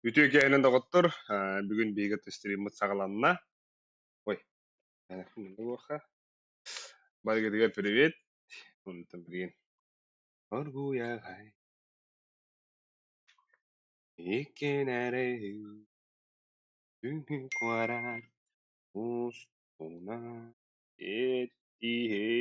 Үтүө киэһэнэн доҕоттор, бүгүн биһиги стриммыт саҕаланна. Ой, барыгытыгар привет. Онтон билигин оргуйаҕай иккин эрэ күнү куорат устуна эттиһээ.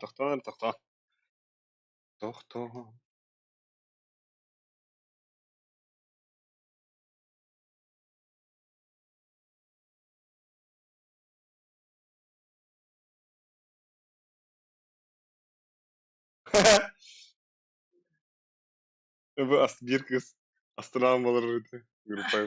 Тохтоо, тохтоо. Тохтоо. Бу биир кыыс астынаан буолар этэ группа.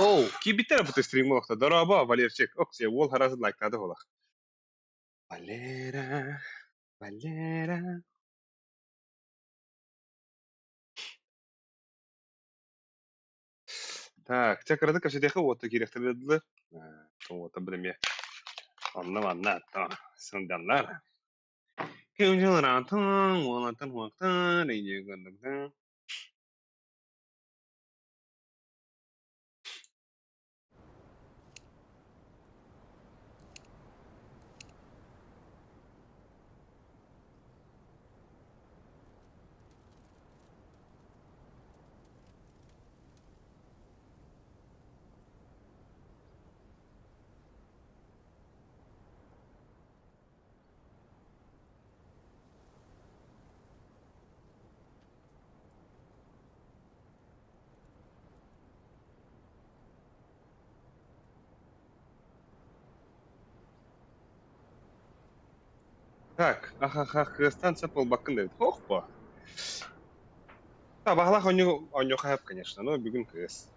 Оу, киирбиттэр бу стрим олохто. Дорообо, Валерчик. Оксия, уол харасын лайктаады буолах. Валера, Валера. Так, чэ кыратык кэпсэтиэххэ уотта киириэхтэрэ дылы. Уота билэмиэ. Онно-манна сылдьаллар. Күнү уолаттан уохтан, ийэ Так, ахаха, кыыстан сөп буолбаккын да эбит. Ох бо. Баһылаах оонньуу хаһап, конечно, но бүгүн кыыс.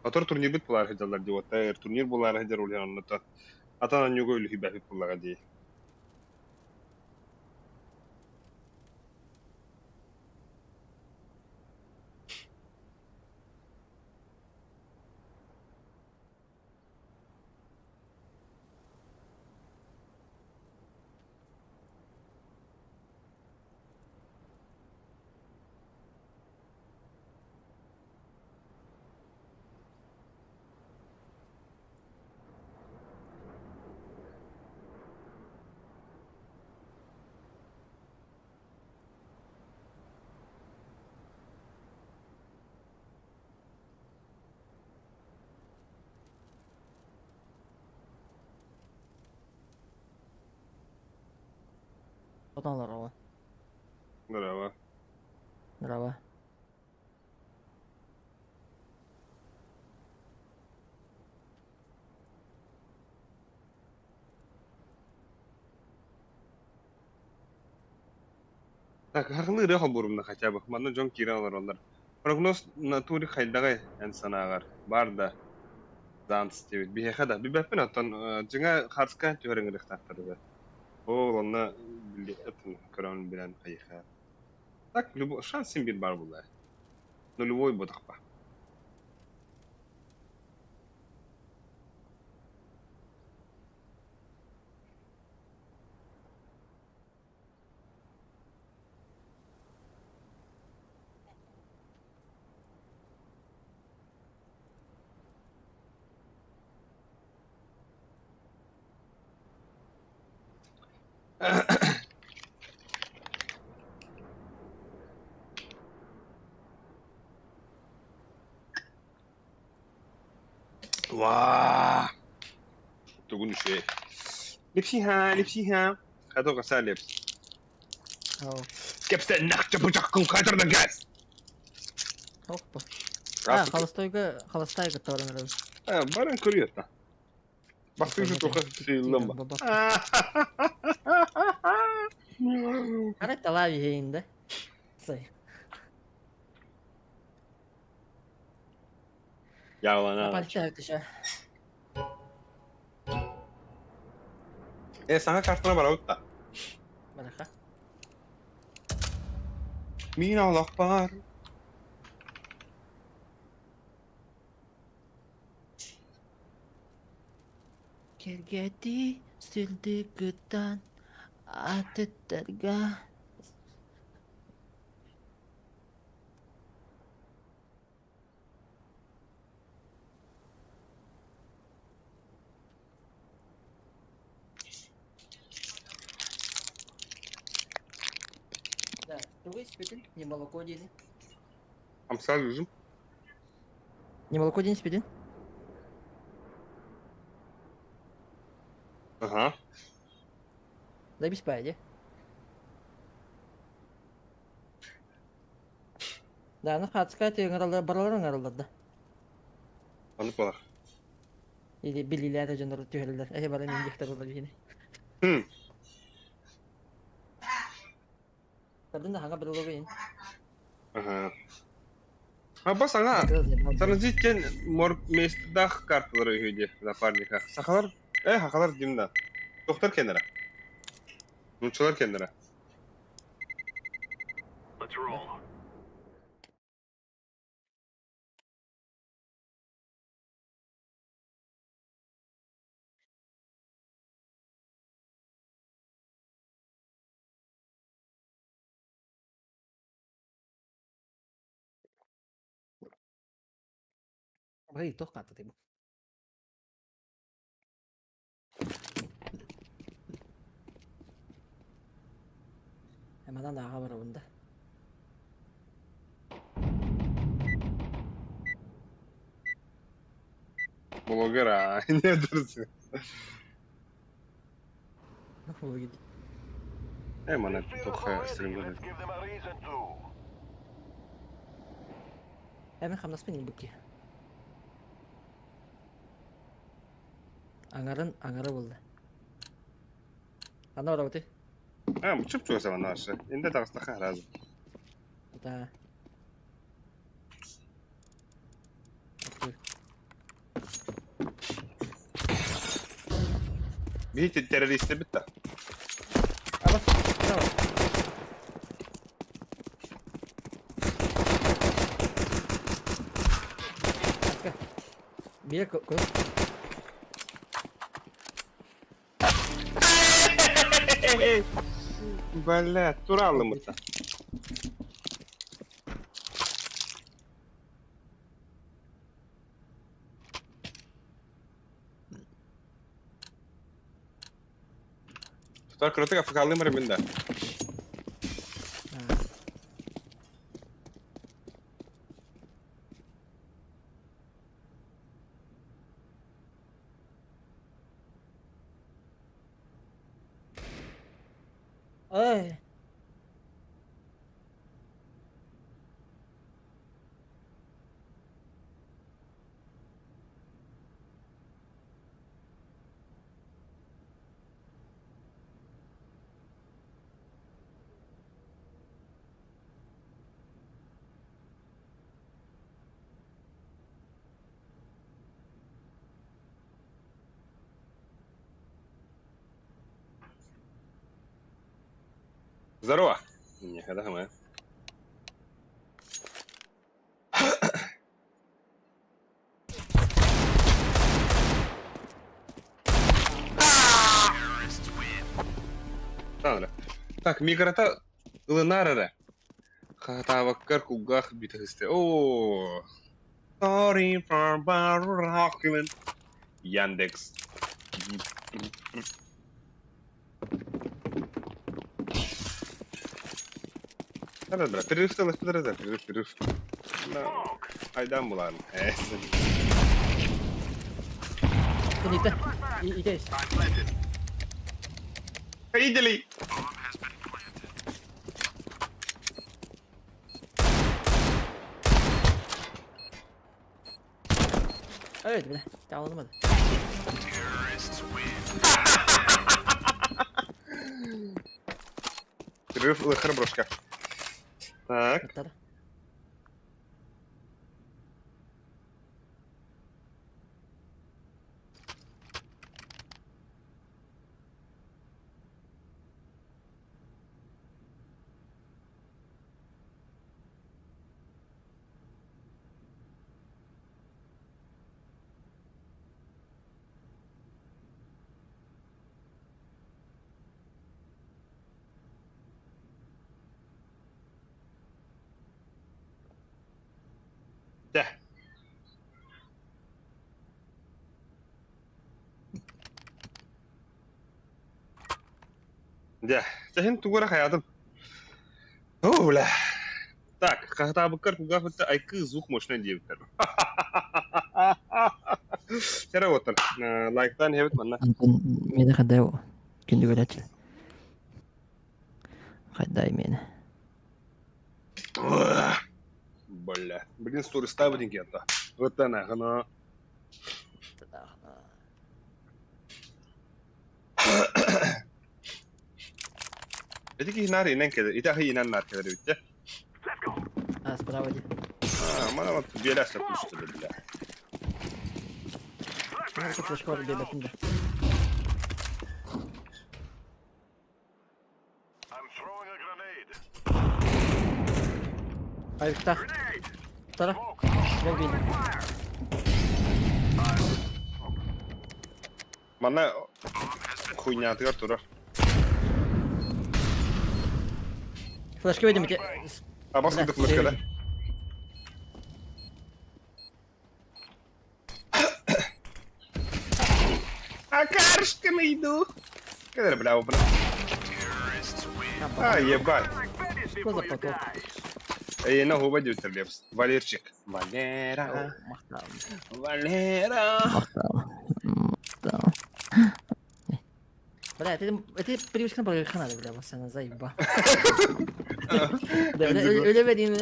Отор турнирбыт булаары сылдьаллар дии, уоттар турнир булаары сылдьар улахан оннута атын оонньууга үлүһүйбэппит буллаҕа дии. Хотон олороҕун. Браво. Браво. Так, хахылы ырыа холбуурумна хотя бы. Манна дьон киирэн олороллор. Прогноз натуре хайдаҕый эн санааҕар? Баар да Занс диэбит. Биһиэхэ да. Билбэппин оттон дьиҥэ харска түһэр ыҥырыахтаахтар да. Ол онно билиэххэ көрөн билэн хайыха. Так, любой шанс син биир баар буолла. Нулевой буотахпа. Ваа! Тугун үчүгэй. Липсиха, липсиха. Хато каса лепс. Ау. Кэпсэннэхчэ бучаккын хатырдан кээс. Оппа. А, холостойга, холостайга кытта баран эрэр. Баран көрүө Бастыҥ туха сыыллан ба. Арай талаа биһиин да. Сай. Яалана. Пальта түшө. Э, саҥа картана барабыт да. Бараха. Мин олох бар. Кэргэтии сырдыгыттан атыттарга Да, тугу испитин? Не молоко диэни. Амсал үзүм. Не молоко диэн испитин? Ага. Да бис баайа дии. Да, аны хаацкай ыҥыраллар баралар ыҥыраллар да. Оннук буолар. Или билиилээх дьоннор түһэрэллэр. Эһи баран индиктэр буолар биһини. Хм. Көрдүн да хаҥа брелогу иһин. Ага. Аба саҥа Транзиттен мор местах карталары үһү дии напарника. Сахалар, э, сахалар дим да. Доктор кеннere. Нууччалар кеннere. Бай, туох хаатытай бу? Манан ааҕа барабын да. Блогер а, не дурсы. Э, манан туох стримнер. Ээ, мин хамнаспын ылбыт киһи. Аҥарын аҥара буолла. Ханна барабытый? А, чуп-чугас наша. Инде таҕыстаха сразу. Да. Видите, террористы битта. Абас, давай. Биир Бля, туралымыта. Тутар кыратык африкалыым эрэ мин да. Ой. Здорово! Никогда мы. Так, микрота ылынаар эрэ. Хатаабаккар кулгаах бүтэ Оо. Sorry for barrocking. Яндекс. Да, бра, перерыв стал, перерыв, перерыв, перерыв. Айдан булан. Кините. Иде. Видели? Evet bile. Tamam olmadı. Перерыв лыхар брошка. Так. Ыттара. Дэ. Дэ. Тэһин тугура хаятым. О, бля. Так, хатабыккар кугафыта айкы звук мощный диэбиттэр. Сера оттон. Лайктан хебит манна. Антон мени хандай күндү көрөчү. Хайдай мени. Бля. Блин, сторис ставить где-то. Вот она, она. Эти киһи наар инэн кэлэр, ити аһы инэн наар кэлэр эбит дьэ. А, справа ди. А, мана вот биэлэс түстүлэр бля. Мына флешка бар биэлэтин да. Айыктах. Тара. Смог бил. Манна хуйнятыгар турар. Флешка бердим ити. Абас Бля, курдук флешка да? Акаршканы иду. Кэлэр бля бля. А, ебать. Что за поток? Эй, на губа дютер лепс. Валерчик. Валера. Валера. Махтал. Бля, это, это привычка на надо, бля, вас она заеба. Да, бля, өлө берейин.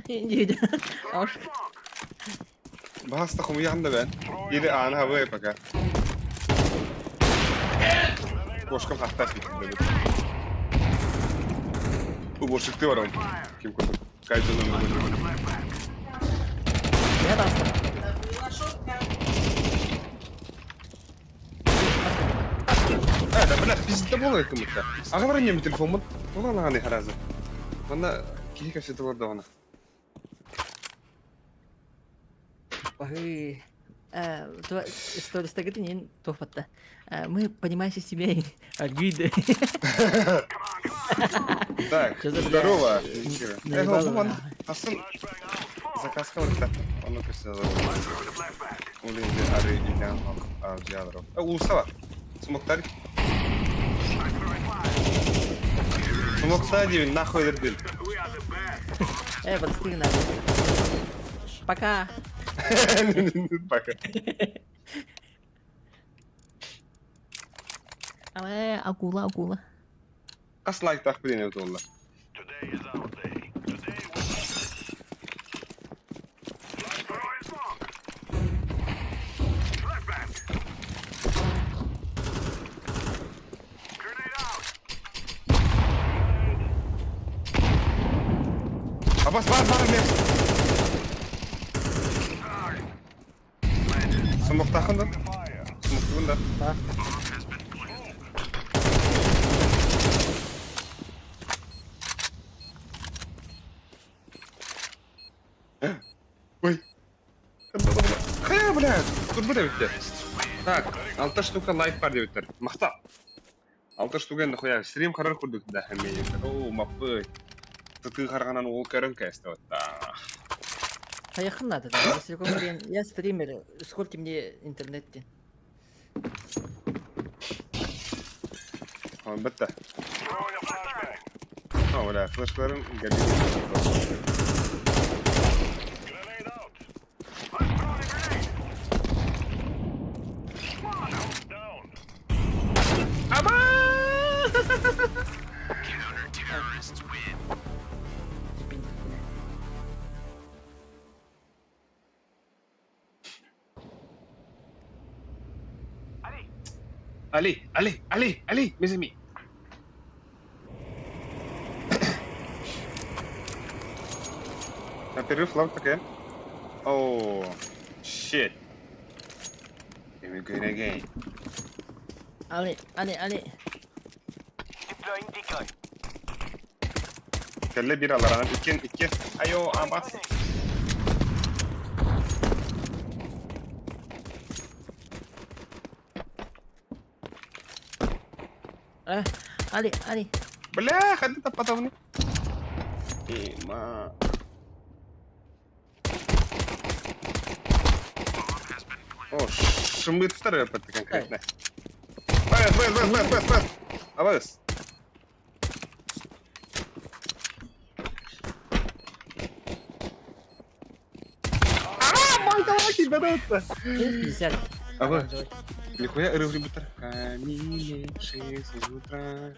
Иди. Баһаста хомуйахан да бэн. Или ааны хабы пока. Кошкам хаттас бит. Уборщикты бар он. Ким курдук. Кайдзен Я таста. Э, да, бля, пизда буолар кымытта. Аҕабар ньэм телефоммун. Тула харазы. Манна киһи кэпсэтэ олордоҕуна. Ой. Стористагыты нин туохпатта. Мы понимающие семей. Альгиды. Так, Что за, бля, здорово. наебало, Эх, бу нахуй. Асын заказка барыта. Ону көстө. Улинди ары илян авдиалро. Улуса бар. Смоктар. Смокта диэн нахуй дэрдин. Подстыгна. Пока. Пока. Акула, акула. Хас лайктаах билин эбит буолла. Абас бар бар эмиэ. Смоктаахын да? Смоктугун да? Да. Ой. Хайа, бля, турбут эбиттэр. Так, алта штука лайк бар диэбиттэр. Махта. Алта штука нахуя стрим харар курдук да эмиэ. Оо, маппы. Сытыы харҕанан уол көрөн кээстэ оттаа. Хайахын надо, да. Если говорим, я стример, сколько мне интернет ден. Бітті. О, бля, флешкаларым geldi. Ама! Allez, allez, allez, allez, mes amis. На перерыв лав такая. Oh, shit. Here we go again. Allez, allez, allez. Кэллэ биир аларанан иккиэн икки. Айо, абас. Э, allez, allez. Бля, ходи таппатовны. Има. О, шымыттар это конкретно. Бэс, бэс, бэс, бэс, бэс, бэс. Абас. А, мой давай, берется. 50. Аба. Нихуя ыры Камиле, 6 утра.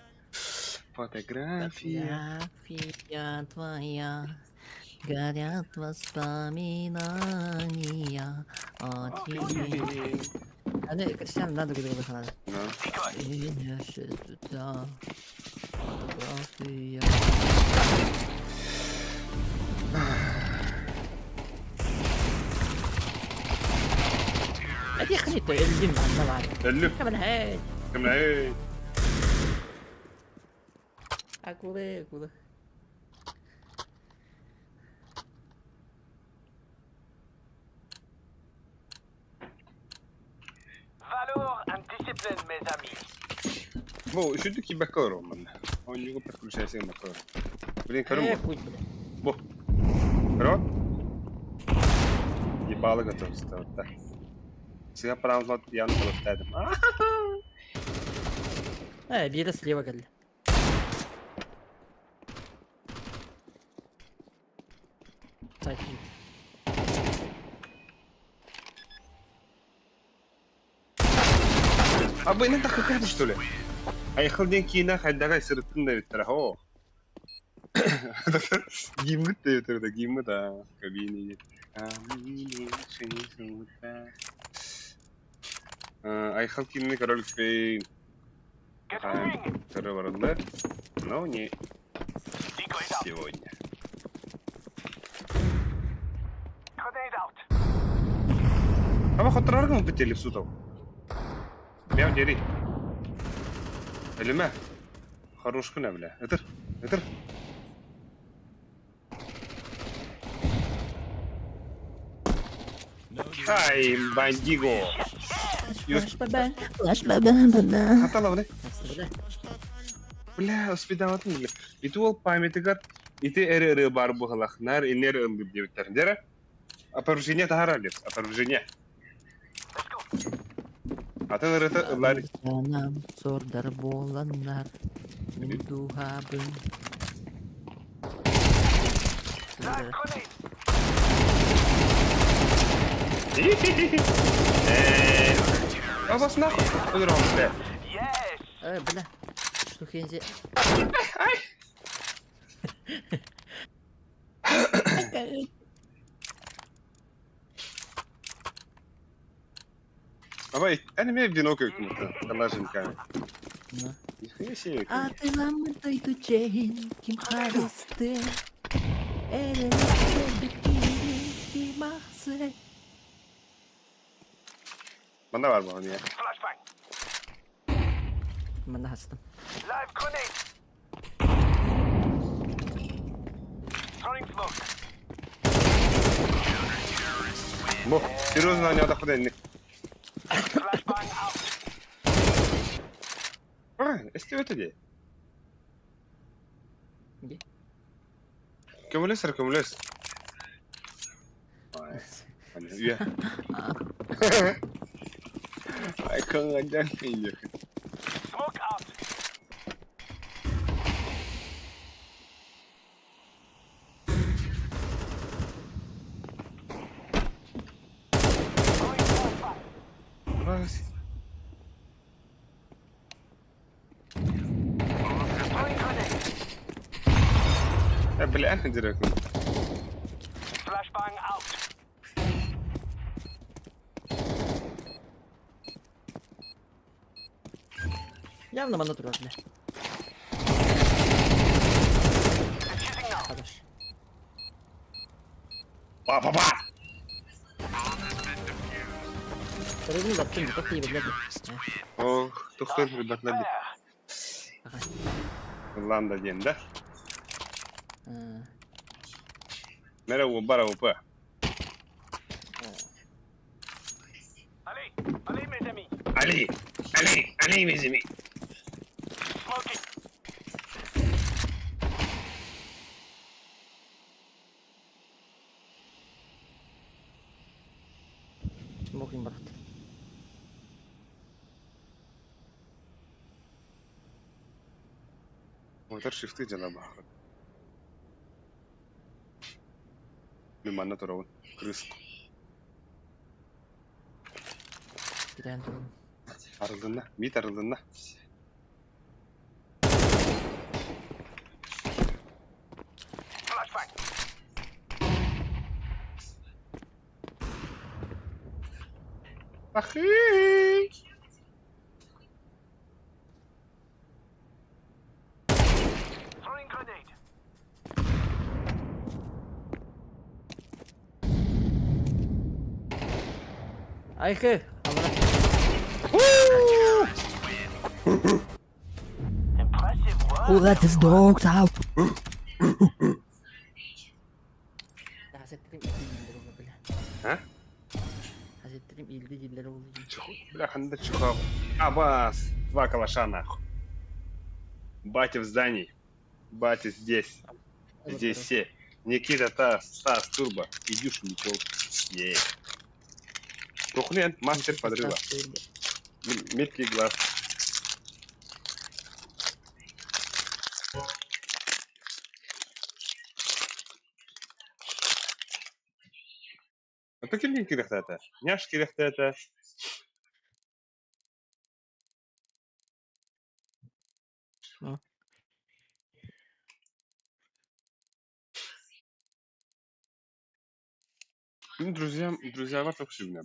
Фотография. Фотография твоя. Горят воспоминания о тебе. Аны Кристиан надо говорить надо. Фотография. هذه خليته يلم طبعا. Өллүм. كمان هاي. Кымнай. Акулы, акулы. Valor and discipline, mes amis. Бу үчүгэй киирбэккэ олоробун манна. Оонньууга подключайся гыммакка олоробун. Блин, көрүм Э, бу. хуй, бля. Бу. Көрөҕүт? Ебало готовится вот так. Сыга правда ян холостадым. Э, биирэ слева кэллэ. Сайт. А бы не так какая что ли? Айхал диэн киинэ хайдаҕай сырыттын да эбиттэрэ оо. Гиммит да эбиттэр да гиммит аа кабине Камине шесть Айхал киинэни көрө иликпин. Get moving. Көрө бараллар. Но не Decoys out. сегодня. Grenade out. Ама хоттороргун бит сутов. Мяу дери. Өлүмэ. Хорошкуна бля. Ытыр. Ытыр. Ай, бандиго. Хаталавны. Бля, успедаватын бля. Ити ол памятыгар ити эрэ эрэ бар быһалах нар иннер ыллыр диэбиттэр. Дэрэ? Опровержение таһаарар лепс. Опровержение. Let's go. Атын ырыта ыллар. Санам сордар буоланнар мин дууһабын. Live grenade. Э, А вас нахуй? Өлөрөм бля. Yes. Э, бля. Что хензи? Ай! Давай, аниме вино как-то, калашниками. Ну. Нихуя себе. Атыламмыт дойду чэйин ким харысты Эрэнэ ким ахсы Манна бар буолан я. Flashbang. Манна хастым. Live grenade. Throwing smoke. Бу, серьезно оонньоотохпут инник. Flashbang out. Эстибэтэ дии. Где? Көмөлөс эрэ көмөлөс. Үйэ. Ай, кыңгадьан кыйык. Smoke out. Throwing flashbang. Throwing grenade. Билээн сылдьар Flashbang out. Явно манна турар бля. Defusing now. Хорош. Па-па-па! Рыбный лаптын, как ты его, блядь. Ох, тохтон ребятlar. There. Ыллаан да диэн да. А, Мэрэ уолбар АВП. Allez, allez mes amis. Али! Али! Али, mes amis! Smoking. Smoking брат. Мотор шифты дьала баҕар. Мин манна турабын. Крыс. Китээн туран. Арылынна. Мит арылынна. Flashbang. Ахы! Throwing grenade. Айхы! Алара. Impressive work. Who let this dogs out? Хасеттерим иилдер ол бля. А? Хасеттерим иилди дииллэр ол. Бля, ханда чухал. Абас! Два калаша нахуй. Батя в здании. Батя здесь. Здесь все. Никита, Тас, Стас, Турбо. Идюш, Микол. Е. Тухлен, мастер подрыва. Меткий глаз. Это ким кирэхтэ Няш кирэхтэ Ну. Ну, друзья, друзья, вар сүгүнэ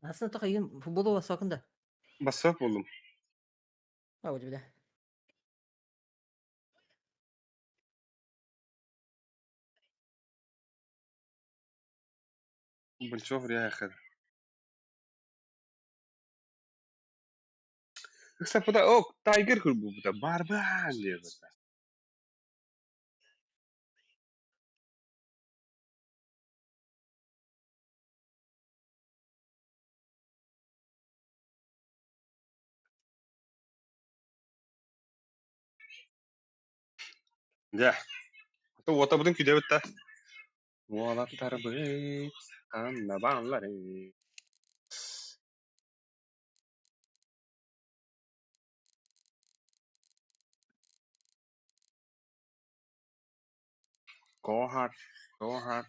Aslında тоха игин футболу басакында. Басап болдум. А, вот бля. Большого ряха. Ыкса о, Тайгер курбу барбан диэбитэ. Дьэ, уотабытын күүтэбит да. Уолаттарбыт ханна баалларый? Go hard, go hard.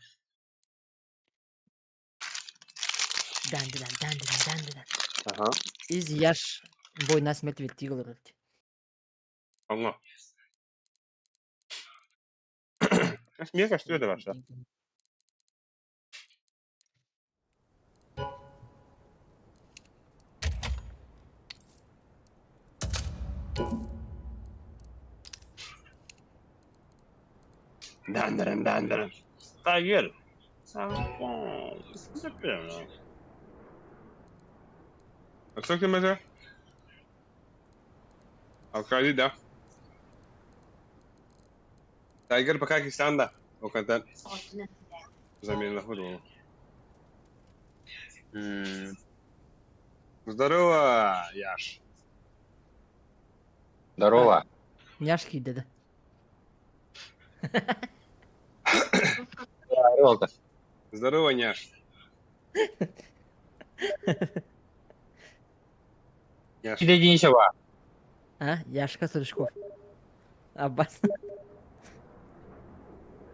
Дандыдан, дандыдан, дандыдан. Аха. Из Яш бой на смерть вертиго олорор. Оҥо. Миэхэ көстүө да барса. Dandırın dandırın. Tiger. Өссө ким этэ? Алкали да. Тайгер пока киссан да. Окантан замена худу. Здорово, Яш. Здорово. Няшки деді. Здорово. Здорово, Няш. Няш. Киде А, Яшка Стручков. Аббас.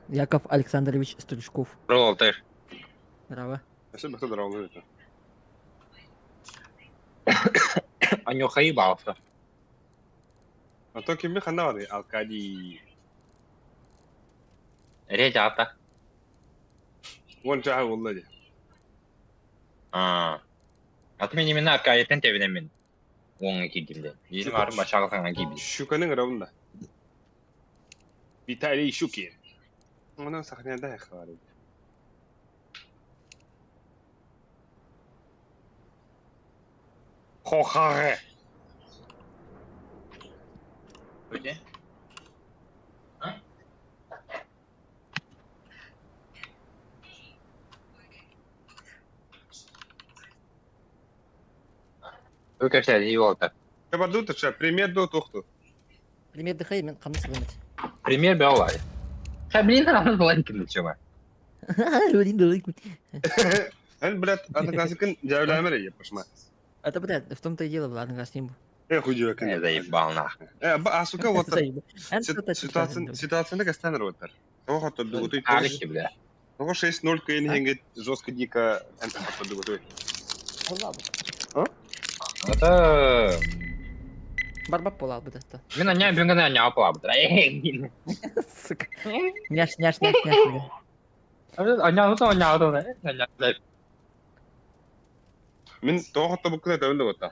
Яков Александрович Стручков. Здорово, Алтайр. Здорово. Спасибо, кто здорово это. Анюха ебался. А то кимми ханна бары Алкади. Ребята. Уон чааһы буолла дии. А. А ты меня именно Аркадийтан тэбинэммин. Уоҥҥа киирдим диэн. Биир баарым баччаҕа саҥа киирбит. Щуканы ыҥырабын да. Виталий Щукин. Онон сахаряда хабар. Хохаре. Где? А? Вы кэпсээри уолта. Кабарду тача, пример до тохту. Пример дыхай, мен қамыс вымыть. Пример беолай. Блин, рано ланькин чего. Эн, блядь, одноклассникын дьявлямер я пошма. Это, блядь, в том-то и дело, ладно, с ним. Э, хуй Э, заебал нах. Э, а сука, вот ситуация, ситуация кастан роттар. Того хотто дугутуй. Алики, бля. Того 6-0 кыйын хенгет жестко дико энте хотто дугутуй. А? Это... Барбап буолал бытатта. Мин аня бүгүн аня апалабыт. Сука. Няш, няш, няш, няш. Аня аня аня Мин того хотто буккуна табын да бота.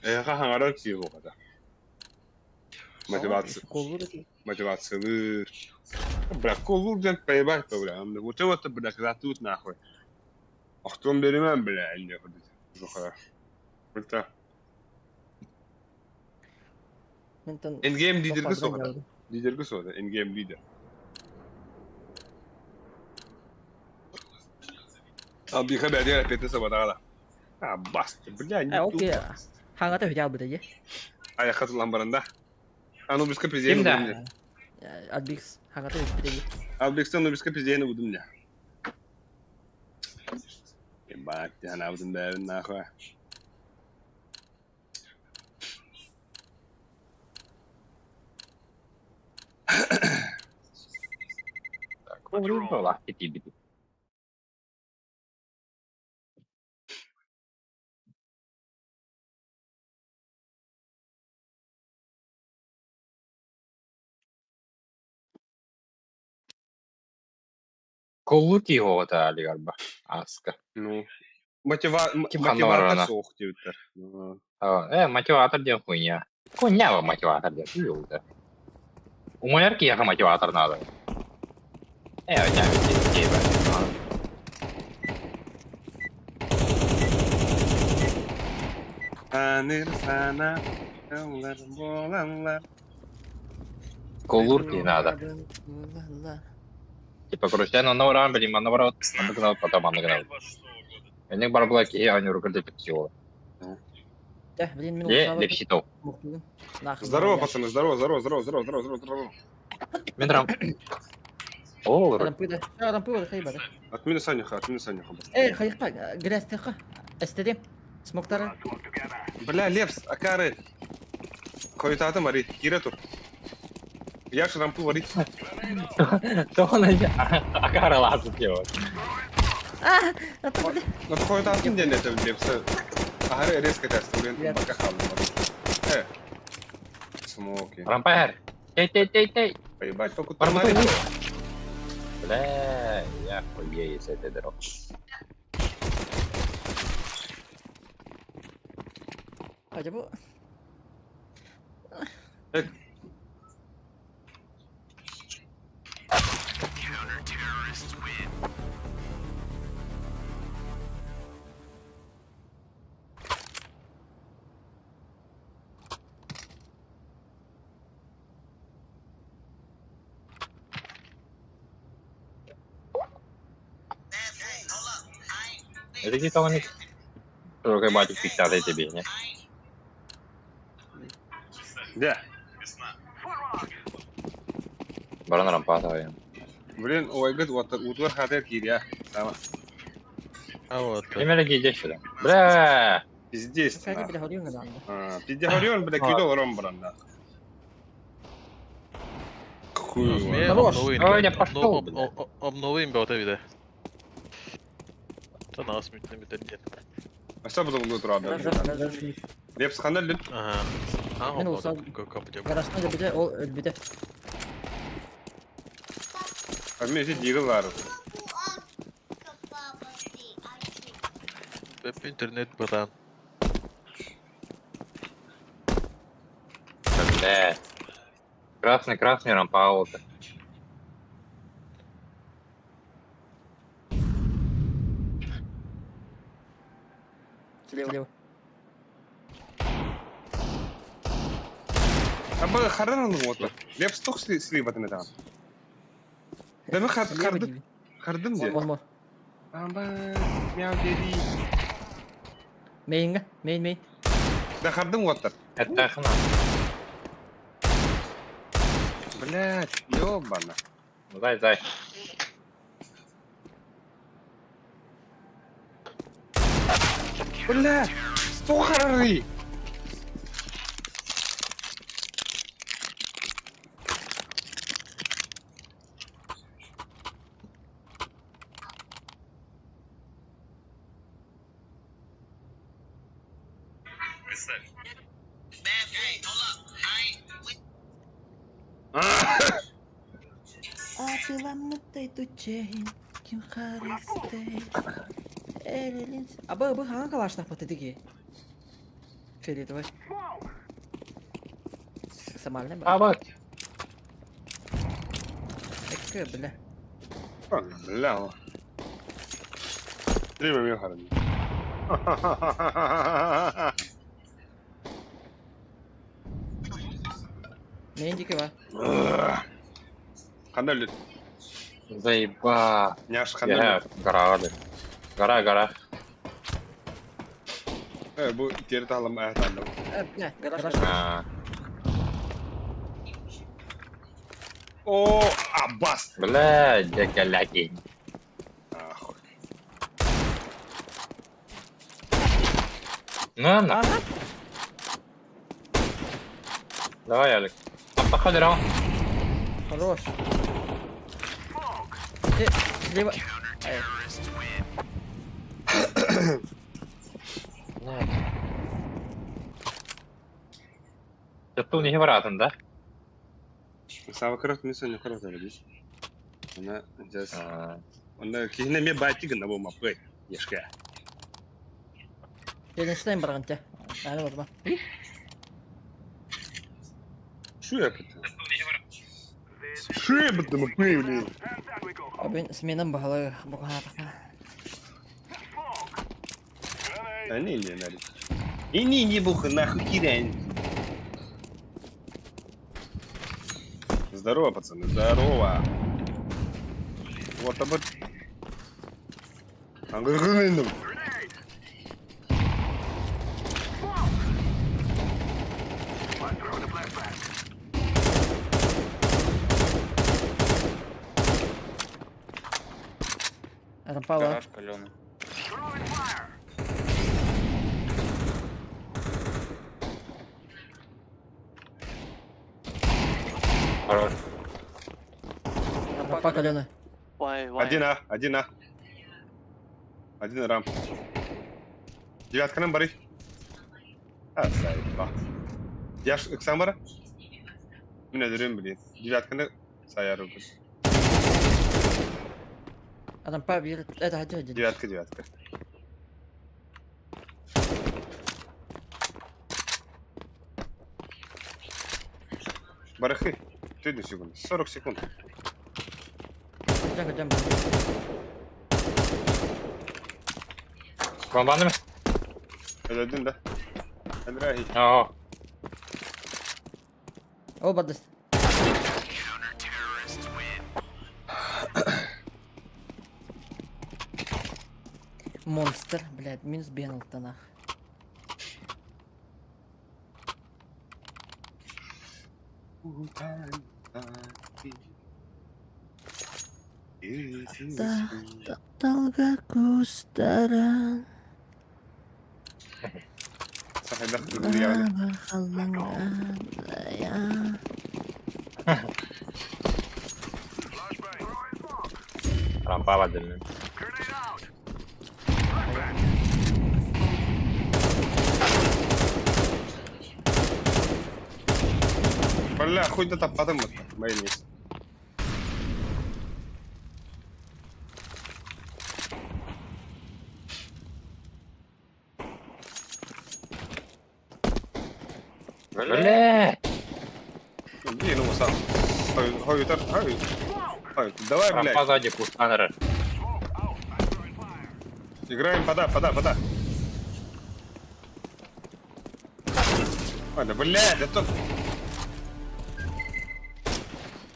Э, хаһаҥарар киһи буолбата. Мотивация. Мотивациялыыр. Бля, коллуур диэн поебать то, бля. Вот это, бля, когда тут нахуй. Охтон беремем, бля, инде курдук. Это Endgame лидерге соғады. Лидерге соғады, endgame лидер. Ал биха бәдер опять сабатаҕала. А, басты, бля, не Окей. Хаҥата хүтэ албыта дии. Аяққа тулан баранда. Анубиска пиздейni Ким да? будум мне. Альбикс хаҥата хүтэ дии. Албикс Анубиска пиздейni будум мне. Ебать, анабытын бәрін нахуй. Курила тибити. Коллуки его-то олигарба. Аска. Ну, Ким мотиватор ханна суох диэбиттэр. Э, мотиватор диэн хуйня. Хуйня мотиватор диэн. Хуйня. Умайар киһиэхэ мотиватор надо. Э, аня Аныр сана, ыллар буолаллар. Коллурки надо. Типа, короче, я на уран, блин, наоборот, потом аннагнал. Эник бар была киһи анюргар деп киһи. Да, блин, мин Е, улсаабат. лепситов. Мохтугун. Нахуй. Здорово, пацаны, здорово, здорово, здорово, здорово, здорово, здорово, здорово. Мен рам. О, Рампы да. Рампы бар, хай бар. Отмени Санюха, отмени Санюха. Эй, хайыкпа, грязь тыха. Эстеде. Смоктары. Бля, Лепс, Акары. Хойутаатым ари, киирэ тур. Яш рампы вари. Тоҕо акаралаасыт диэбит. А, это бля. Ну хойутаатым диэн этэ Лепса. Аһары резко тэстим, блин, Лепс. бака хааллым. Э. Смоки. Рампа Тей, тей, тей, тей. Поебать, только Рампа. тумарит. Бля, я хуею с этой дороги. Хотя бы. Это где-то он Широкой батик печатает тебе, не? Да. Баран рампа давай. Блин, ой, вот утуар хатер кирия. Сама. А вот. Примерно где сюда. Бля! Пиздец. Как бля, горюнга да. Пизде горюн, бля, кидал ром бран, да. Хуй. Хорош. Ой, я пошел, бля. Обновим бе виде. Та нас мит не мит А что потом будет рада? Лепс ханал леп. Ага. А, Мен olsa- Гараждан да бите, ол бите. А мне здесь дигл бар. Интернет баран. Бля. Красный, красный рампа вот. Слева. Слева. А бы хардан вот. Лепс тох слива ты там. Да вы хар Слева хардым диви. хардым где? One more. Амба мяу дери. Мейнга, мейн, мейн. Да хардым вот. Это хна. Блять, ёбана. Зай, зай. Бля, сто хары. Аба бу хаҥа калашнах баты диги. Фиолетовый. Самальный ба. А вот. Экке, бля. Бля. Три мемё хары. Мейн дики ба. Ханда лет. Заеба. Няш ханда Я лет. гора, гора. Гора, гора. Э, бу тери талым әтәндем. Э, бля, гараж. А, О, Аббас. Бля, дядя Нахуй. На, на. Ага. Давай, Алик. Походу, рам. Хорош. Э, слева. Э, Жатту не баратын, да? Сава кырат мен соны кырат әлі. Она сейчас. А, Онда кихне ме бати гына бу мапы. Ешке. Эйнштейн барган те. Аны барма. Шу я пыты. Шу я пыты мапы, блин. Абин сменам бахалы букана такма. А не, не, надо. И не, не буха, нахуй кирянь. Здорово, пацаны, здорово. Вот об этом. Рампа бар. Гараж каленый. Хорош. Рампа каленый. Вай, вай. Один А, один А. Один рам. Девятканан барый. А, заебал. Я ж ыксам бара. Мин өлөрүм блин. Девятканы саярыбыз. Рампа биир это один один. Девятка, девятка. Барахы. 30 секунд. 40 секунд. Жан жан. Бомбанами? Өлөдүн да. Өлрәһи. О, О бардыс. Монстр, блядь, минус бенал нах. Тапталга кустаран. Сахайдах дүрү Рампа отдельно. Бля, хуй да таппатым бу. Майонез. Бля! Блин, ну сам. Хой, хой, хой. Давай, Рампа блядь. сзади, кустанер. Играем пода, пода, пода. Ой, да блядь, это...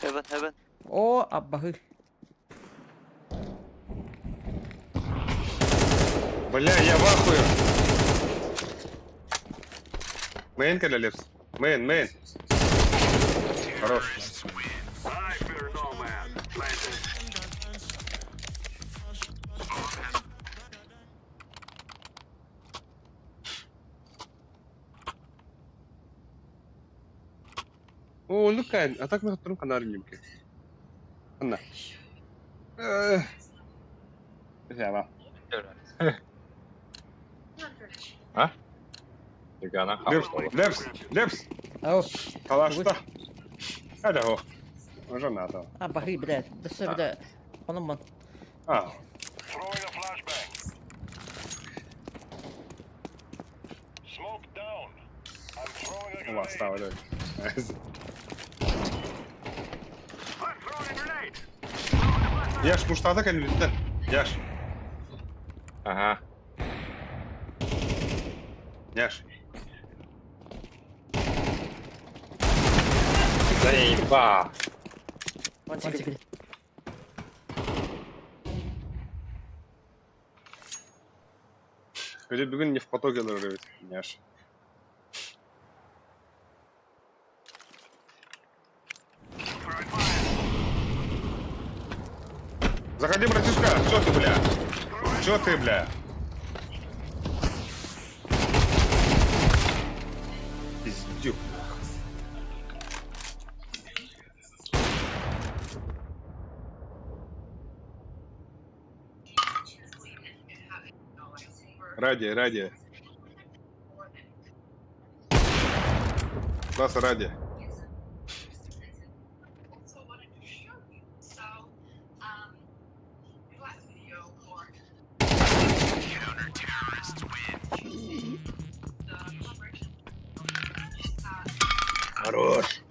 Heaven, heaven. О, аббаһы. Бля, я в ахуе. Мейн когда Лепс? Мейн, мейн. Хорош. О, ну кай, а так на втором канале немки. Анна. Я А? Она Лепс, Лепс, Лепс, Ау, калашта. Hadi ho. Уже надо. аббаһы, блядь. Да все, бля. Онон А, у вас ставили. Яш, муштата кэлбиттэн. Яш, Ага. Яш. Заеба. One second. Көдө бүгүн не в потоке олорор Яш. Заходи, братишка. Чё ты, бля? Чё ты, бля? Пиздюк. Ради, ради. Класс ради. Хорош.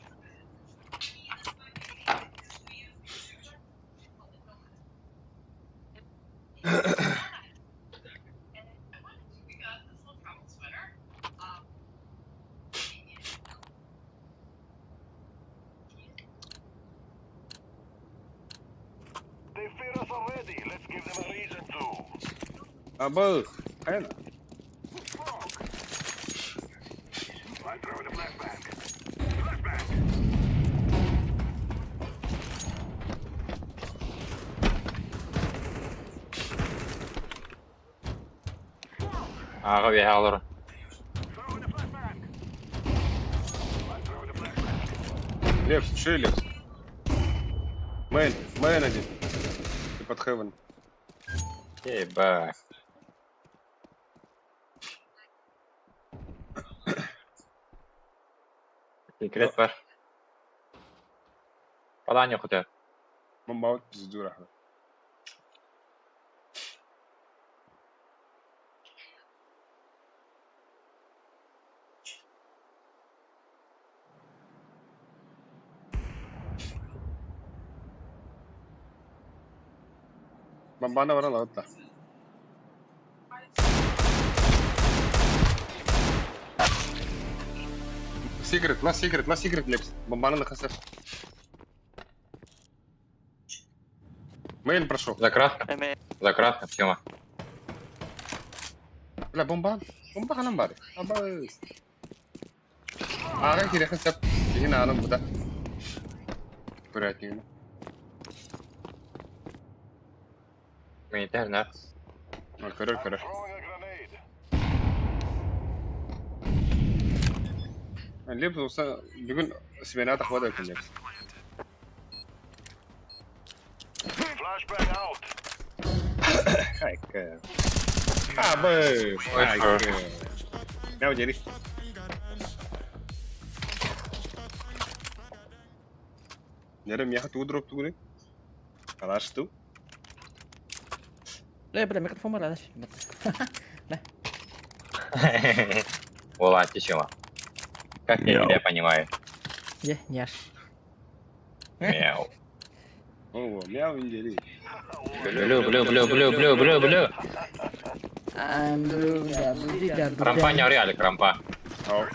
Абы, хайна. Ааҕа үөһэ олорор. Лепс, шею Лепс. Мейн, мейн один. Ты под хевен. Ебать. Секрет бар. Падание хотя. Бомба пизду рахла. Бомбана баран лагытта. Секрет, на секрет, на секрет, Лепс. Бомбана на хасер. Мейн прошел. Закраска, Эме. закраска, Тёма. Бля, бомба. Бомба ханан бары. Абыз. Ага, кире хасап. Кихин аным буда. Аккуратнее. Мейтер, да? Көрөр, көрөр. Лепс болса, бүгін смена тахвада екен Лепс. Хайка. Абыз. Хайка. Мяу, дери. Нерем яха ту дроп тугури. Калаш ту. Э, бля, микрофон бар, алаш. Ола, Тёма. Как я тебя понимаю? Е, не аш. Мяу. О, мяу индери. Блю, блю, блю, блю, блю, блю, блю. Рампа не реалик, рампа. Ау.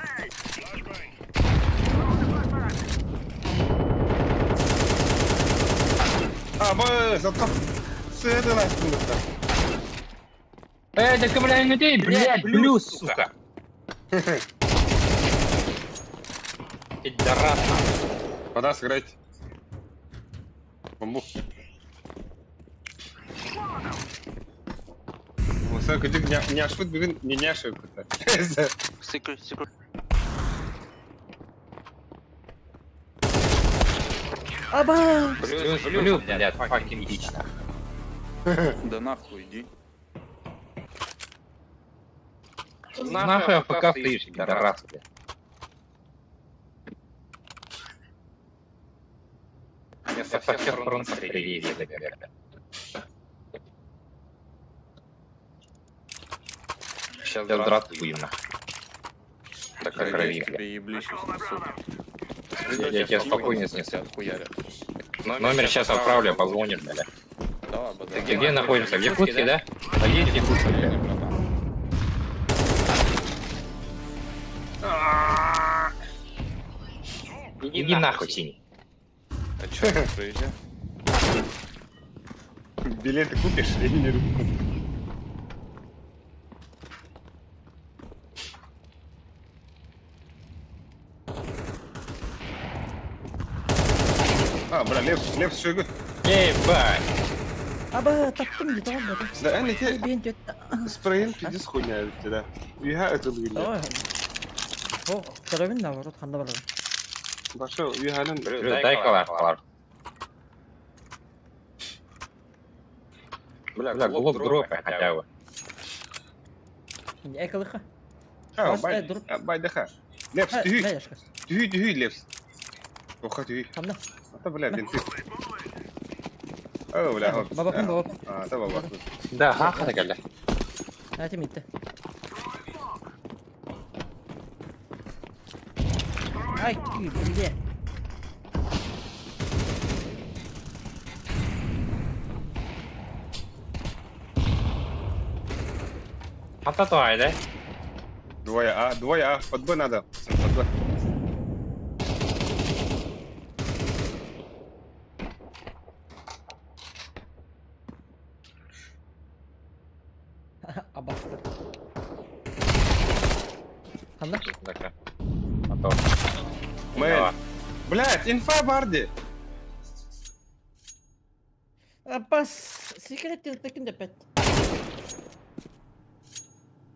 Абыз, аттап. Сөйді лайфтың Эй, да бля, людей, блядь, блю, сука. Пидорас. Вода сыграйте. Бомбу. Высоко дик не ашвыт бүгін не няшив это. Secret, secret. Аба! Плюс, блю, блядь, fucking bitch. Да нахуй иди. Нахуй АФК стоишь, пидорас, блядь. Я со всех сторон подстрелили, блядь. Сейчас драться будем, нахуй. До крови, блядь. Тебе еблись, сука. Я тебя спокойно снесу. Отхуярят. Номер сейчас отправлю, позвонишь, блядь. Давай, базар. Ты где находишься? В Якутске, да? А есть в Якутске, блядь? Иди нахуй, синий. А чё, проезжай? Билеты купишь или не купишь? А, бля, Лепс, Лепс, что Ебать! Аба, таптым, не того, бля. Да, они те Бен, тет. спреем пиздец хуйня, да. Я это выглядит. Давай. О, карабин наоборот, ханда бар. Пошел, я Дай калаш, калаш. Бля, глок дропай хотя бы. Не экалыха. А, Бас, бай, дай дроп. а, бай, даха. Лепс, тюхи, На, яшка. тюхи, тюхи, Лепс. Оха, тюхи. Хамна. А то, бля, бинты. О, бля, хоп. Бабахун, бабахун. А, то бабахун. Да, ха, ха, бля. Ати митте. Ай, ты, бля. А татуай, да? Двое А, двое А, под Б надо. Под Б. Абастыр. Ханна? Так, а то. Мэн. Блять, инфа барди. Абас, секрет таким да пять.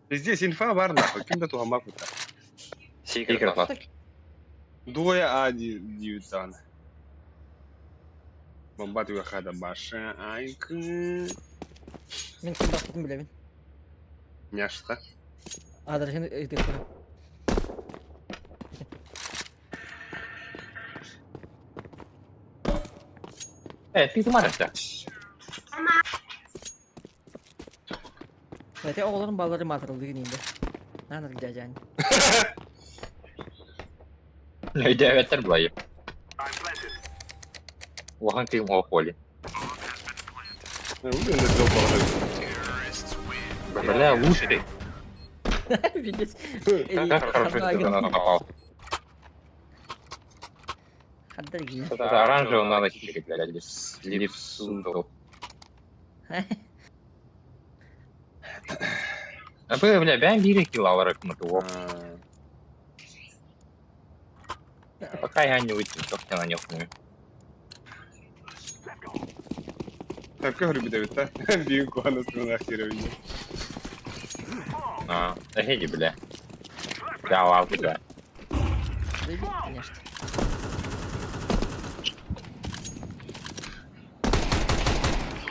Пиздец, инфа бар нахуй, ким да туһаммат кутта. Секрет бар. Двое А диэбит даҕаны. Бомба түгэхэ баша айкы. Мин ким бахпытын билэбин. Няшта. Адресин ыытыахпын. Э, ты тумарышься. Эти оҕолорун баллары маатырыллыгын иинде. Наанар дьадьаан. Өйдөөбөттөр булайы. Улахан кыым оох буолли. Бля, лучший. Видеть. Как хорошо, что ты на попал. Это оранжевый надо чуть-чуть, блядь, липсунул. А вы, бля, бэм бири килалары кматуо. Пока я не выйду, как я на нёхную. Так, как говорю, Давид, да? Биин куана струнах херовни. А, да хеди, бля. Я лал тебя. Конечно.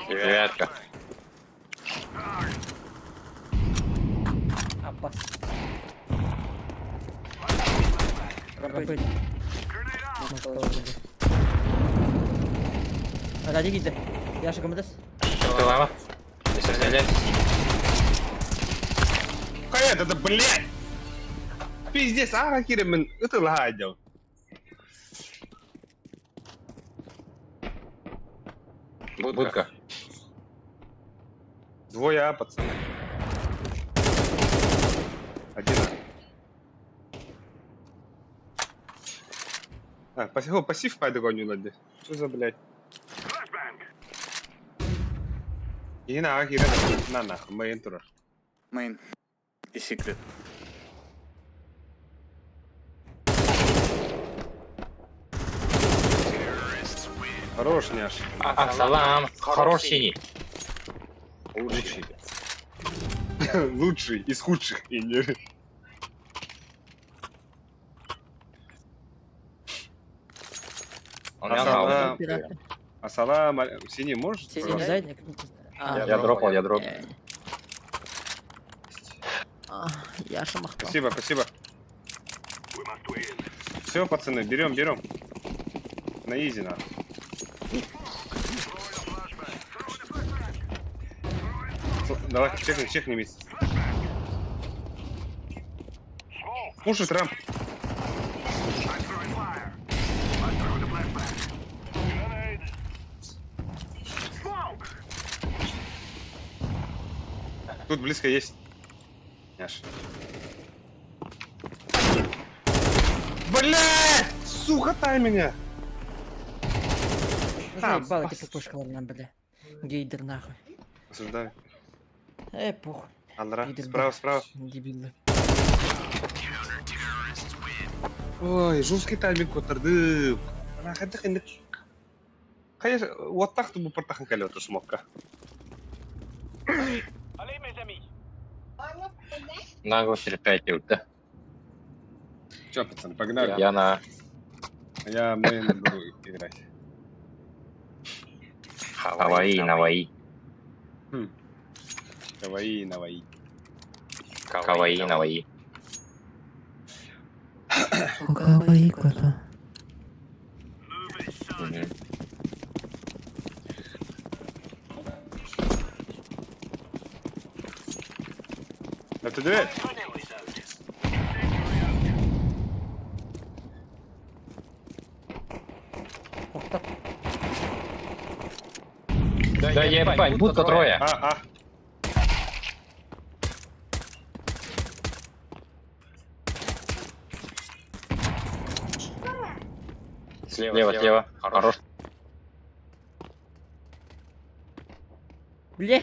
Девятка. Аббас. Рабы. Ради киирдэ. Яша көмөлөс. Тылама. Хайа, это, блядь! Пиздец, ага, киремин, это ладил. Будка. Двое А, пацаны. Один А. А, пассив, пассив пайда гоню Что за, блядь? Ина, ага, на нахуй, мейн турар. Мейн. И секрет. Хорош, няш. А, салам. Хорош синий. Лучший. Лучший из худших. Он я Асалам, синий можешь? Синий, да? Я дропал, я дропал. Я шамахтал. Спасибо, спасибо. Все, пацаны, берем, берем. На изи, на. Давай, чекни, чекни, мисс. Пушит рамп. Тут близко есть. Няш. Блядь! Сука, тай меня! Заебал эти пупышкалар бля. Гейдер нахуй. Осуждаю. Похуй. Алра, справа, справа. Дебилы. Ой, жесткий тайминг котырды. Ана хайдах инник. Хайа, уоттах бу партахан кэлэ смокка. Allez, mes amis. На 5 да. Че, пацаны, погнали. Я на... Я мейн буду играть. Хаваи, Наваи. Каваи, Наваи. Каваи, Наваи. Каваи кота. Это дверь. Да ебать, будка трое. А, а. Слева, слева. Хорош. Бля.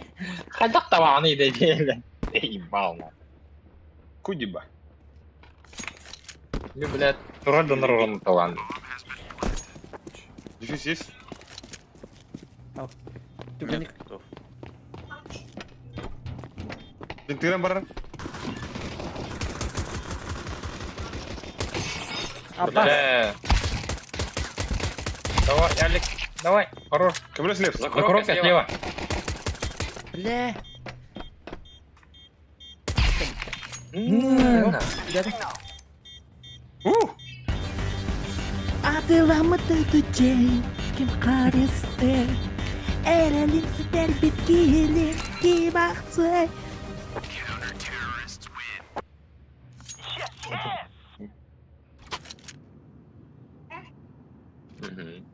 Хайдах таваны дедели. Ебал, на. Кудиба. Ну, блядь, вроде на талант. Дефис есть? Түгенник. Готов. Тыган барар. Аббас. Бля. Давай, Алик, давай, хорош. Көмөлөс Лев. За коробкой слева. Бля. М, Ребята. Ух! Атыламмыт дьэй, ким харысты, эрэлин сүтэрбит киһини ким ахсыай. Yes, yes. Мгм.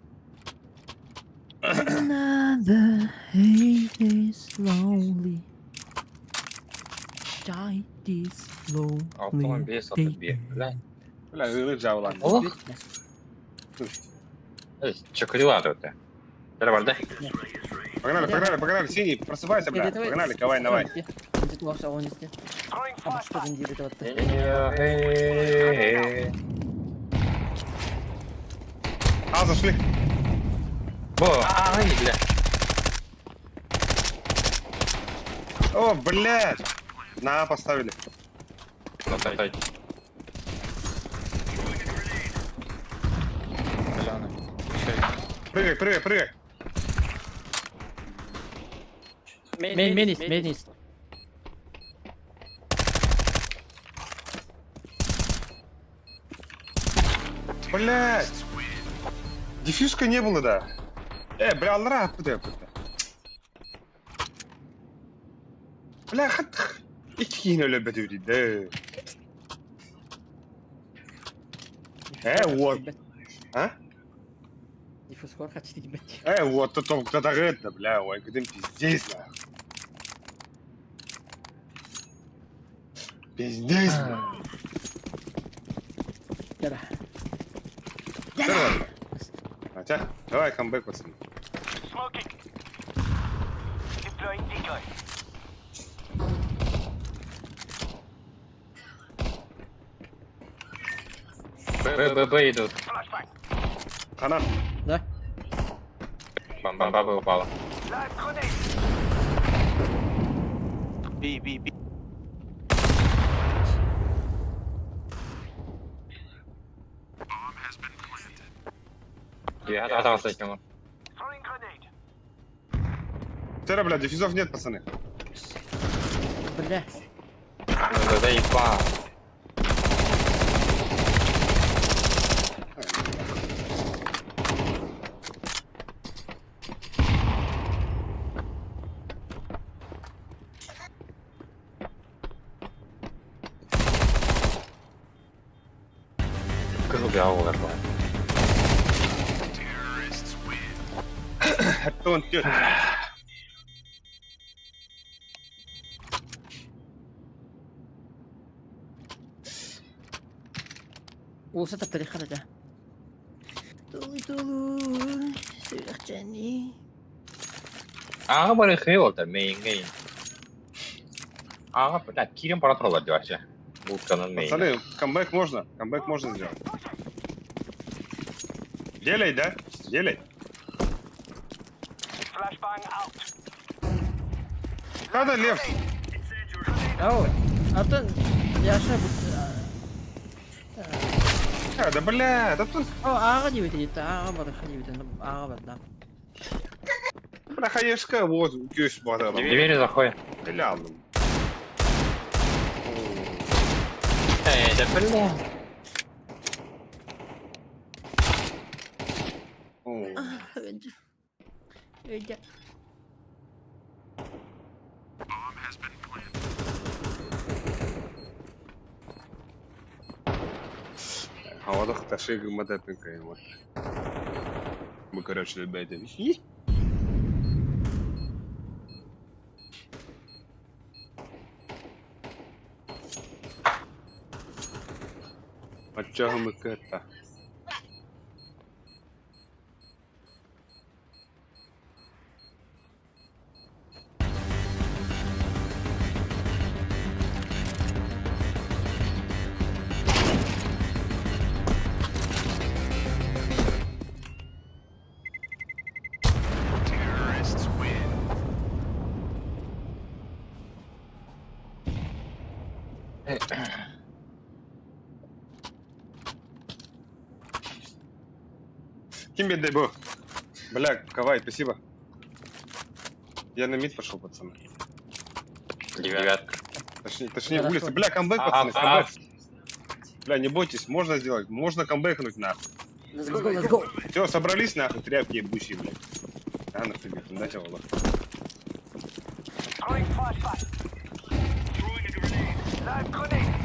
Another hate is lonely. Die this lonely Автомобиль, автомобиль. Бля. Бля, ылы жабылан. Олох. Эй, Чоколад это. Давай, да. Погнали, погнали, погнали, синий, просыпайся, бля. Погнали, кавай, давай. Throwing flashbang. А, зашли. Во, ай, бля. О, блядь. На, поставили. Ну, тай, тай. Зеленый. Еще Прыгай, прыгай, прыгай. Мейн, мейн есть, мейн есть. Блядь. Дефьюзка не было, да. Бля, аллара, пыта, пыта. Бля, хат. Икки өлө бөтү да. Вот. А? Диффуз хотите ебать. Вот то то бля, ой, кудым пиздец, нахуй. Пиздец, нахуй. Да. Здорово. Хотя, давай камбэк, пацаны. Smoking. Deploying decoy. Б, Б, Б идут. Flashbang. Ханан. Да. Бам, бам, баба упала. Live grenade. B, B, B. Я остался с ним. Throwing grenade. Тера, бля, дефьюзов нет, пацаны. Бля. Да, да, еба. Скажу, бля, нормально. Это он тёт. Улса таптарихата да. Тулуй тулуй, сүрэхчэни. Ага, бары хейл да, мейн, мейн. Ага, бля, кирим пора троллать вообще. Будка на мейн. Пацаны, камбэк можно, камбэк можно сделать. Делай, да? Делай. Flashbang out. Надо, Лев. Ау, а то я ша А, да бля, да тут, О, ага не видит, ага бар, не видит, ага бар, да. бля, хаешка, вот, күс бада. Двери заходи. Бля, ну. Эй, да бля. О. Өйдө. Havada taşı gımma da yapın var. Мы, короче, ребята. Отчего мы это? Ким биэрдэй бу? Бля, Кавай, спасибо. Я на мид пошел, пацаны. Девятка. Точнее, точнее Хорошо. улица. Бля, камбэк, А, пацаны, а. камбэк. Бля, не бойтесь, можно сделать, можно камбэкнуть нахуй. Let's go, let's go. Все, собрались нахуй, тряпки ебучие, блядь. А, нахуй, блядь, дайте Олаф. Throwing flashbang. Throwing a grenade. Live grenade.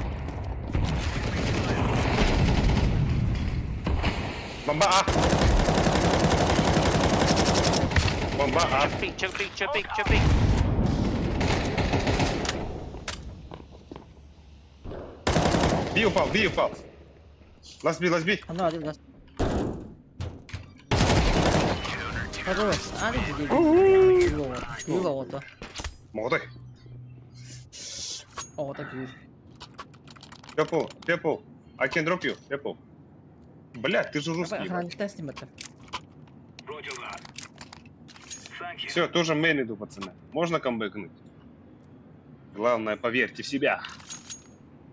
Бомба А! Бомба А! Check B, check B, check B, check B. B упал, B упал! Last B, last B! Оно один раз. Хорош. А, иди, иди. Кыыла ото. Молодой! Ото кыыс. Purple, purple. I can drop you, purple. Бля, ты же русский. ебать. Охранник с ним это. Все, тоже main иду, пацаны. Можно камбэкнуть? Главное, поверьте в себя.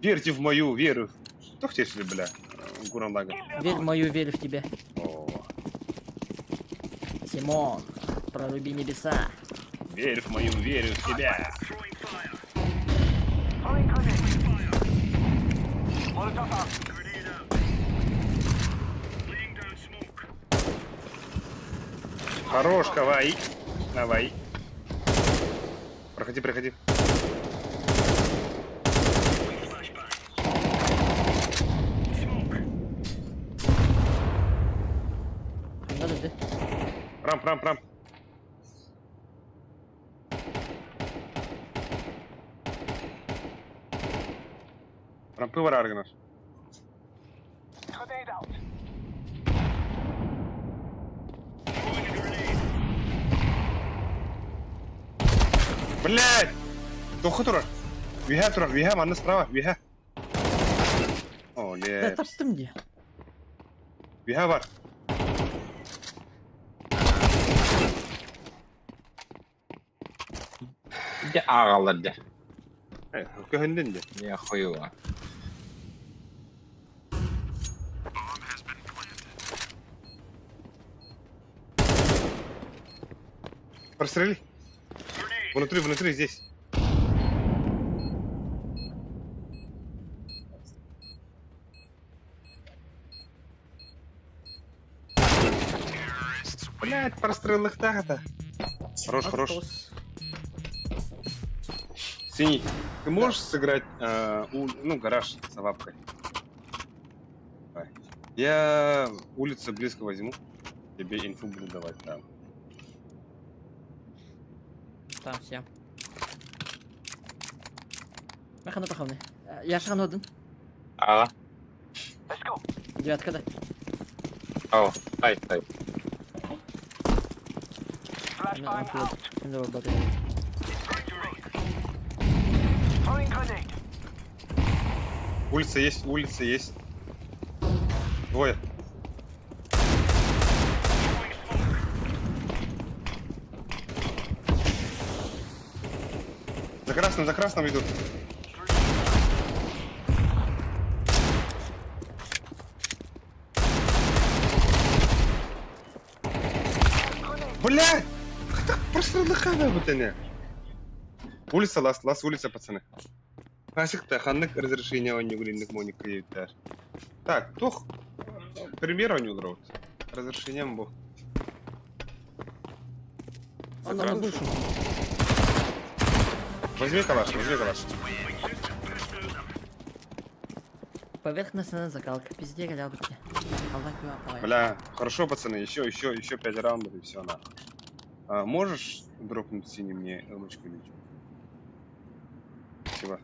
Верьте в мою веру. Что хотите, бля? Гуррен Лаганн. Верь в мою верю в тебя. О, Симон, проруби небеса. верь в мою верю в тебя. Throwing grenade. Molotov out. Grenade out. Laying down smoke. Хорош, Кавай. Давай. Проходи, проходи. Flashbang. Smoke. Надо, да? Ramp, ramp, ramp. Рампы вараргнаш. Grenade out. Throwing a grenade. Блядь! Туохха турар. Үөһэ турар, үөһэ, манна справа, үөһэ. О, Да, лепс. таптым дии. Үөһэ баар. Дьэ ааҕаллар дьэ. Э, көһүннүн дии. Не хуево. Прострели. Внутри, внутри, здесь. Блять, прострел их так-то. Хорош, хорош. Атос. Синий, ты можешь сыграть, ну, гараж с авапкой? Давай. Я улицу близко возьму. Тебе инфу буду давать там. Там все. Махана пахавны. Я шаган Ага. Let's go. Девятка, да. О, тай, тай. Flashbang out. Throwing grenade. Улица есть, улица есть. Двое. Throwing smoke. За красным идут. Бля! Просто лыхана вот они. Улица last, last улица, пацаны. Хасикта, ханнык разрешение он не Моника кредиттер. Так, туох премьер он уларабыт. Разрешением бу. Он на душу. Возьми калаш, возьми калаш. Поверхностная закалка. Пизде галябки. Бля, хорошо, пацаны, еще, еще, еще 5 раундов и все, на. А, можешь дропнуть синий мне ручку или что? Спасибо.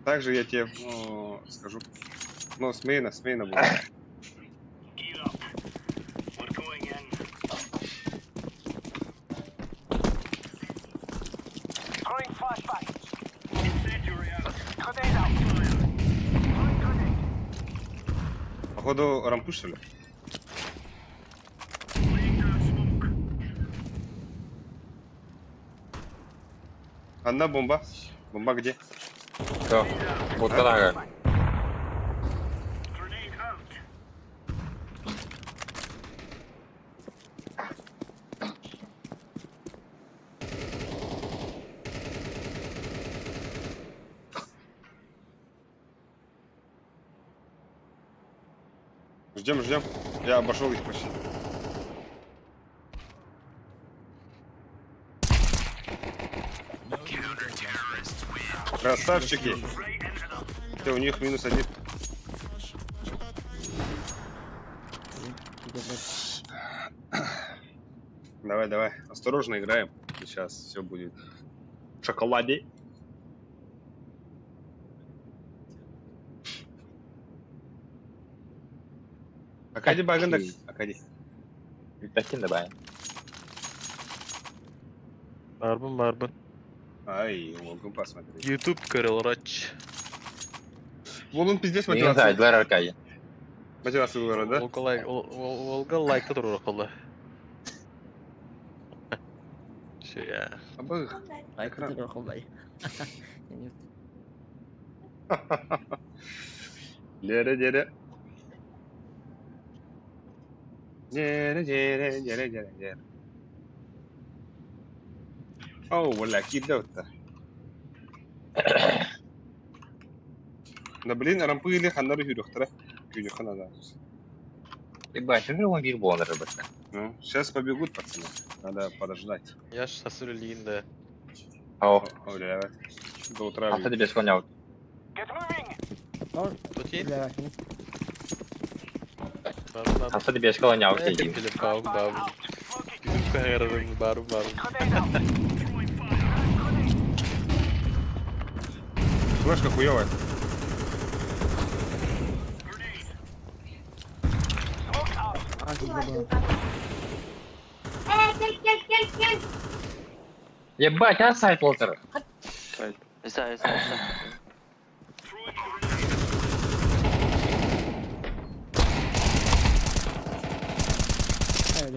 Также я тебе скажу. Ну, с мейна, с мейна будет. Gear up. We're going in. Throwing flashbang. Incendiary out. Grenade out. Throwing grenade. Походу, рампу, что ли? Laying down smoke. Одна бомба. Бомба где? Все. Вот так. Ждем, ждем. Я обошел их почти. Красавчики. Ты у них минус один. Давай, давай. Осторожно играем. Сейчас все будет в шоколаде. Акади багында, Акади. Бүппэккин да баайын. Барбын барбын. Ай, могу посмотреть. YouTube көрө олорач. Волун пиздец Миигин мотивация. саайдылар Аркадий. Мотивация выбора, да? Волга лайк, Волга лайкта турар колла. Все я. Абы. Лайк Экран. коллай. Дере, дере. Дере, дере, дере, дере, дере. Оу, бля, кидал-то. Да блин, рампы или ханнары хүрөхтөрө. Күнү ханада. Ебать, что же он бир буолан рыбыта? Ну, сейчас побегут, пацаны. Надо подождать. Я ж сасыр да. О, О, бля, до утра. а ты без коня. Тути? Бля, Барбын. А ты без коня Э, Телефон бабы. YouTube барбын барбын. Флешка хуёвая. А, было. Ебать, а сайт Уолтер? Сайт. Inside, inside, inside.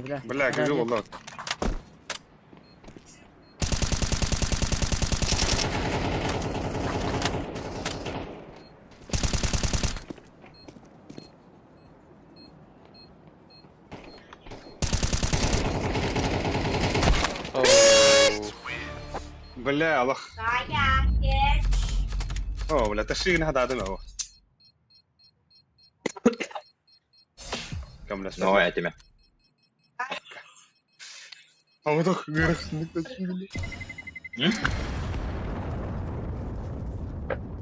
Бля, Бля, горю, wallah. Оу. Бля, Аллах. О, бля, таши на хададым его. Кем Ну, этими. А вот так тащили.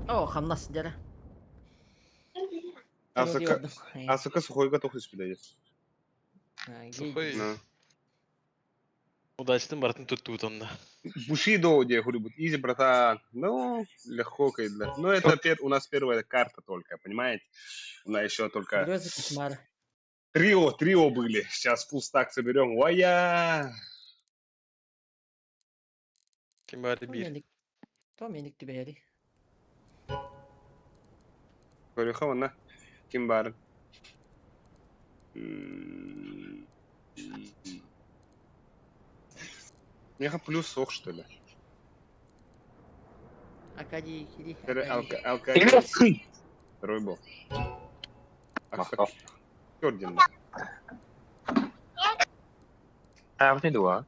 О, хамнас дere. Асыка, асыка сухойга тохуш биле. Сухой. Ну. Удачным бартын туттубут онда. Бушидо, где говорю, изи, братан. Ну, легко, для. Ну, это у нас первая карта только, понимаете? У нас еще только Грезы кошмара. трио, трио были. Сейчас фулл стак соберем. Вая! Ким бары бир. То меник түбэри. Көрүхэ онна ким баар? Меха плюс сох, что ли? Акади кири. Тері Акади. алка Второй был. Махтал. Орден. А, вот не дуа.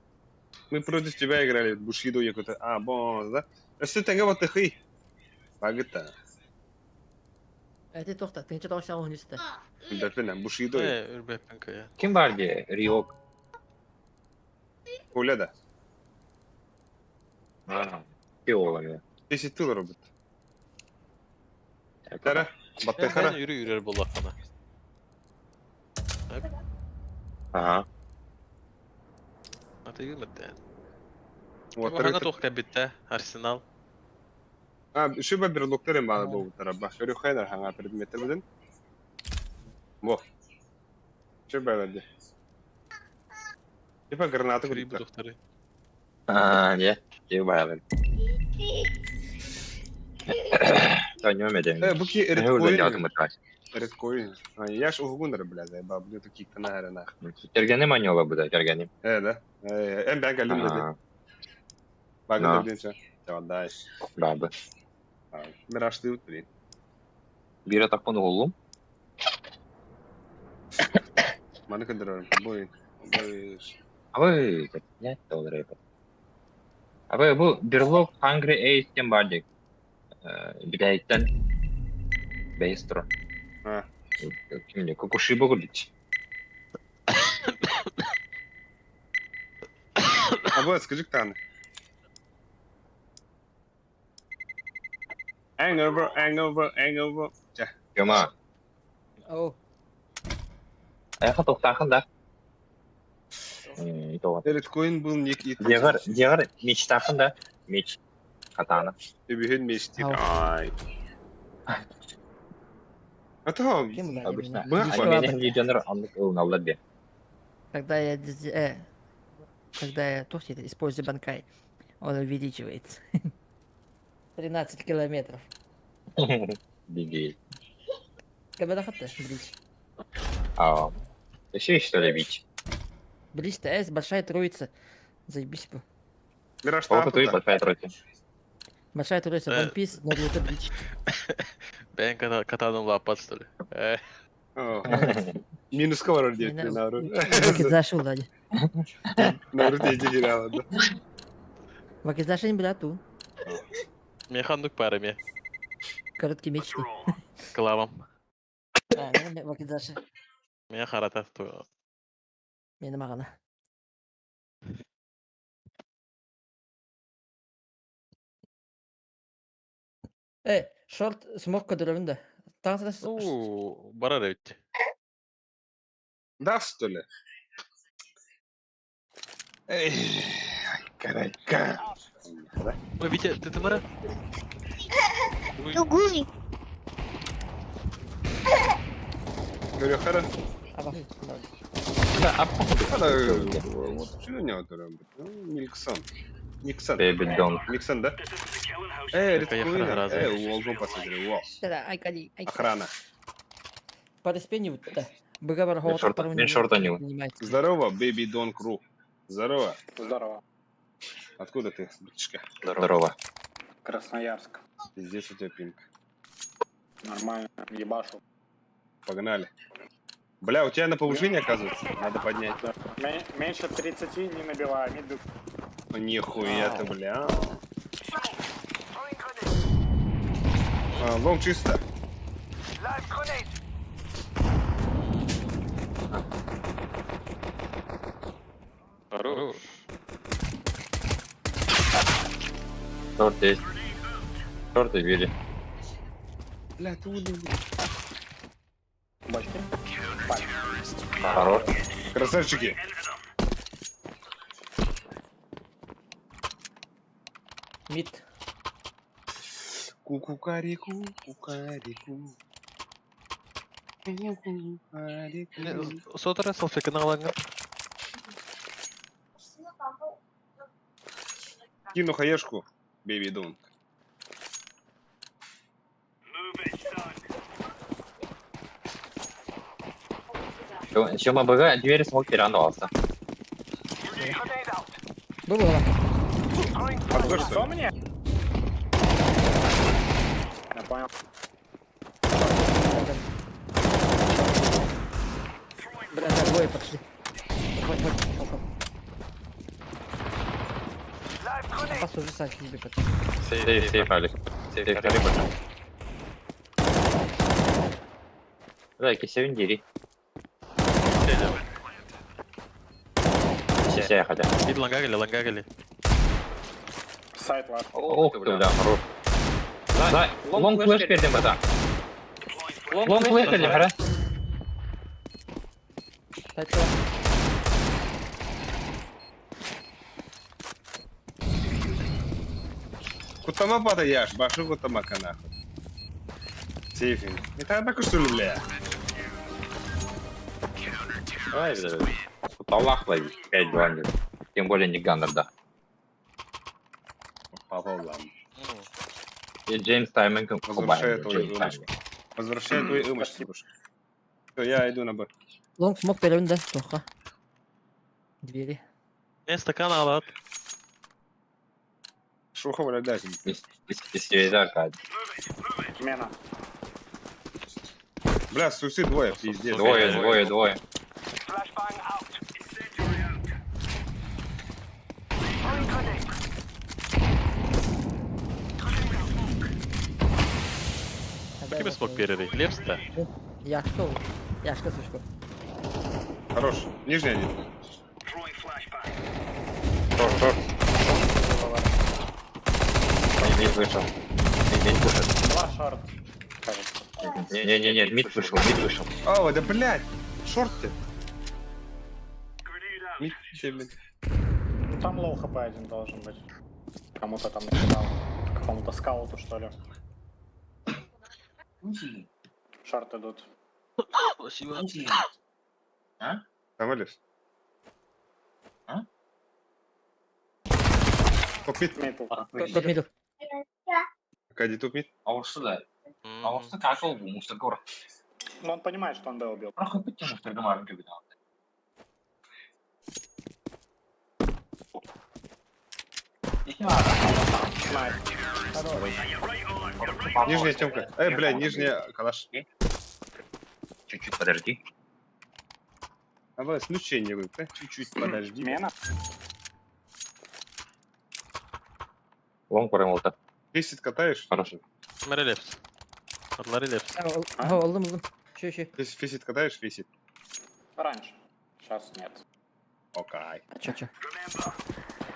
Мы против тебя играли, Бушидо якута. А, бон, да? Өссө тэҥэ батыхый. Багыта. Эти тохта, тынча тавыша оһнүстэ. Бэппинэ, Бушидо. Э, үрбэппин кая. Ким бар де? Риок. Коля да. А, Пиолами. Если ты робот. Тара, баттыхара. Үрү үрэр боллахана. Ага. Атыгы мэтэ. Вот, Хана туох кэбитте, Арсенал. А, шуба берлоктарын баалы болбуттара. Ба, хөрү хайнар хаңа предметтер бидин. Во. Шуба бәді. Типа граната Кири курдуктар. будухтары. А, не. Ким бар. Да, не умею. Э, буки Редкоин. редкоин. Редкоин. А, Я ж угундар, бля, заеба, блю такие канары нах. Кергени манёла буде, кергени. Э, да? Э, эм бәг алим деди. Багы Да. дединче. Давай. Бабы. Мирашты блин. Бира такпын оğlum. Маны кындырарым. Бой. Бой. Абы, не olur епет. Абы, bu Берлог Hungry Ace кем бар дек. Бигайттен Бейстро. А. Ким Кокушиба курдук. А вот, скажи, кто Hangover, hangover, hangover. Чэ. Тёма, Оу. айха тоқтақын да. Итого. Редкоин был ник и Дегар, дегар, мечтақын да. Меч. Катана. Үбүһүн мечтир. Ау. Ай. А то Кем была Обычно. Бых А меня легионер аннык ылыналлар бе. Когда я, когда я то это, использую банкай, он увеличивается. 13 километров. Беги. Когда хатта, брич. А, еще что ли бить? Брич-то С, большая троица. Заебись бы. Мираж Вот это и большая троица. Большая троица, One Piece, Наруто, Брич. Бэйэн катаным лаппат, что ли? Минус ковар диэт Наруто. Вакидзаши улади. Наруто иди гирала, да. Вакидзаши не бля ту. Механдук парами. Короткий меч. Клавам. А, ну, Вакидзаши. Меня харата ту. Мен мағана. Шорт смог көдөрөбүн да. Таңсына Ну, барар ведь. Да, что ли? Эй, карайка. Ой, Витя, ты Тамара? Тугуй. Говорю, хара. Аба. Да, а походу. Что у него там? Никсон. Никсон. Бэби Дон. Никсон, да? Эй, редкоин. Разве? Эй, уолгом посмотри, уол. Да, ай кали, ай. Охрана. Пареспени вот да. Быга бар Мен шорт, мен шорта не. Здорово, Бэби Дон Кру. Здорово. Здорово. Откуда ты, братишка? Здорово. Красноярск. Пиздец у тебя пинг. Нормально. Ебашу. Погнали. Бля, у тебя на повышение, оказывается? Надо поднять. Да. Меньше 30 не набиваю. Миду. Ну, Нихуя ты, бля. А, long чисто. Хорош. Шорт есть. Шорты били. Бля, ты удобный. Бочки. Хорош. Красавчики. Мид. Кукукарику, кукарику. Кукукарику. Сотара салфетка на Кину хаешку, бэби донг. Чем АБГ дверь смог переандался. Было. Обзор, что Лицо ли? мне? Я понял. Бля, да, двое пошли. Вот, вот, вот. Пас уже сам не бегает. Сейф, сейф, Алик. Сейф, Алик, больше. Да, кисевин дери. Все, хотя. Вид лангагали, лангагали. Сайт ваш. Ох ты, бля, хорош. Да, лонг флеш перед да. Лонг флеш перед хара. Тачка. Кутама падаешь, башу кутамака нахуй. Сейфинг. Это так что ли, бля? Ай, бля. Аллах ловит. 5-2. Тем более не Ганнер, да. Пополам. И Джеймс Тайминг Возвращаю твою Джеймс рюмочку. Тайминг. Возвращаю твою эмочку. Все, я иду на Б. Лонг смог перевен, да? Тоха. Двери. Не, стакан алат. Шуха, бля, дайте. Из Аркадий. Мена. Бля, сусы двое, пиздец. Двое, двое, двое. Ким смог перерыть? Лепс-то? Яшка ол. Яшка сушка. Хорош. Нижний один. Шорт, шорт. Мид вышел. Мид вышел. Два short, кажется. Не-не-не, mid вышел, mid вышел. О, да блядь! Short ты. Mid тебе, блядь. Ну, там low HP один должен быть. Кому-то там накидал. Какому-то скауту, что ли. Short идут. Спасибо. Там вылез. А? Топ mid. Middle. Топ middle. Аркадий, топ mid. Ауырсы Ауырсы как ол бұл мусоргор. Ну, он понимает, что он Б убил. Бірақ өпіт мусоргор марын көбі. Nice. Нижняя темка. Эй, бля, нижняя калаш. Чуть-чуть подожди. А вы исключение вы, да? Чуть-чуть подожди. Мена. Long барым олды. Фейсит катаешь? Хорошо. Релепс. Атлар релепс. А, Алдым, алдым. Şu şu. Фейсит катаешь? Фейсит. Раньше. Сейчас нет. Окей. Чо чо.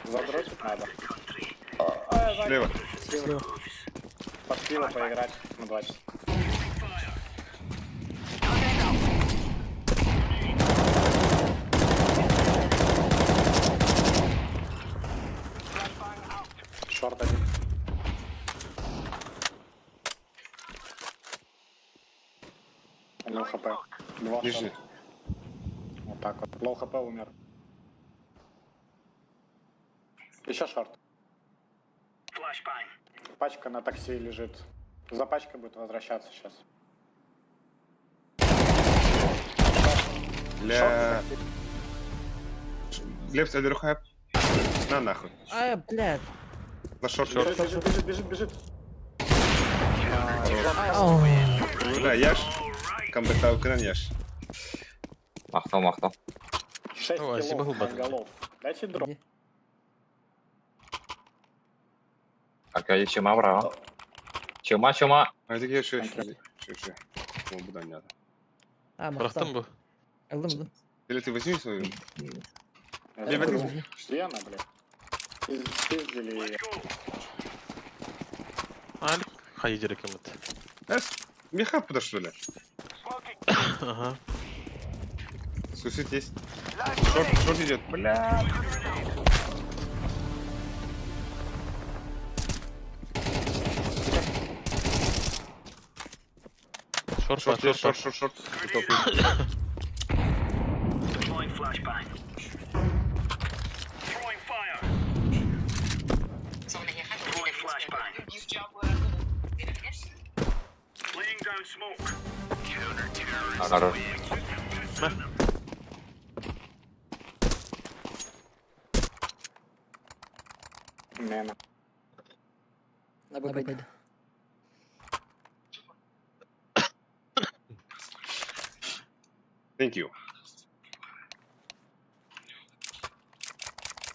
Задротить надо. Слева. Слева. Под пиво поиграть на 2 часа. Short один. Low HP. Два Нижний. short. Вот так вот. Low HP умер. Еще short. Пачка на такси лежит. За пачкой будет возвращаться сейчас. Бля. Лепс, один рука. На нахуй. А, блядь. На short. Бежит, бежит, бежит, бежит, бежит. Ау. Бля, яш. Камбэк кынан яш. Мақтал, мақтал. 6 Ой, спасибо, киллов, Губат. голов. Дайте дроп. Где? Аркадий, чума, браво. Чума, чума. А это я еще, еще, еще. О, буда не надо. А, Бырахтым мақтал. бу. Алдым, алдым. Или ты возьми свою? Я Лево забыл. ты- Где она, блядь? Спиздили ее. Алик. Хайдер кемет. Эс, меха подошли, ли? Ага. Сусид есть. Шорт, шорт идет. Бля. Шорт, Шорт, шорт, шорт, шорт. шорт, шорт. Топ mid. Хорош. Мена. На Б пойду. Thank you.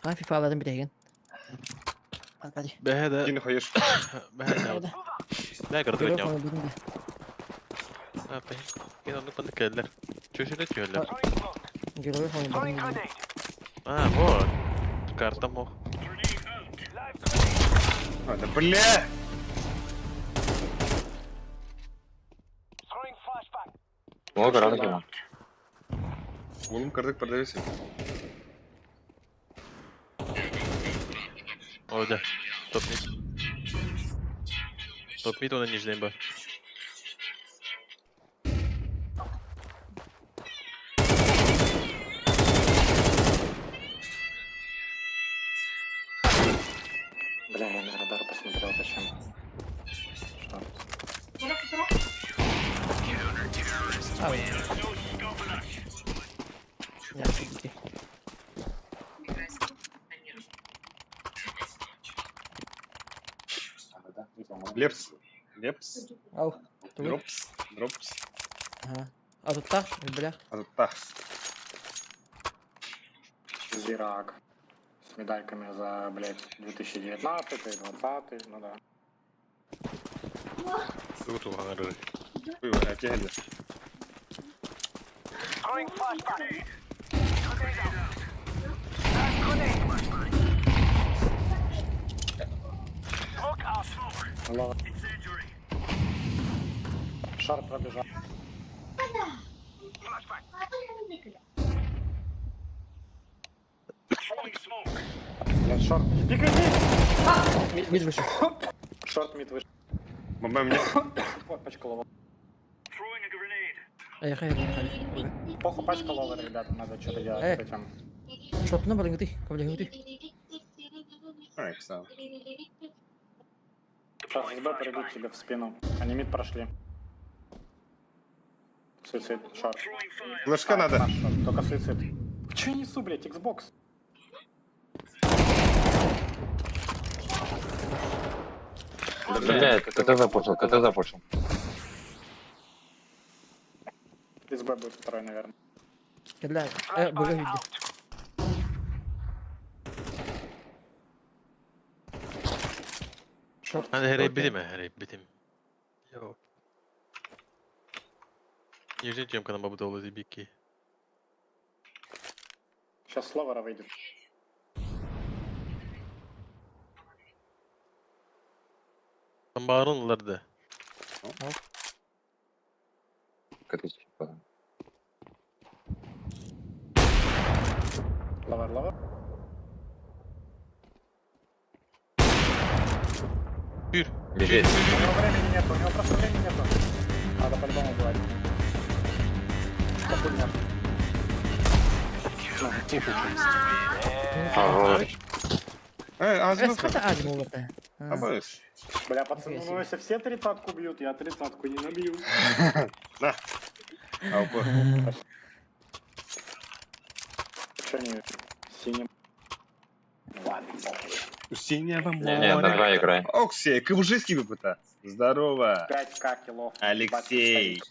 Ha FIFA alalım bir de gel. Hadi. Бэһэ Кин хоешь. бэһэ. Бэһэ кырдык Görüyor ням. musun bunu da? Кин оннук панды келлер. Чөшүлө чөөлөр. Görüyor musun bunu da? А, вот. Карта мох. А, да бля! Ол көреді чума. Улым кырдык продавец. О, да. Топ mid. Топ mid он нижний бар. Бля, я на радар посмотрел, зачем. Short. Ау. Ya, gitti. Лепс. Лепс. Ау. Тугу. Дропс. Дропс. Ага. А тут так, бля. А тут так. Зирак. С медальками за, блядь, 2019, 20, ну да. Тугу тугу Ой, а те Lower. Short пробежал. Блядь, short. Беги, беги! Mid вышел. Short mid вышел. Бомба мне. Вот, пачка lower. Эх, эх, эх. Похуй, пачка lower, ребята, надо что-то делать Э. с этим. Short на барынгы ты, кабля ты. Ай, кстати. Сейчас с Б придут тебе в спину. Они mid прошли. Суицид, short. Флешка надо. Наш short, только суицид. Че я несу, блядь, Xbox? Блядь, КТ запушил, КТ запушил. Из Б будет второй, наверное. Кабля, бага види. Short. Hani her bitim her bitim. Yok. Нижний темка на бабдолу бики. Сейчас с lower а выйдет. Там барон лерде. КТ типа. Lower, lower. Тюр. Бежит. У него времени нету, у него просто времени нету. Надо по-любому убивать. Капуль нет. Хорош. Эй, Э, азбука. сколько азимул это? Абыс. Бля, пацаны, Нихуя ну если все тридцатку бьют, я тридцатку не набью. На. Алпа. Че не синим? Ладно, похуй. У синего Не, не, моря. давай играй. Оксей, кабужиский выпыта. Здорово. 5к киллов. Алексей.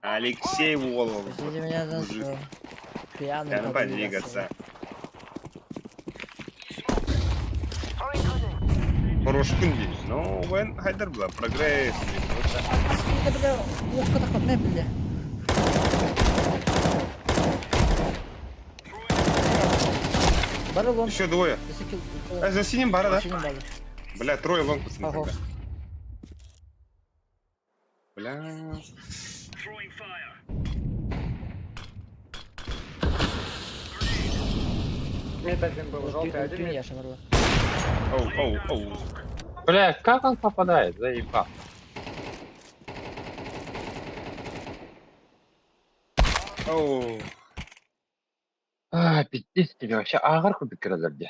Алексей Волов. Извините меня за Мужик. что пьяный Надо подвигаться. Хороший күн Ну, вен хайдар была. Прогресс. Сука, бля, ловко так вот, бля. Бары long. Еще двое. А, за синим бара, да? Синим бары. Бля, трое long, пацаны, Ого. тогда. Бля. Mid один был, желтый, один mid. Яша барла. Оу, оу, оу. Бля, как он попадает? Заебал. Оу. А, пиздец тебе вообще. Агарку беккерелерди.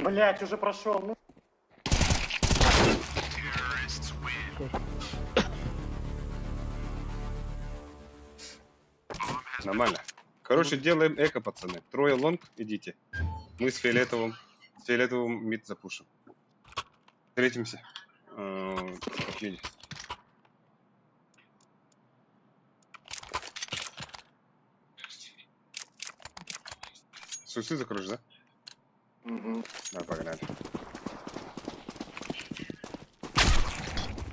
Блять, уже прошел. Ну, Нормально. Короче, делаем eco, пацаны. Трое long, идите. Мы с фиолетовым mid запушим. Встретимся. В миде. Сусы закроешь, да? Мгм. Да, погнали.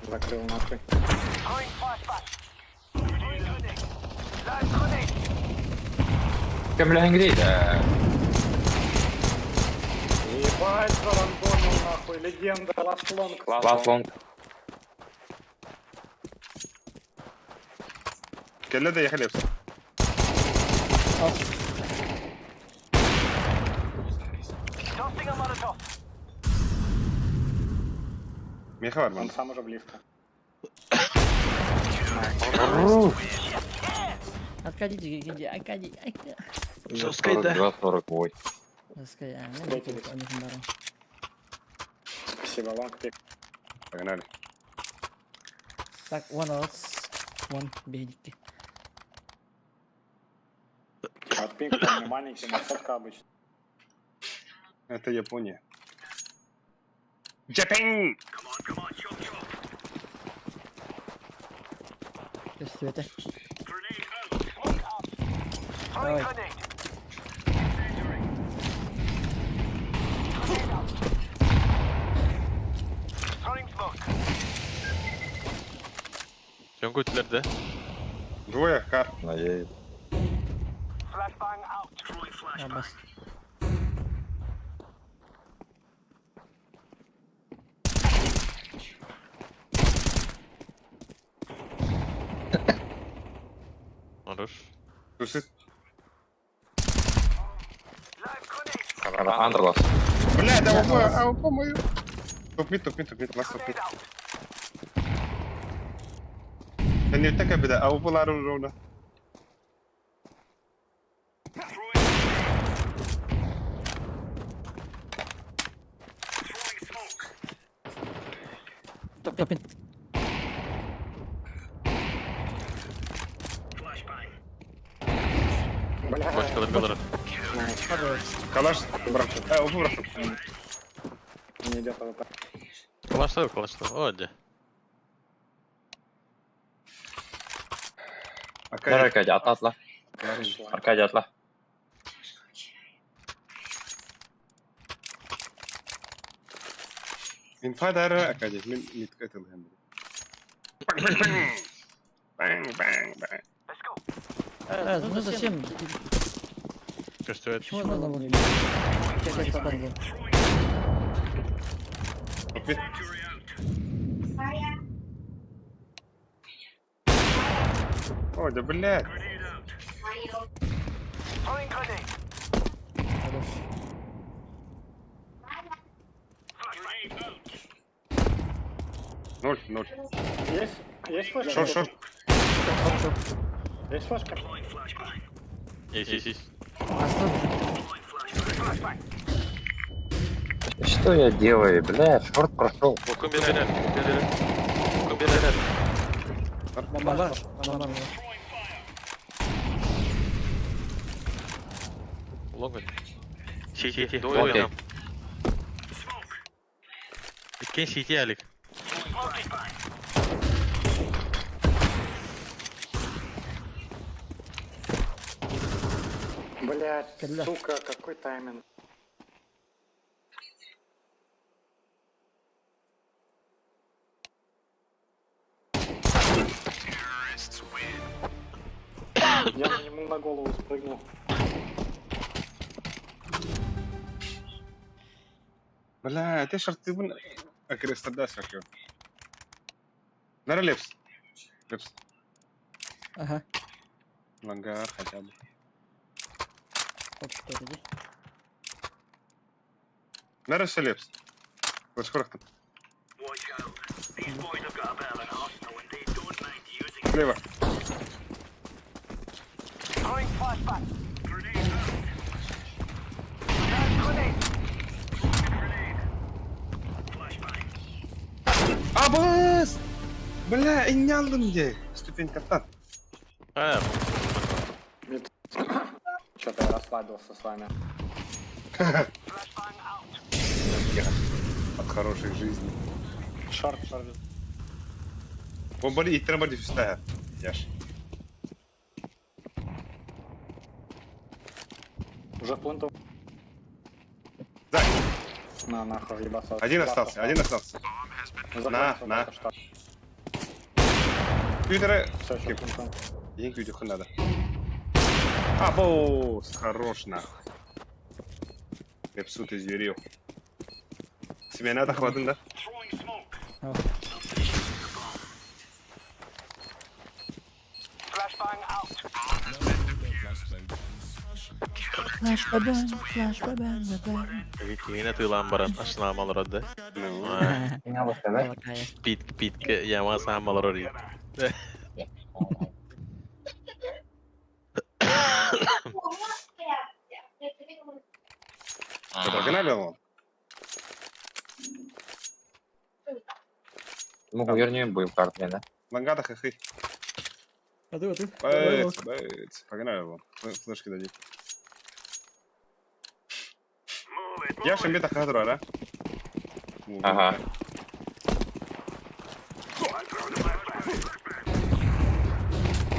Закрыл нахуй. Кем да. Ебать, зарандомил нахуй, легенда, last long. Last long. Кэллэ да ехали. Меха Он варман. сам уже близко. Аркадий, иди, Аркадий, Аркадий. 42, 48. Скажи, а, Встретились. Спасибо, long pick. Погнали. Так, one out, one, бегите. От пинг там не маленький, но сотка обычно. Это Япония. Japan! Все это. Давай. Жонго өтүлерде. Двое, кар. Надеюсь. Абас. Хорош. Тусит. Андерлас. Бля, да АВП, АВП мою. Топ мид, топ мид, топ мид, ласт топ мид. Кэнниттэн кэлбитэ, АВП-лары ровно. Топин. Бля, Бочкалар калара. Хорош. Калаш бырахтым. Э, АВП бырахтым. не идет АВП. Калаштар, калаштар. О, де. Аркадий. Аркадий, атла атла. Аркадий атла. Инфа дары Аркадий. Мин митка этилген. Бang, bang, bang. Ну зачем? Көстүбэт. Почему надо было? Я бесплатно. Топ мид. О, да блядь. Хорош. Ноль, ноль. Есть, есть флешка? Шорт, шорт. Есть флешка? Есть, есть, есть. Ослаб. Что я делаю, бля, шорт прошел. Окун берер. Берер. Окун берер. Бомба. Бомба. Лонган. Сити. Окей. Двое. Иккен сити алик. Блять, Бля. сука, какой тайминг. Я на нему на голову спрыгнул. Бля, ты шортыбын агрессорда сакё. Нара лепс. Лепс. Ага. Лангар хотя бы. Оп, что это? Нара все лепс. Скоро там. Слева. Абыс! Бля, инялдым де. Ступенькаттан. А, Что-то я расслабился с вами. От хорошей жизни. Шорт, шорт. Бомбали, иттер бар диффустая. Яш. Уже в пленту. За. На, нахуй, ебаться. Один остался, один остался. На, на. Күйдері... Все, еще пленту. Ең күйді надо. Абоус, хорош нахуй. Лепсу ты зверил. Семена хватит, да? Флаш бабан, флаш бабан, бабан. Киһине тыылаан баран ашнаам олорор да. Ну, Алакая. Пит питке яма саам олорор дии. Погнали он. Ну, вернем будем карту, да? Лангата хахы. А ты, а ты? Бэц, бэц. Погнали его. Флешки дадим. Я шамбета хадруа, да? Ага.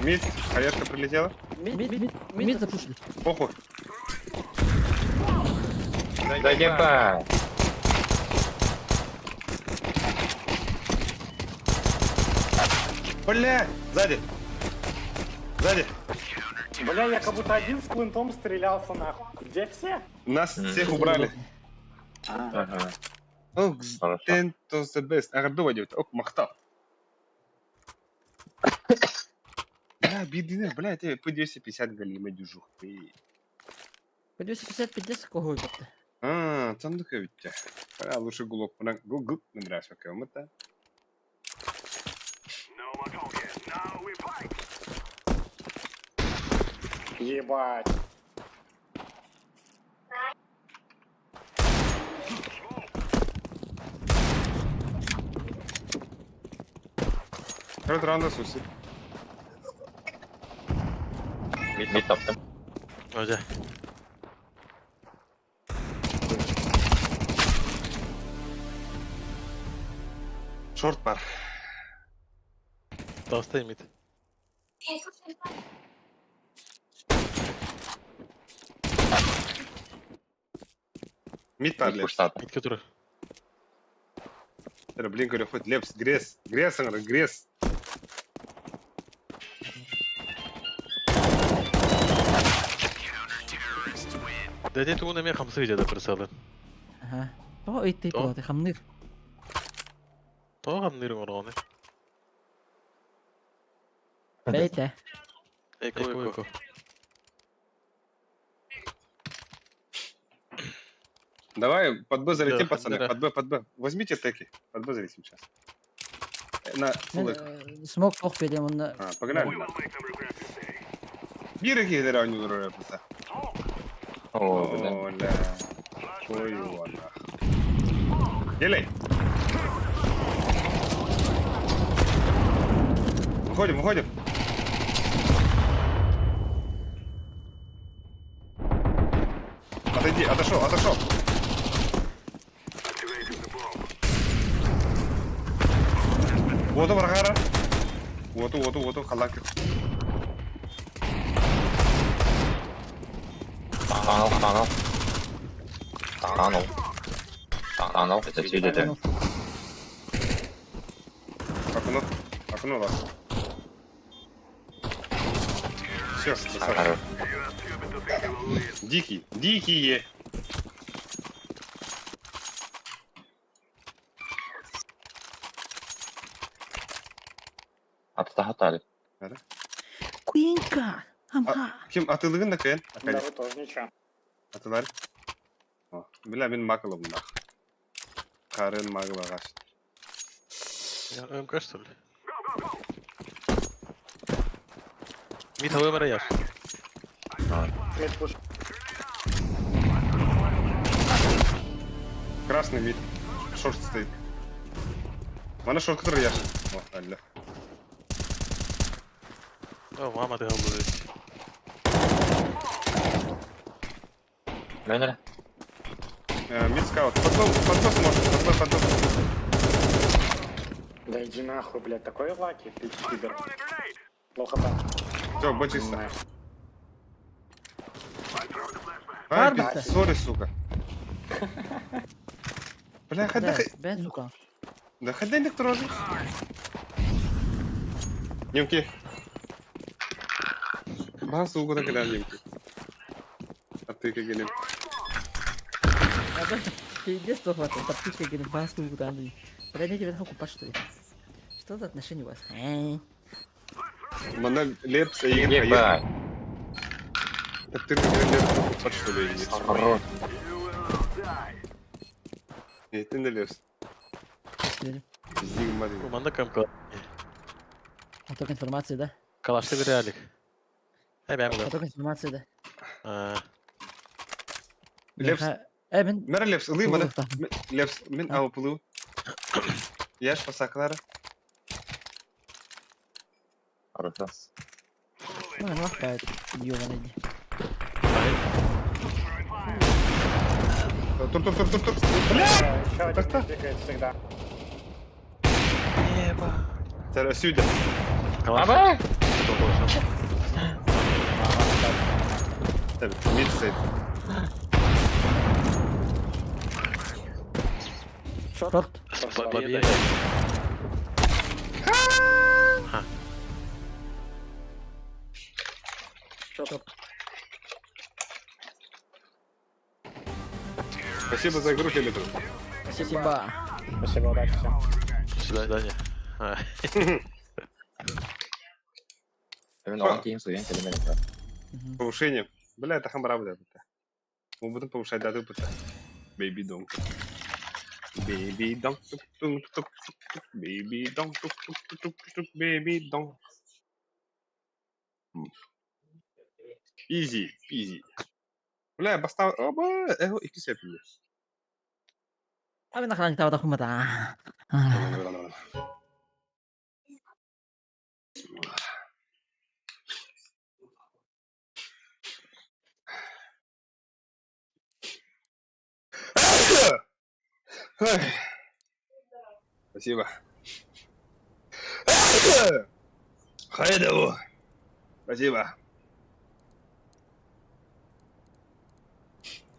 Мид, хаешка прилетела. Мид, мид, мид запушили. Похуй. Да еба! Бля, сзади. Сзади. Бля, я как будто один с плентом стрелялся нахуй. Где все? Нас всех убрали. Ага, Ох, хорошо. Тенто the best. Ардова девять. Ок, махта. Бля, бедный, бля, тебе по 250 галима дюжух. Ты. По 250 50 кого выпадет? А, там такая ведь. А, лучше гулок. Гуг, нравится, как это. Ебать. Второй раунд суси. Мид топтым. Оде. Шорт пар. Толстой мид. Мид пар Мид лепс. пуштат. Мид который. Блин, говорю, хоть лепс, грес, грес, говорю, грес. Дәдә тугын эме хамсы видеода присалы. Ага. О, и ты То. платы, хамныр. Тоға хамнырың орғаны. Бейте. Эко, Эко, эко. эко. Давай под Б залетим, Да, пацаны. да. Под Б, под Б. Возьмите теки. Под Б залетим сейчас. На фул эко. Смок ох берем он. А, погнали. Биры какие-то не урапса. О, бля. Оля. Ой, она. Делай. Выходим, выходим. Отойди, отошел, отошел. Вот варгара. Вот, вот, вот, халак. Танал, танал. Танал. Танал. Это сидит. Окно, окно, ладно. Все, Хорош. Дикие, дикие. Отстагатали. Куинка! Амха! Ким атылыгын да кыйын? Да вы тоже ничего. Атылар. О, бля, мин макылым нах. Карын магыла гаш. МК что ли? Мид хавы яш. Мид пуш. Красный вид. Шорт стоит. Мана шорт который яш. О, алля. О, мама ты голубый. Мене? Мид скаут. Потом, потом сможет, потом, потом. Да иди нахуй, блядь, такой лаки, ты пидор. Плохо там. Все, бочиста. Нахуй. Ай, Барбита. сори, сука. Бля, ходи, Да, ходи. бен, сука. Да ходи, никто Немки. Бас угу так да немки. А ты как гелем. А да, пиздец, то хватает. Таптичка говорит, бас, ну куда ты. Бля, я тебе нахуй купать, что ли? Что за отношения у вас? Мана лепс и Ебать. Так ты как лепс покупать, что ли? или? Хорош. Нет, ты не лепс. Пиздик, мать. Манда кам Поток информации, да? калашты бир алик. Э, бәм да. Поток информации, да? Лепс. Э, мен... Мера лепс, ылы, мана. Тугулуктан. Лепс, мин А? ауплу. Яш пасаклара. Хорошо. Ну, лахает, ёбаный. Тур, тур, тур, тур, тур. Бля! Еще один Так-то. бегает всегда. Сара, сюда. Калаш. Аба! Так, мид стоит. Шорт. Победа. Short. Спасибо за игру, Телеграм. Спасибо. Спасибо, удачи всем. До свидания. А, Мен оған кейін суен келемін. Мгм. Повышение. Бля, это хамбара, бля. Мы будем повышать дату пыта. Бэйби донг. Бэйби донг. Тук тук тук тук. Бэйби донг. Тук тук тук тук тук. Бэйби донг. Изи, изи. Бля, бастав... Оба, эхо, икки сепили. А мен охранник табата хумата. Спасибо. Хайдову. Спасибо.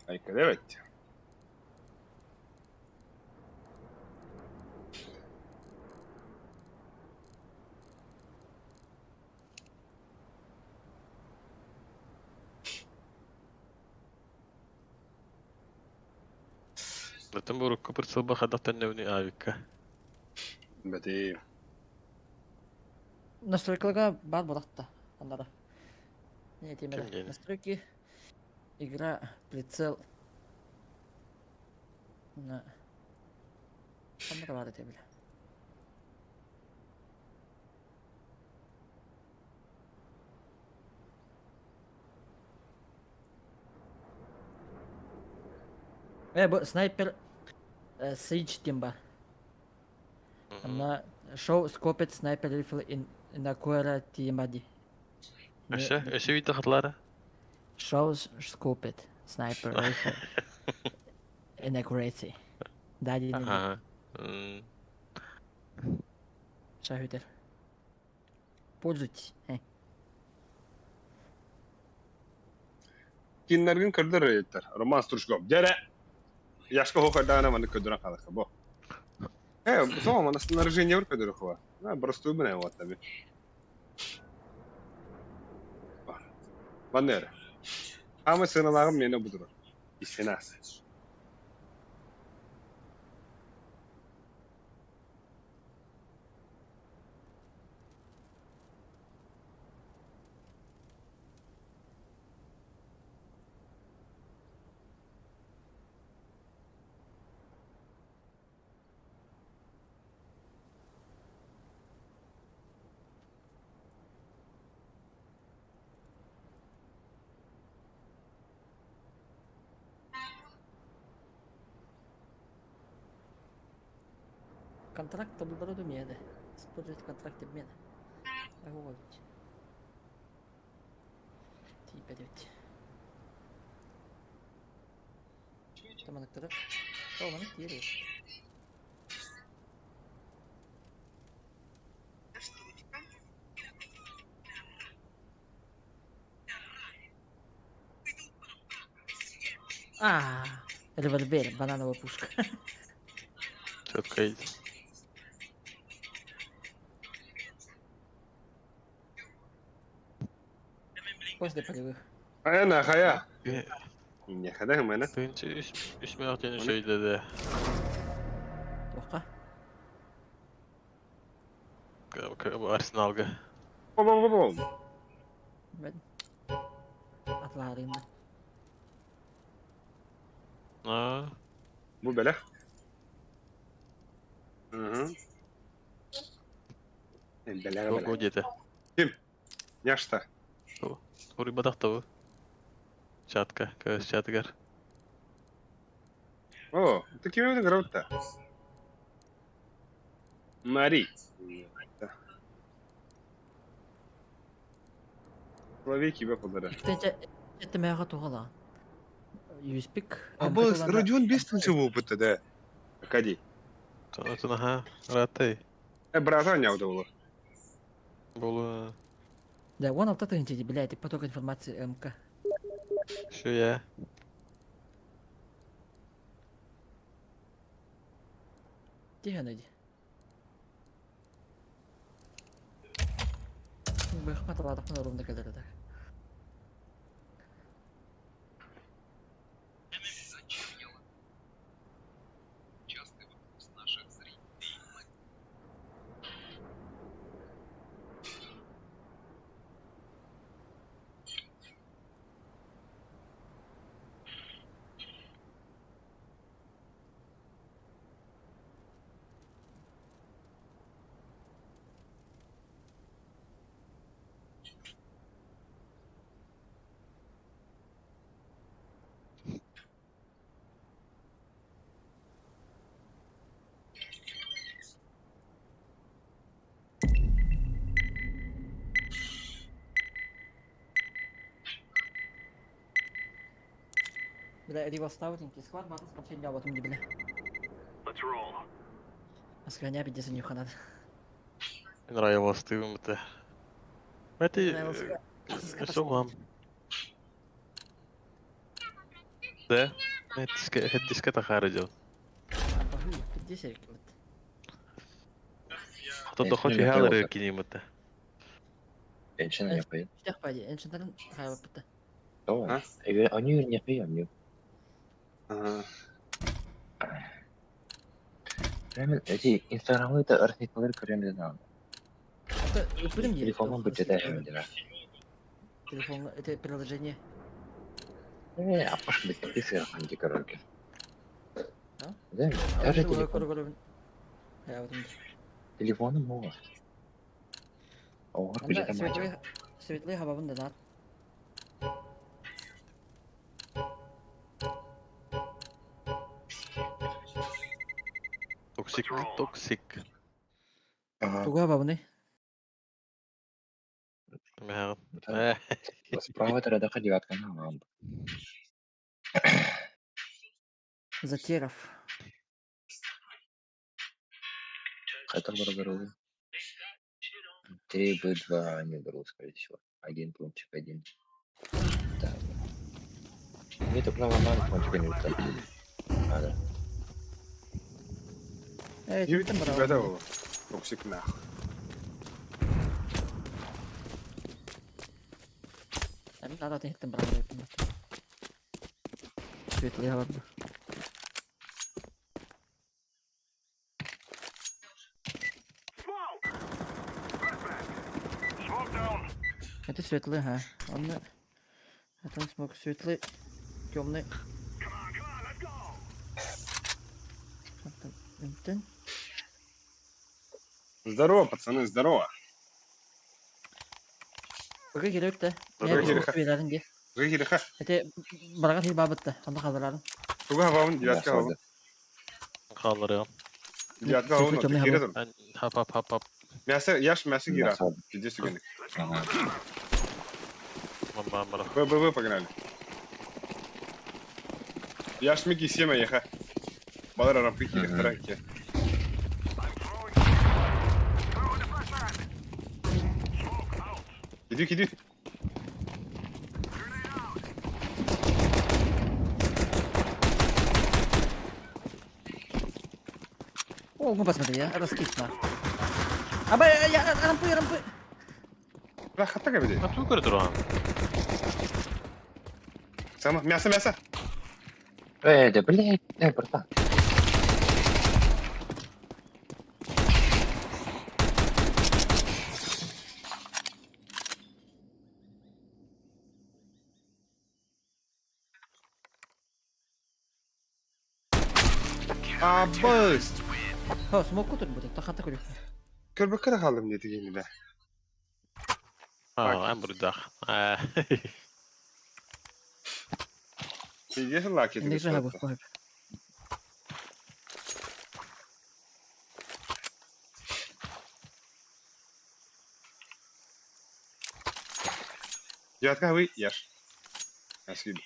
Айка, давайте. Латын бурукка прицелба хадах төннөбүнүй авикка. Бәти. Настройкаларга бар буолахта. Аннара. Не Ким тиэмэрэ. диэни? Настройки. Игра, прицел. На. Ханна баар этэ бile. Э, бу снайпер Сейдж диэн баар. Онно шоу scoped sniper rifle in Inakura Tiamadi. Өссө, өссө видео хатлара. Show scoped sniper rifle inaccuracy. Да, диэн Аха. М, Шахютер. Пользуйтесь. Э. Киннэргин көрдөр рейттер. Роман Стручков. Дьэ Яшка хохайдаана маннык көрдөрөн хаалыахха бо. Э, тоҕо манна снаряжение бар көрдөрүөххэ ба. Простой бына уоттаби. Манна эрэ. Хаамай сыаналааҕым миэнэ бу турар. Истэн аас. Контракт тобуллара миэнэ. Использовать контракт обмена. Оговить. Тиийбэт эбит. Таманыктара. О, маннык тиийэр эбит. А, револьвер, банановая пушка. Четко едет. После полевых. Айана хайа. Не хада мэна. Тыынча үс үс мөөх диэн үчүгэйдэ Туохха? Арсеналга. Бо-бо-бо-бо. Мен атлаарыйын да. Аа, Бу бэлэх. Мгм. Бэлэҕэ го бэлэх. диэтэ. Ким? Няшта. Суруйбатах да бу. Чатка, көс чатыгар. О, ты ким эбитин көрөбүт да? Мари. Словейки бе кылдара. Иккитэ этэмээҕэ туһалаан. Юспик А бұл Родион бес тынчы опыты да. Акади. Тон аха, ратай. Э, брата няуда болар. Болу. Да, 16 тыһыынча блядь, поток информации МК. Шуя. Тиһэн дии. Быхма табаатахпына урумда кэлэр этэ. Бля, ревоставить, склад батл вообще не об этом не бля. Асканя пиздец у них надо. Нравилось ты им это. Это Нравился. что вам? Да? Это тахарадил. Пиздец, я Хотя не халары хотелось. кинемата. Женщина не поедет. Штях пойди, эншентарин хайвапыта. Давай. А? Они не поем, Ага. Прямо эти инстаграмы это архитектуры прям не знаю. Это упырым где? Телефоном бы читаешь, не знаю. Телефон, это приложение. А пошли, ты сверху, короче. А? Да, даже телефон. Я вот Телефоном можно. Оҕор билетэ маача. Светлый хабабын да нар. Токсик, токсик. Ага. Туга хабабыны. Мягон. Справа тарадаха девятка на вам. Затеров. Это было 3 Б 2 не беру, скорее всего. Один пунктик, один. Так. Мне только нормально пунктик не так. А, да. Э, Юрий там тебя было. Токсик нахуй. Надо ты там брал. Светлый хабабы. Это светлый, ага. Он, это он смог светлый, темный. Здорово, пацаны, здорово. Бага керек-то. Бага керек. керек. Гыгириха. Это барага хил бабытта. Анда халдырарын. Туга хабабын, девятка хабабын. Халары. Девятка хабабын, Темный кире тур. Хап хап хап хап. Мясо, яш мясо гира. Пиздец түгенек. Ага. Мама мара. Б, Б, Б, погнали. Яш мики сема еха. Балара рампы кире, Мгм. вторая ке. Иди, иди. О, ну посмотри, я раскис на. Аба, я рампы, рампы. Бля, хата кабеди. А ту көрдүр. Сама, мясо, мясо. Да блядь, братан. А, быс. Ха, смок кутур будет, та хата көрүк. Көрбөккө да калдым деди кениле. А, ам бурдах. Пиздец лаки. Не же хабы. Девятка вы, яш. Спасибо.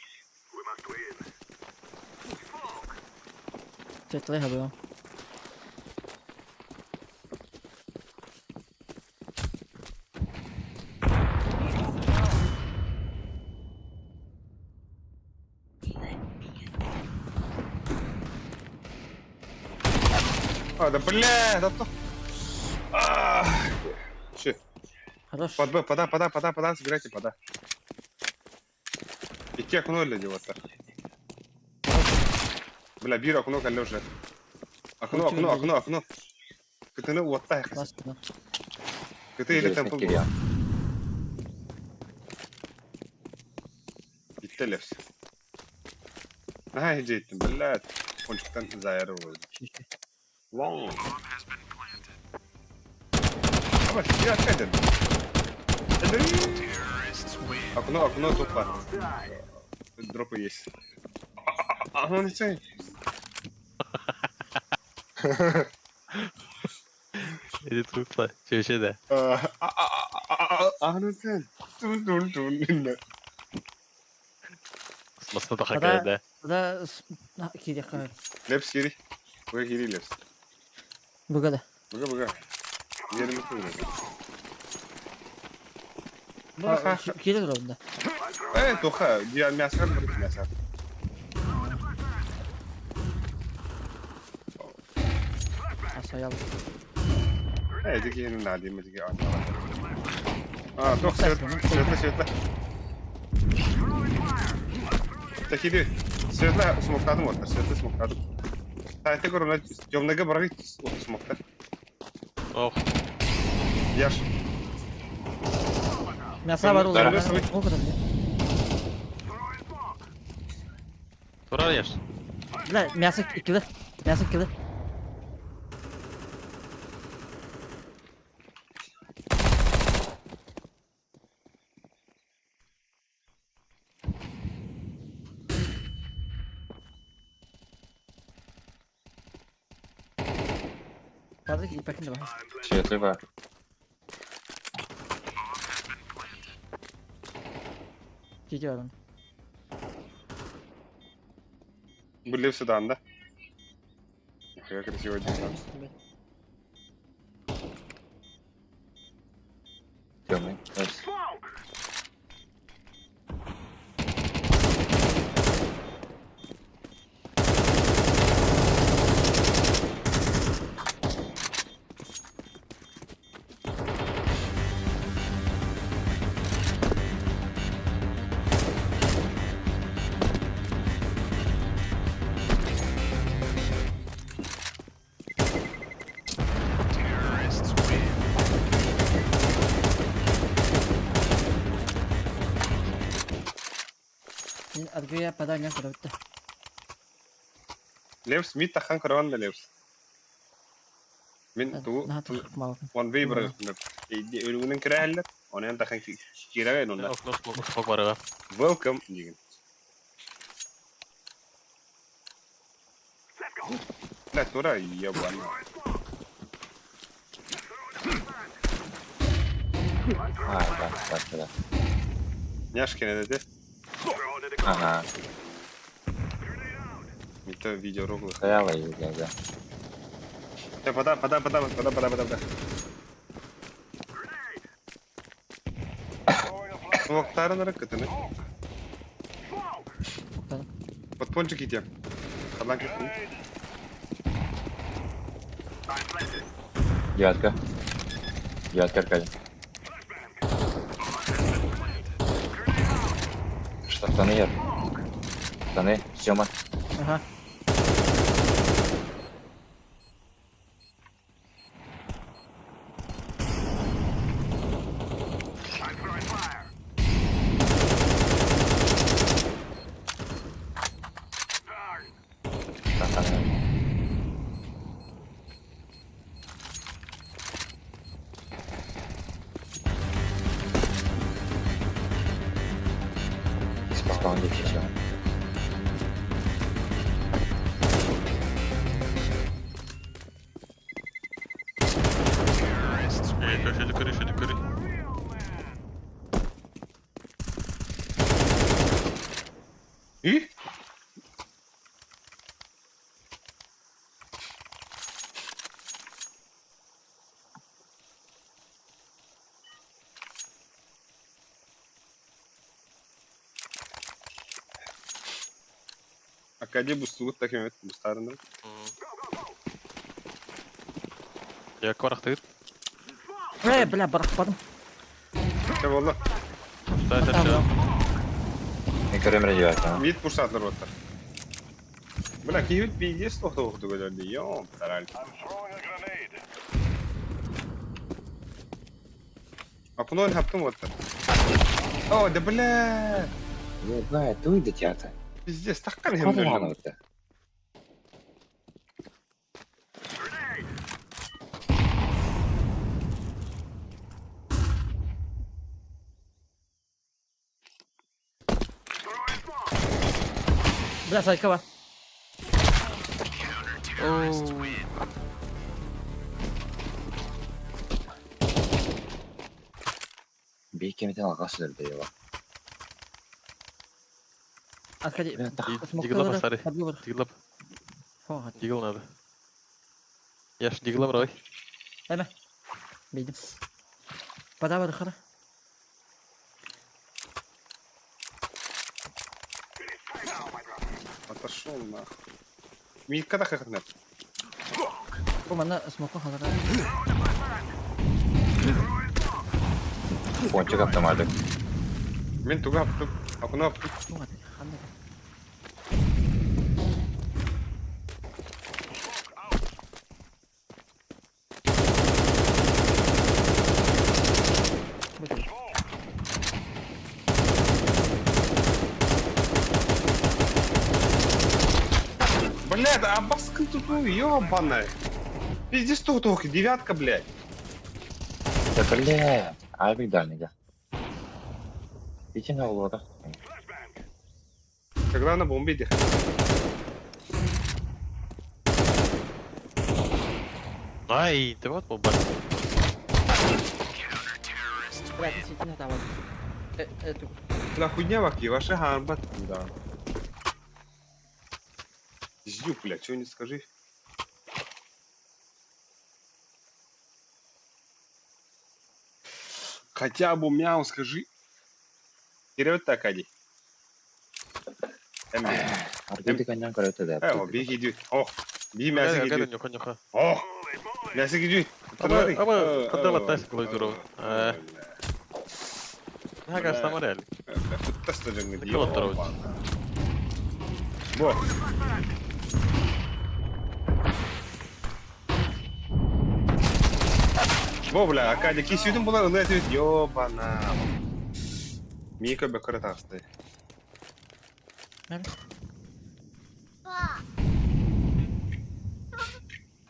Светлый хабы. А, да бля, да то. А, Че, Хорош. под Б, пода, пода, пода, пода, сыграйте, пода. Идти окно для делаться. Бля, бир окно калле уже. Окно, окно, окно, окно. Кытыны уотта. Классно. Кыты или темпл. Иттелевс. Ага, иди, блядь. Кончиктан заяры болды. Long. Ama biraz kaydedin. Окно, окно тупо. Дропы есть. А, он не Эди тупла. Чөшө да. А, ну sen. Тун тун тун. Маста таха Хата- кэлдэ. Да, киириэххэ. Лепс киири. Буга киири Лепс. Буга да. Буга буга. Yerimiz bu. Киирэ турабын да. Э, тоха, я мясо бір мясо. Асаял. Э, дики надо, мы дики А, тох, светло, светло, светло. Такие светло смоктадым вот, светло смоктадым. Сайты көрүнө темныйга барып смоктар. Ох, Яш. Мясо бар Да. ол. Сколько там? турар еш. Бля, мясо килер. Мясо килер. Қазір ипәкін де бар. Светлый бар. Жеке бар оның. Были в Судан, да? Нихуя красиво дизайн. Темный. Найс. Мен аргыя падания көрөбүттэ. Левс мид тахан көрөн да Левс. Мин ту one way бір өлүгүнүн кирәһэллэр, онон тахан кирәгән онда. Окно смок смок барыга. Welcome деген. Бля, тура ебана. А, да, да, да. Няшкин это Ага, Это видеоролик. стояла и да, да. Да, пода, пода, пода, пода, пода, пода, пода. Смоктарын ракытыны. Подпончик идем. Хадлан кеттин. Девятка. Девятка, Аркадий. Что, штаны я? Штаны, Сёма. Ага. Штаны. Спаун все. Эй, köşeli kırı, şöyle kırı. И? Акади бустугут таким evet бустарында. Я кварахтыр. Э, бля, барахпадым. Че болду? Да, да, да. Мен көрөм девятка. Мид пурсатлар оттар. Бля, кийбит пиздец тохто охту көдөрдү. Йом, тараль. Окно хаптым оттар. О, да бля. Не знаю, ты дитя-то. Пиздец, таккан хем Кому это? Бля, сайка бар. Бейкеметен алға сүдірді ева. Аркадий, Дигла поставили. Дигла. Дигл надо. Я ж дигла брой. Эме. Бейдим. Бада бар хара. Отошел нахуй. Милка да хахнет. Бу манна смоку халара. Пончик автоматик. Мен туга аптым. Акуна аптым. Туга ханна. Блядь, а баскын тупую, ёбаная. Пиздец тух девятка, блядь. Да бля, авик дальника. Иди на улода. Когда на бомбе дых. Ай, ты вот бомба. Блядь, действительно там вот. Э, На хуйня ваки, ваши харбат. Да. Зюк, блядь, чего не скажи. Хотя бы мяу скажи. Вперед так, Ади. Аргиди коня короче да. Э, беги, иди. О, би мясо Гада иди. нюха нюха. О, мясо иди. Аба, когда тас кылдыру. Э. Ага, самарел. Бо. Бо, бля, Акадия, кисюдин була, ылы этүт, ёбана. Мика бөкөрө тахсты. Па.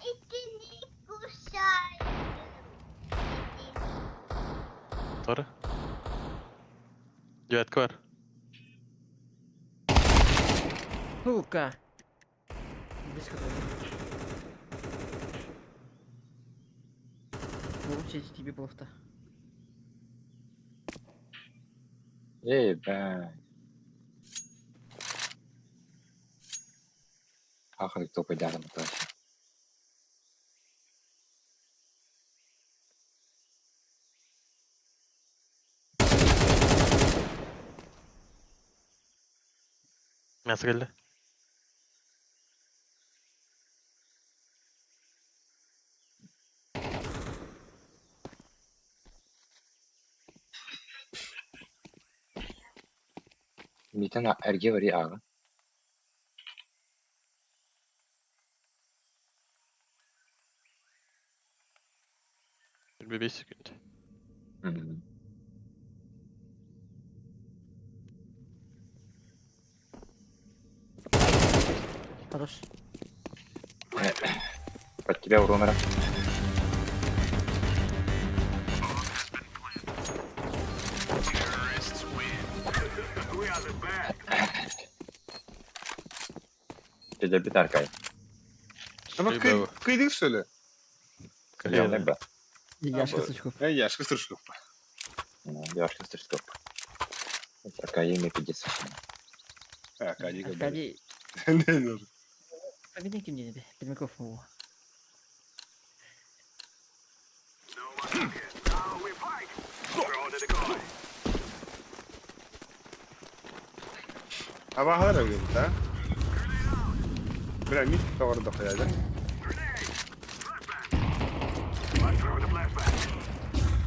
Иди не кусай. Тора. Девятка бар. Сука. Близко Лучше тебе плохо. Эй, бля. Ах, кто подярно точно. Мясо келди. Митен эрге вари ага. 25 секунд. Хорош. Под тебя у Ромера. Дядя Битаркай. А вы кыйдың, что ли? Левый Б. Яшка Сучков. Э, Яшка Стручков. Яшка Стручков. Аркадий мне пиздец. Аркадий. Аркадий. Победники мне, Пермяков его. Абаһалар өлгөбүт, а? Бля, мит товар дохуя, да?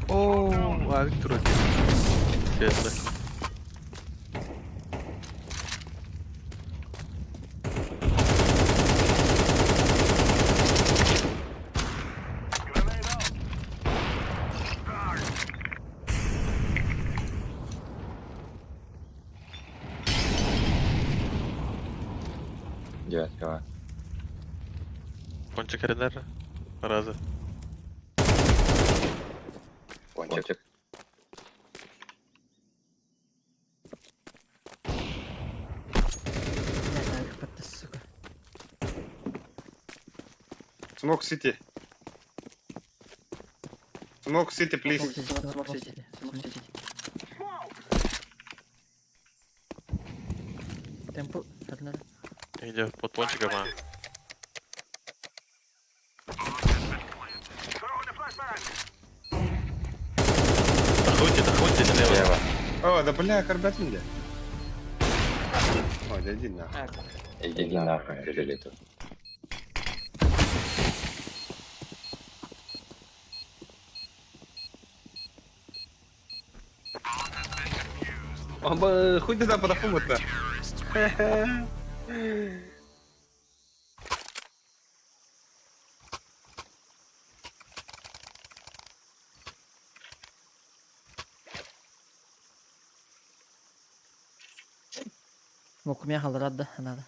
О, авик турат. Честно. Девятка. Пончик Ренер. Раза. Пончик. Сука. Смок Сити. Смок Сити, плиз. Смок Сити. Смок Сити. Темпу, одна. Где под пончиком, а? Доходите, доходите слева. Слева. О, да бля, карбатин де. О, да иди нахуй. Иди нахуй, жили тут. Он бы хуй ты там подохуй-то. Мокумя халрад да, надо.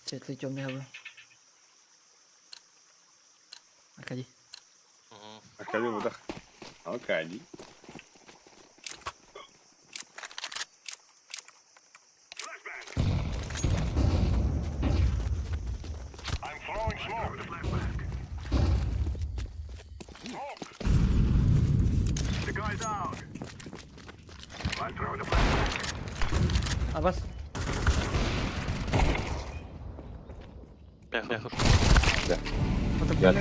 Светлый темный габы. Акади. Акади выдох. Акади. А вас? Мягко. Да. Я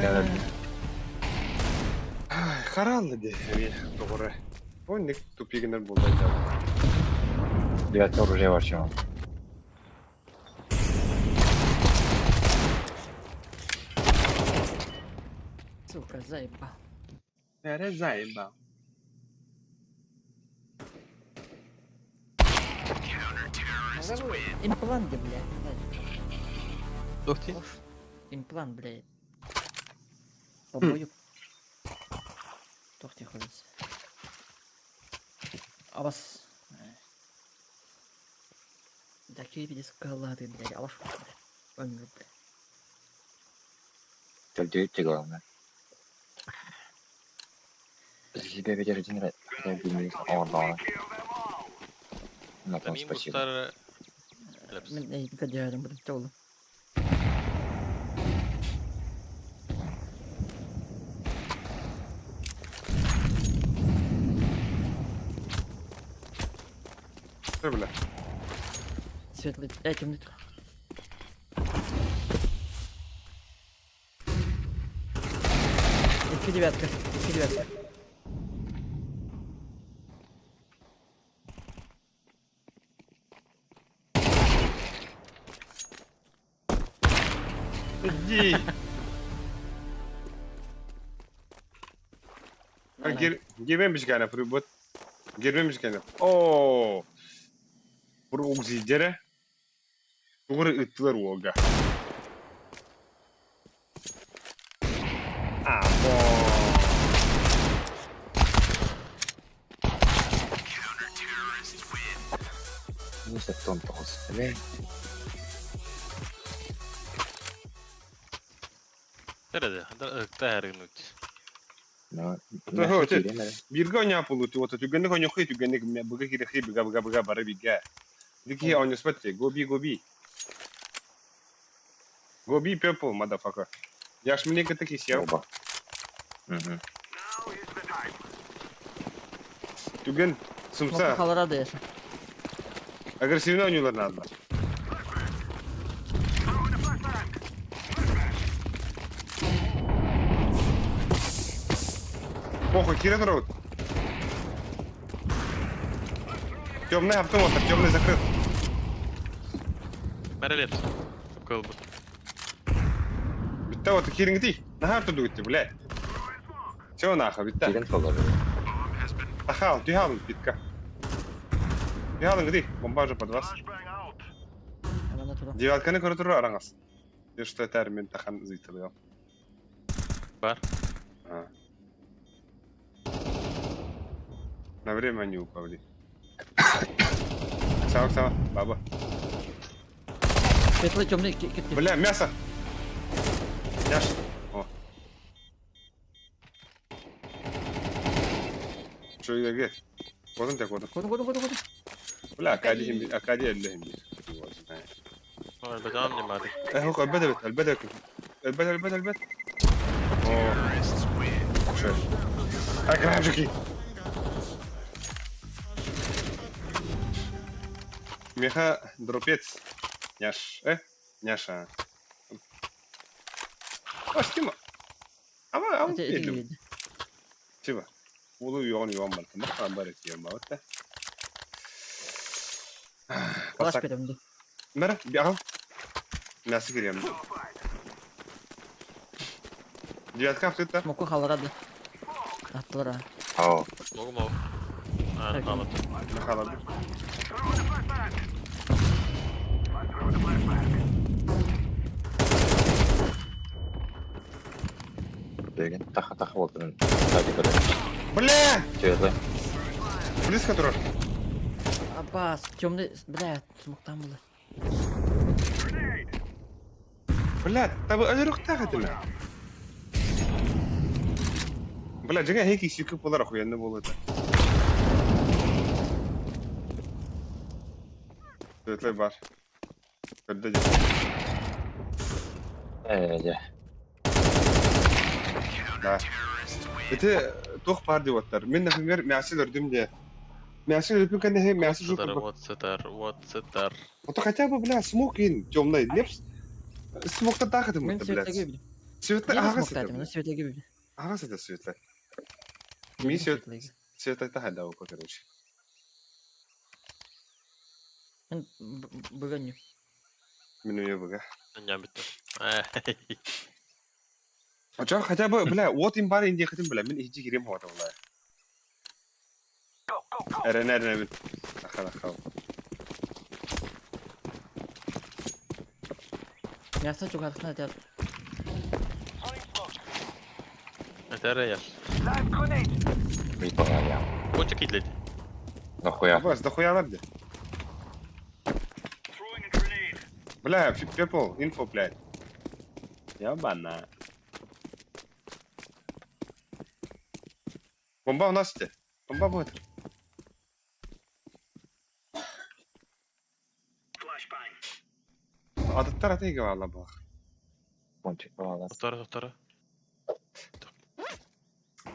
Харалды де. Doğru. Онник тупигинер болды айтады. Девятка оружие вообще. Сука, заебал. Бәрі заебал. Имплант, где, блядь. Ух ты. Имплант, блядь. Побою. Тохти ходится. А вас... Такие видишь скалаты, блядь, а ваш, блядь. Өмір, блядь. Только главное. За себя ведь один раз. Хотя бы не О, да. На том Тамин спасибо. бустар. Лепс. Мен эй, кадярым буду толу. Что, бля? Светлый, темный. Икки девятка, икки девятка. Иди! Girmemiş gene Fribot. Girmemiş gene. Oo. Бу Тугур ыттылар уолга. А, бо. Не септон тоғыз. Nerede? Ыкта. Ну, Бирге оняпулу, вот түгенник оньохи түгенник быга кирехи быга быга быга бары бига. Дики оньоспатте, гоби гоби. Гоби purple, motherfucker. Я ж мне таки сел. Оба. Угу. Түген сумса. Халарады яша. Агрессивно ойнулар надо. Похуй, кире турабыт. Темный автомат, темный закрыт. Мәрі лепс. Кылбы. Битте вот кириңти. Нахар тудугутти, бля. Все нахуй, битте. Кирин положил. Ахал, тюхалын битка. Тюхалын гди, бомба же под вас. Девятканы көрө турар араңыз. Что это мен тахан зыйтылы. Бар. А. На время они упали. Сава, сава, баба. Светлый, темный, кит. Бля, мясо! Яш. О. Что я где? Кодун тебя кодун. Кодун, кодун, кодун, кодун. Бля, Акади химби, Акади элле химби. Бетам не мады. Э, البدل البدل البدل البدل البدل. О. Что? Агражики. Миэхэ дропец. Няш. Э? Няша. Астима. Ама ама Эти эти пиэлим. киирдэ. Тиба. Улу уйоҕун уйоҕун барта. Махтан бар этием бабатта. Калаш Басак. берем ди. Мера, биаҕал. Мясо кириэм. Девятка автыта. Смоку халара да. Аттылар а. О, Могу, могу. А, хаалар. Хаалар. Билигин таха-таха буолтун. Кстати, көрө. Бля! Чүөтэ. Близко турар. Абас, темный, бля, смоктан было. Бля, табы өлөрүөхтээх этим. Бля, дьиҥэ эһиги сүүкүк буолар охуенный буолуо этэ. Светлый бар. Көрдө дии. Ээ, дьэ. Да. Ити туох баар диэбэттэр. Мин, например, мясо өлөрдүм диэ. Мясо өлөрбүн кэннэ мясо Сытар, жук вот сытар, вот сытар. Вот хотя бы, бля, смок ин темный. Лепс. Смокта таах этим Мен это, блядь. светлеге били. Светлый Мен ага смокта сытар. мен светлеге били. Ага сытар светлый. Мин свет светлый таха да, короче. Мен бүгін Мин уе быга. Ням битте. А чё, хотя бы, бля, вот им бар инде хотим, бля, мин иһи кирем хота, бля. Эрен эрен мин. Аха аха. Мясо чугатхна дят. Это яш. Выполнял. Кончик итлет. Нахуя? Абас, дохуя надо. Бля, people, info, блядь. Ебана. Бомба у нас где? Бомба будет. Атыттар атыйга вала бах. Кончик буолар. Вторая, вторая.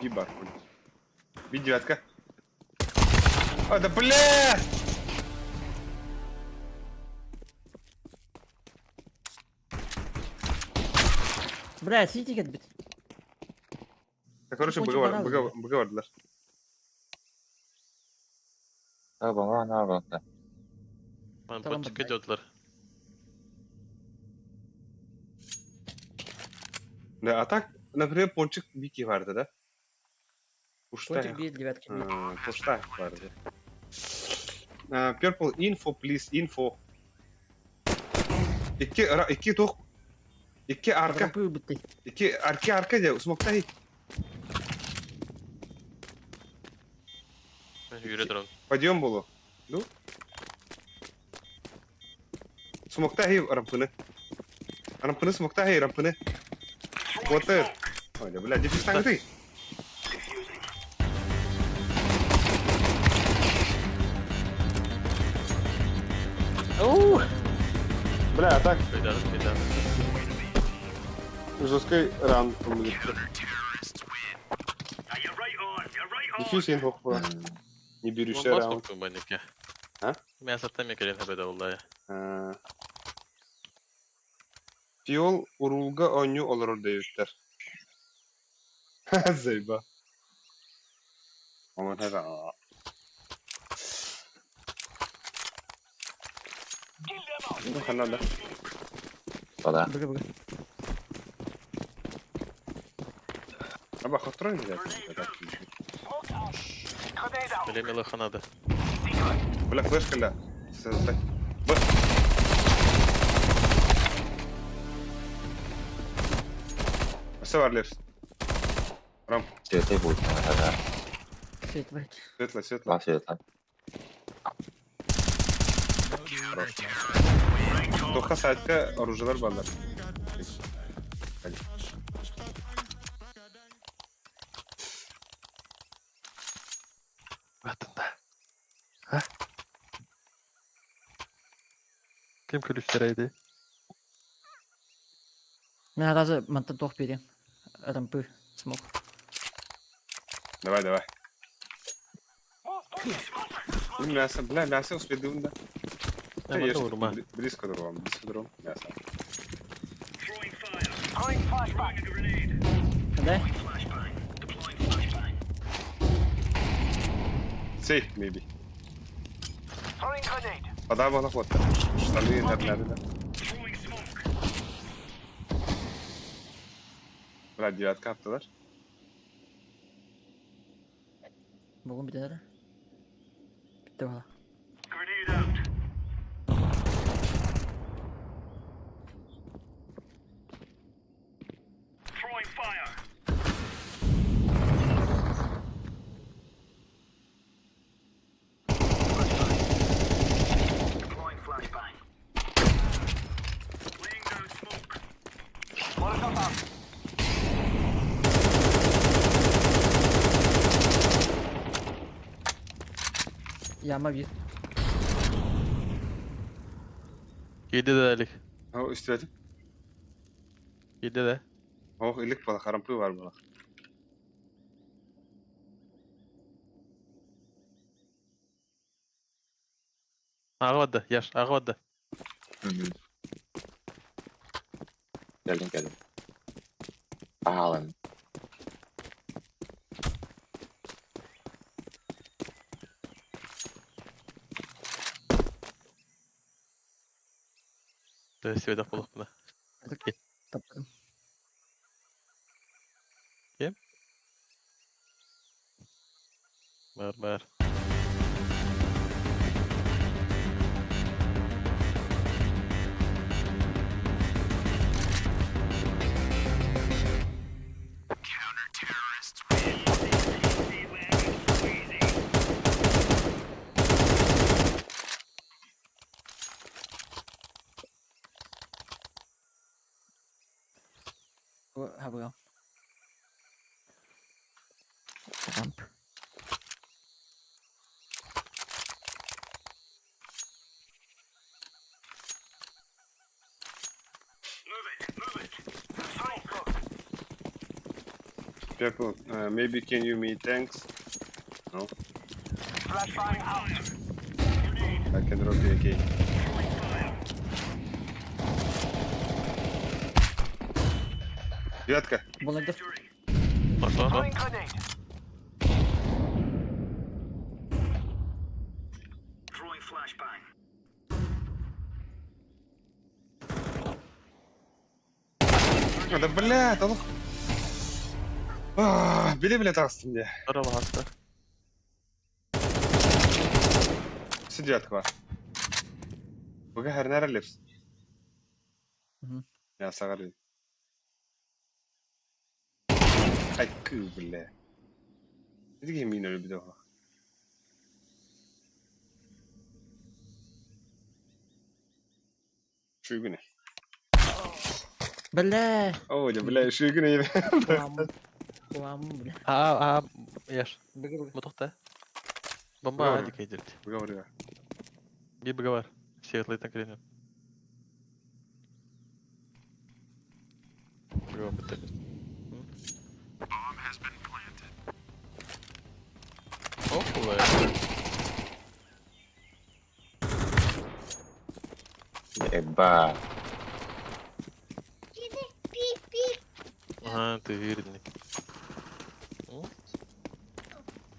Би бар, блин. Би девятка. А, да бля! Бля, сити кетбит. Да, короче, Очень быга барал, быга бля. быга бардылар. Да, бала, на, бала. Ман Tamam, пончик бай. идетлер. Да, а так, например, пончик бики барды, да? Пушта. Кончик бит, девятки бит. Пушта барды. Purple info, please, info. Икки, икки тух. Икки арка. Арка битти. Икки арка арка де, смоктай. Yürü дрон. Подъем было. Ну? Смоктай рампыны. Рампыны смоктай рампыны. Вот это. Ой, да, бля, дефис ты. Бля, а так Кайда, кайда. жесткий ран Дефис инфо была. Не берущий раунд. раунд. А? Мен саттан мекелен хабеда оллая. Фиол урулга оню олорор дейбиттер. Зайба. Омон хага. Ну, хана да. Да. Быга быга. Аба хотрон взять. Биле мело ханада. Бля, флешка ля. Создай. Б. Все бар лепс. Рам, Светлый будет, да. Светлый. светло, светло. Да, светлый. Хорош. Тоха сайтка оружиелар баллар. Атында. А? Ким күлүштерейди? Мен разы мантан тоқ берем. Рампы смок. Давай, давай. Ну, мясо, бля, мясо успедым, да. Урума. Близко другом, близко другом. Мясо. Да? Safe maybe. Подава на ход. Штаны интернет. Бля, девятка аттылар. Бугун бүтэн эрэ. Бүттэ буолла. Яма биир. Киирдэ да илик. О, истибэтим. Киирдэ да. Ох, илик буола, харампыы бар буола. Ааҕа барда, Яш, ааҕа барда. Кэлин кэлин. Аалын. Сибэдэх буолуохпуна. Таптым. Ким? Бар, бар. 하고요. Ramp. People, maybe can you me thanks? No. I can drop the AK. Девятка. Буландар. Ото, ото. А, да бля, да ну. А, Били, бля, тастым мне. Здорово, хаста. Все девятка бар. Буга хәрнәр лепс. Мгм. Я сагар. Ай, кы, бля. Иди мина любит. Шугуне. Бля. О, да, бля, шугуне. Кулам. Кулам, бля. Аа, аа, Яш. Бігер. Мотохта. Бомба Говорю. адика идет. Говорю. Гиб говор. Светлый так или нет. Еба. Пип-пип. Ага, ты верный.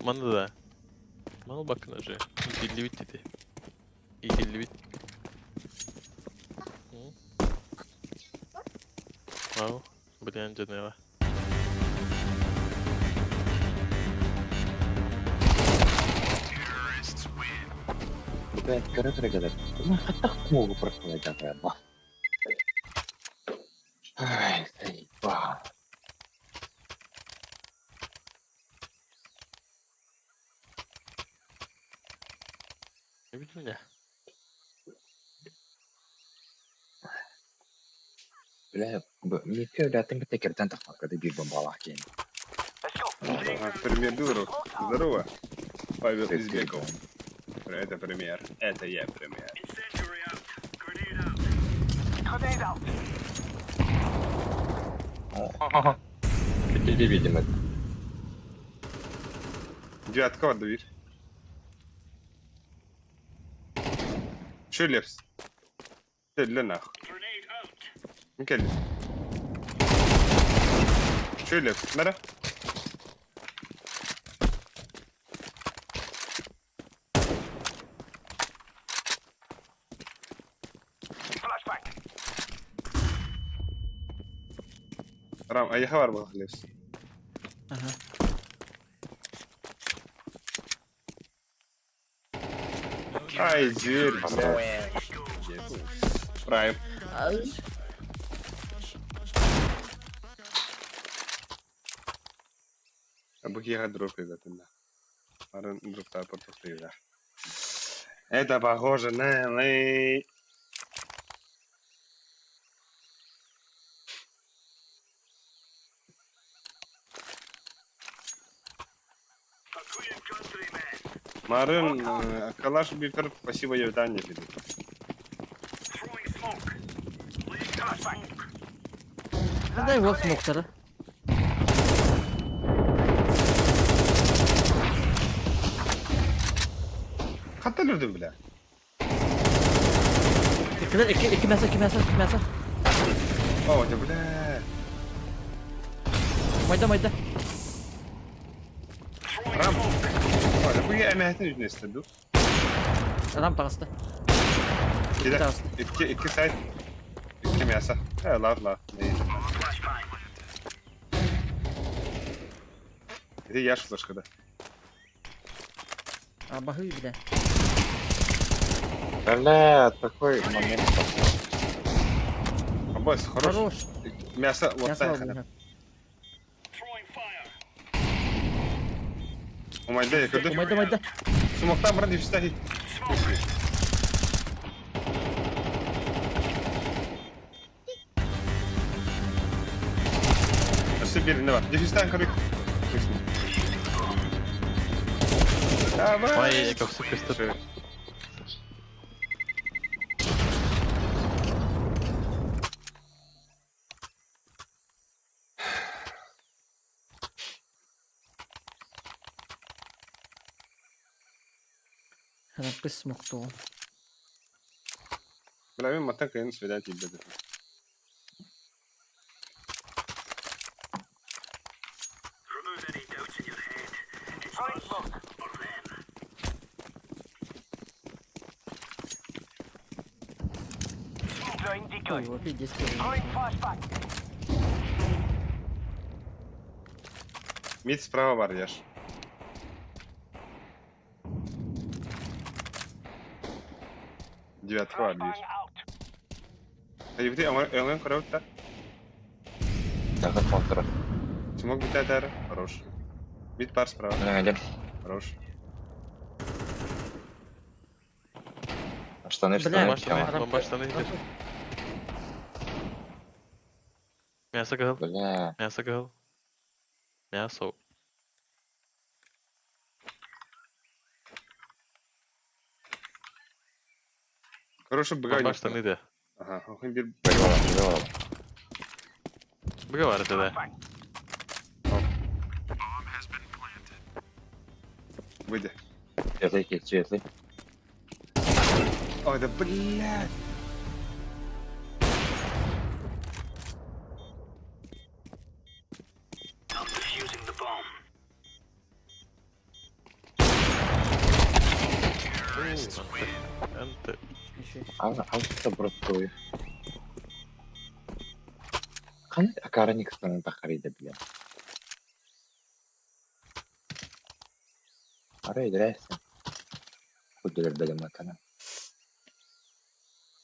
Манна да. Мана бакын уже. Иtilливит dedi. Иtilливит. Вау, блин, жанева. Блядь, көрө кэлэр. Хаттах куогу прохода ба. Ай, заебал. Не видел меня? Бля, микö лятын бите кертен тахмакады бир бомбалах кейин. Ага, пример дуру. Здорово. Павел Избеков. Это пример. Это я пример. Какие видимо. Девятка вот дверь. Үчүгэй Лепс. Кэллэ нах. Мин кэллим. Үчүгэй Лепс. Мэра. Рам, эйиэхэ бар буолла Лепс. Ага. Ай, дверь, блядь. Прайм. Бу киэһэ дроп ыгатынна. Арын дроптааппар тохтуйда. Это похоже на лей. Марын Калаш Бипер, спасибо, Евдания диэбит. Дай вот смоктары. Хантан өлдүм бля? Иккилэр икки икки мясо, икки мясо, икки мясо. О, да бля. Майда, майда. Рам. О, да бу эмэһэтин үтүн эстэ ду. Рам таҕыста. Киде. Таҕыста. Икки икки сайт. Икки мясо. Э, лав лав. Ити яш флешкада. А баһыы бля. Бля, такой момент. Аббас, хорош. Хорош. Мясо вот Мясо так. албын. Умайда, көрдүм. Майда, майда. Сумоктан баран дефистахи. Өссө бииринэ бар. Дефистан көрүк. Давай. Ой, как все көстөр. Ханаппыс смоктуо. Бля, мин мантан кыайан свидание тиийбэт этим. Ой, вообще 10 Мид справа бар, Яш. Девятка бар диир. Эбити өҥөн көрөбүт да? Захар контра. Смог бүтэ Хорош. Мид бар справа. Один. Хорош. Штаны, Бля. штаны. Бомба штаны, бомба штаны идет. Мясо гал, Бля. мясо гал. Мясо. Хорошо, быга Бомба штаны да. Ага, охын бир Бля, бля. Быга бар это да. выйди. Светлый, светлый. Ой, да блядь. Анты. Алта броттуй. Қандай акараник станын тақариды, бля. Арай здрасте. Кудилер бөлім атана.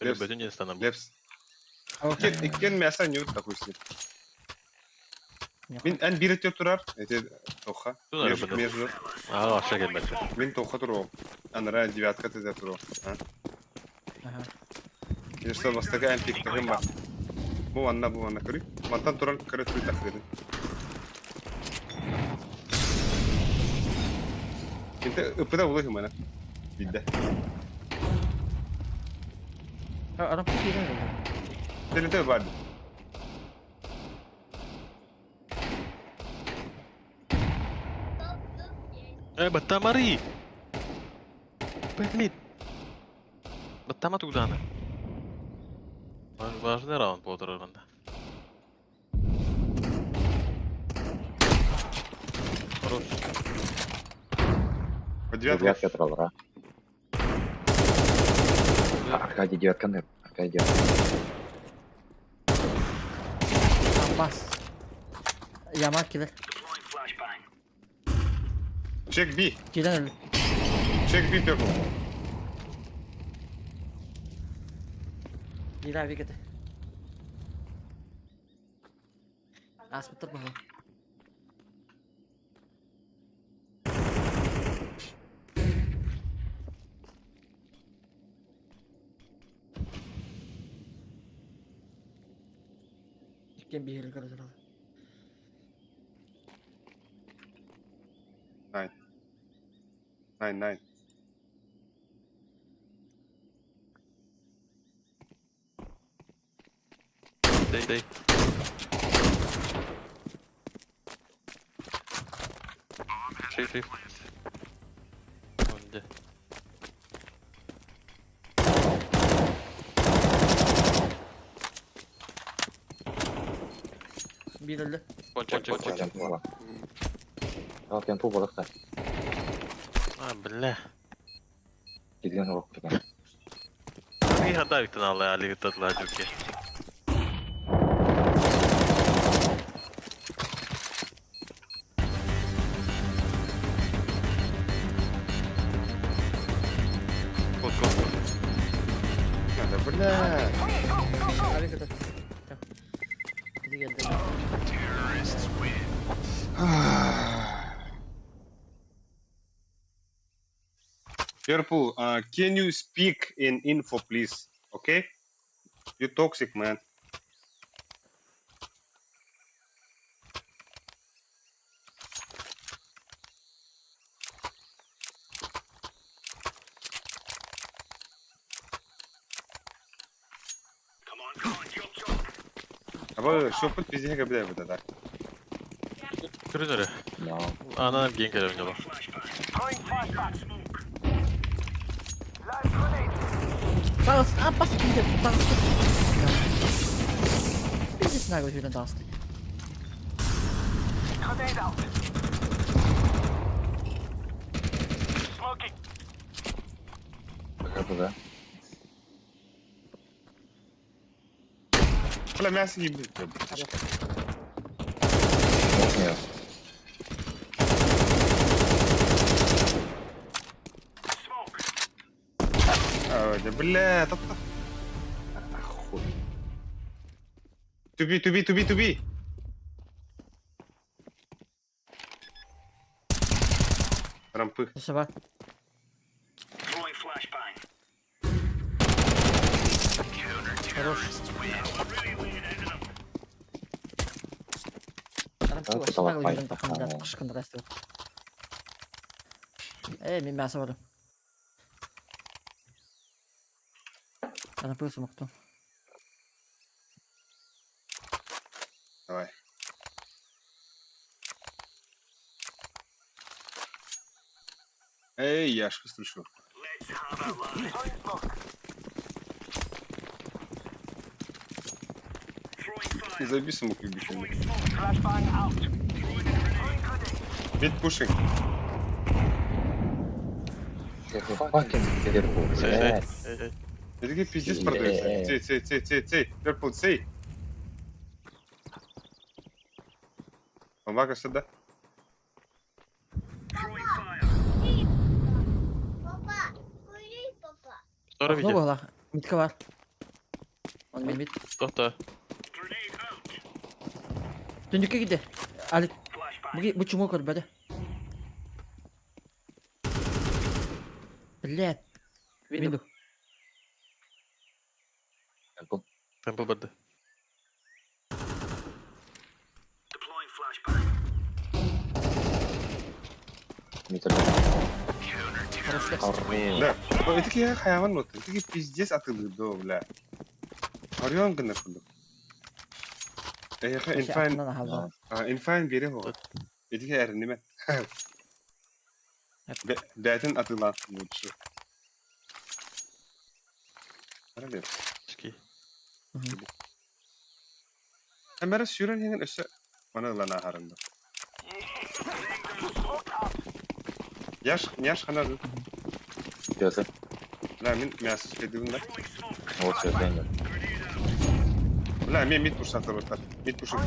Лепс. Бөтен не станам. Лепс. Иккен иккен мясо не такой с Мин эн биир өттө турар, эти тоха. Тунар Между, быны. между. А, аша келмedi. Мин тоха туруом. Анара девятка тезэ туруом. А? Ага. Если бастакы эн пиктагым бар. Бу манна, бу манна көрүй. Мантан туран көрө туй тахырды. Инте ыпыда булы хымана. Бидде. А, рампы киирэн буолла. Телете барды. Э, Батамари! Блин. Баттама тугдааны. Важный раунд буолар манна. Хорош. По девятке. Девятка троллера. Аркадий девятка, Аркадий девятка. Бас. Яма килер. Check B. Кирен өлө. Check B purple. Бира викете. Аспыттар баһа. Иккен биһири көрө Nine. Nine, nine. Дэй, дэй. Шиф, шиф. Онде. Биир өллө. Кончик, кончик. Темпу була. Ал темпу буолар. А, бля. Килген олох курдук. И хадавиктен алла али татла жуки. Кот, кот, кот. Надо, бля. Авикете. Иди келди. Purple, can you speak in info, please? Okay? You toxic, man. Аба, шопыт везде бля вот это. Көрүнөрө. Но. Анан кийин келем жолу. Бас, а бас кимде? Бас. Пиздец наглый жүрен дасты. КПВ. Бля, мясо не будет. Нет. А, да, бля, это... Охуй. To B, to B, to B, to B. Рампы. Саба. Хорош. Да, Рампы это наглый лапай, жүрен тақында ага. қышқындыра істеп. Э, мен мясо барым. Рампы смокту. Давай. Эй, я ж слышу. Забей смок, любитель. Mid pushing. Fucking Purple, Эй, эй, блядь. эй, эй. Это такие пиздец продается. Цей, цей, цей, цей, цей. Purple, цей. Помага сюда. Папа, кури, папа. Второй Окно виде. была. Митка бар. Он мен мит. Тохто. Түндүккэ киирдэ. Алик. Бу бу чума көрбөтө. Блядь. Винду. Темпу. Темпл барды. Митр. Хорошо. Хорош. Да. Это такие хайван вот. Это такие пиздец атылды, бля. Орион гына курдук. Эйха инфайн, Инфайн. инфайн бире хо. Этики эрниме. Бәтин атылан лучше. Очки. Эмэрэ сүүрэн иһэн өссө маны ылан ааһарым да. Яш, Яш хана Пётр. Бля, мин мясо следуем да. Вот все, дэнер. Бля, мен мид пушатыр оттар. Мид пушат.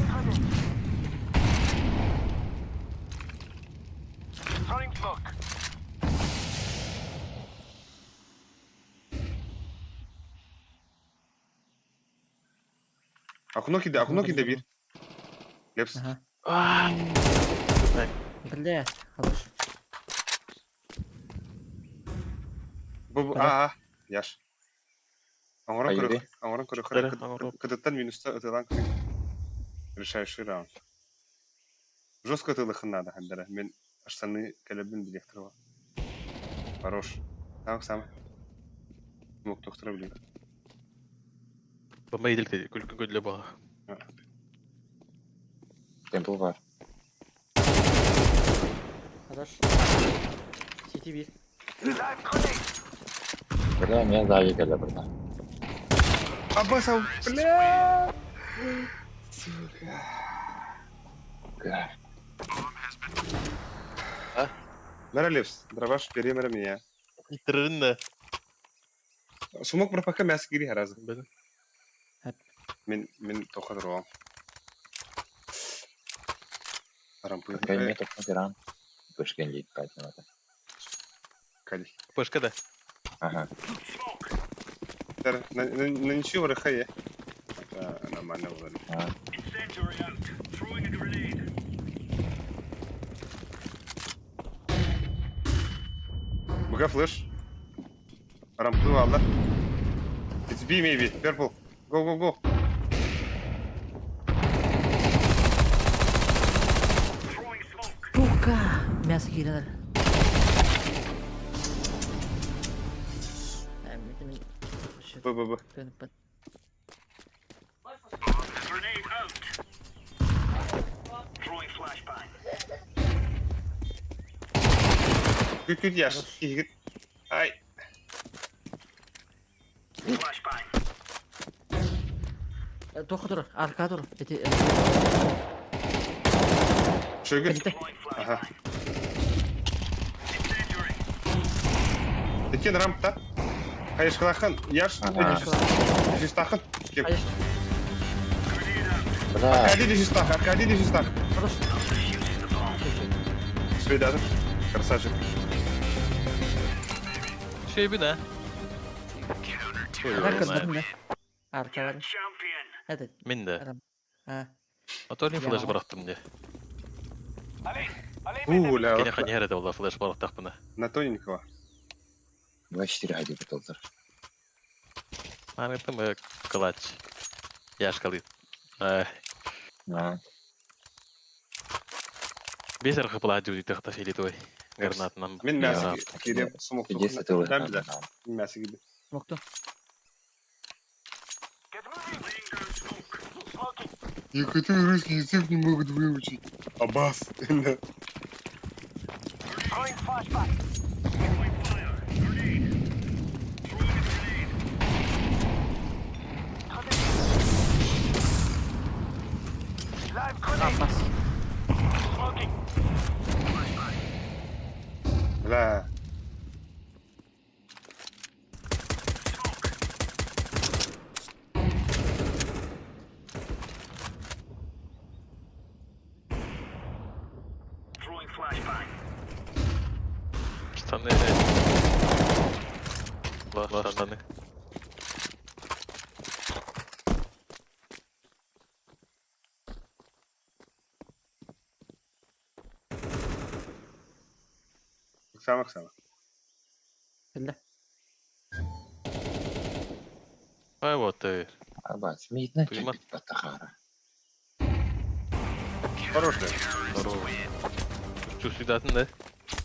Окно киде, окно киде бир. Лепс. Ага. А, Бля, хорош. Бу а а Яш. Оҥорон Айыы. көрөх, оҥорон көрөх, Эрэ, оҥоруом. кытыттан минуста ытылан көрүк. Решающий раунд. Жестко ытылыхын надо хандара. Мен штаны кэлэбин билиэхтэр Хорош. Там сам. Мог доктора блин. Бомба иделте, күлкүн көдлө баа. Темпл бар. Хорош. Сити бир. Бля, меня сзади кэлэ бұрда. Абасов, бля! Бля. Мэралевс, дроваш перемера меня. Иттерин да. Сумок пропака мясо гири харазы. Бен. Мен мен тоқадыр Рампы. Какая метод на Пышкен дейді надо. Кали. Пышка да. Ага. На, на, на ничего рахае. Это нормально было. А, БГ флеш. Рампы алды. It's B maybe. Purple. Go, go, go. Сука! Мясо киирэн. Б, Б, Б. Күт, күт, яш. Кигит. Ай. Тоха тур, арка тур. Эти Шөгір. калита. Ага. Текен рампта. Хайышқылақын. Яш. Ага. Жүстақын. Кеп. Айш. Бля, Аркадий дежустах, Аркадий дежустах. Хорош. Свидание. Красавчик. Шөйбүн а. Арка көрдүм да. Арка бар. Этот. Мен да. А. Моторный флеш Я. бараттым де. Уля. Кене ханьяра да була флеш бараттак бына. На тоненького. 24 айди бітілдір. Аны там клатч. Яшкалы. А, Бес архы пла дюди тахта филитой. Гранат нам. Мен Я. мясо кире смок. 50 тылы. Да, да. Мясо кире. Мокту. Некоторые русский язык не могут выучить. Абас. Апас. Бля. Штаны. Ла, штаны. Оксана, Оксана. Бля. Ай вот ты. Абас, мидна Туйма. чапит батахара. Хорош, бля. Здорово. Чувствуй да?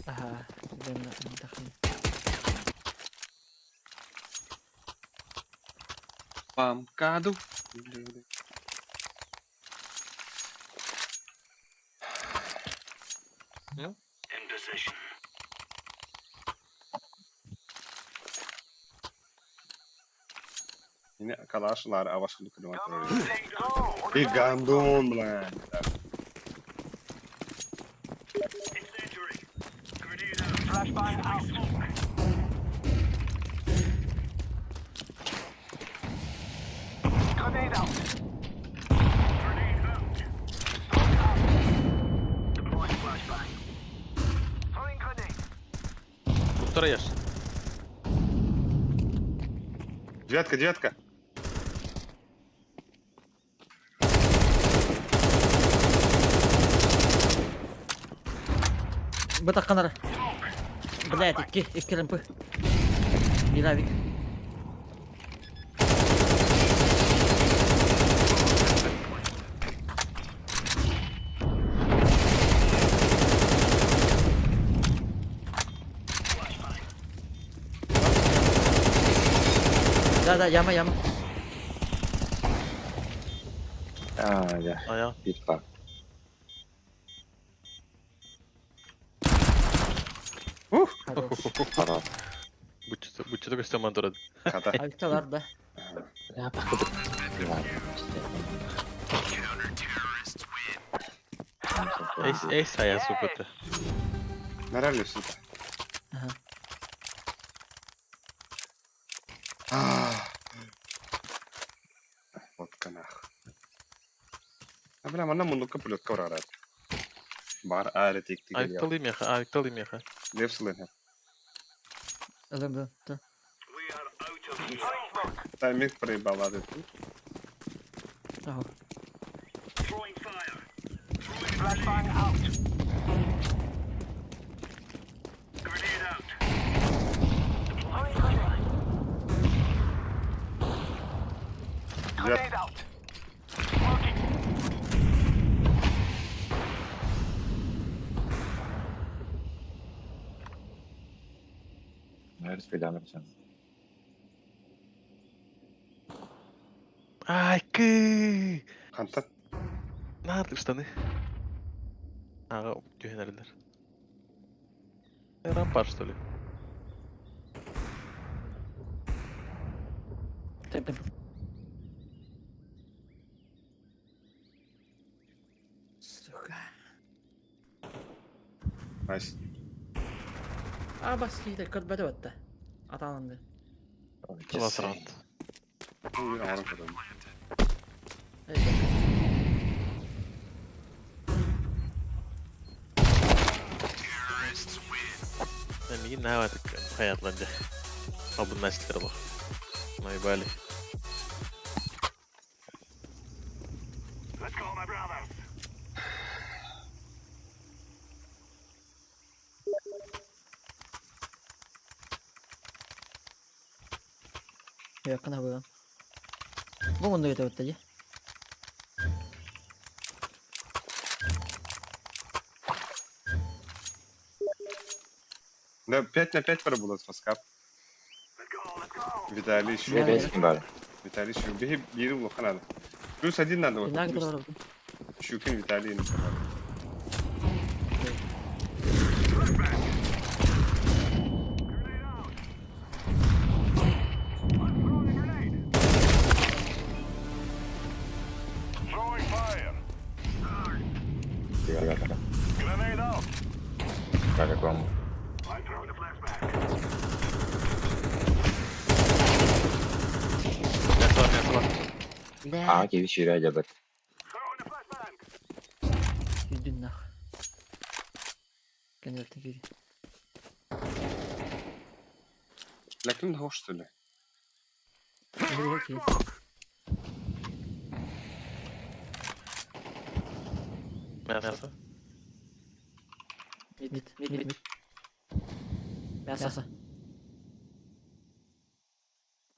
Ага. Бля, дахын. Памкаду. Кини калаш ылаары абас курдук кырдьан турар. И гандон, бля. Туттара Девятка, девятка. Бытахханара. Блядь, икки, икки рампы. Биравик. Да, да, яма, яма. А, да. Ая. Битва. Ух, Хорош. Хорош. Буччата көстөн турад. хата. Авикталар, да. Я походу. Эйс, эйс ая супата. Нормально все это. Ага. А. Вот канах. А бля, манна мундукка пулетка барар. Бар аре тик тик. Айкталы меха, айкталы меха. Левслен. Ылым, да. да. Тайминг проебал этот. Ага. Девятка. Наверное, спидамерся. Ай, кы. Ханта. Нарды штаны. Ага, түһенерлер. Рампар, что ли? Темп, темп. Сука. Найс. А, бас кейді, көр бәді өтті. Аталынды. Класс раунд. Ну, я орын көрдім. Эй, бәді. Мигин наватык хаятланды. Абын настер лох. Наебали. Yakın abi. Bu bunu da ötte di. Да, 5 на 5 пробудут фаскап. Виталий еще. Да, Бес бар. Виталий еще. Беги, бери лоха надо. Плюс один надо. Вот, Бинаг плюс. да бар. Щукин Виталий. например. Как вам? Мясо бар, мясо бар. Бля, А, киви шүрә жабыт. Yüzdün nah. Genelde geri. Ләкин хош что ли? Окей. Мясо. Mid mid mid mid. Мясо.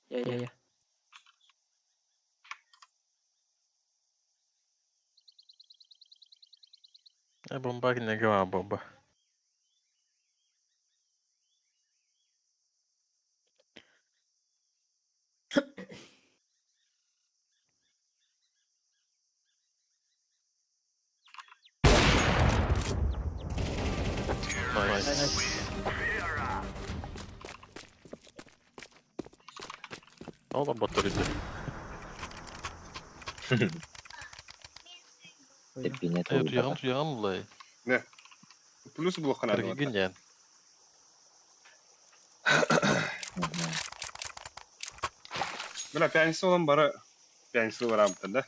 Я я я. А бомба не гава бомба. Найс. Олорботтор ити. Тэппине Э, туйаҕым тулуйбата. туйаҕым ыллай. Не. Плюс булуохха наада Кыргыгын барда. диэн. Бля, пятница olan бары пятница бараабыттар да.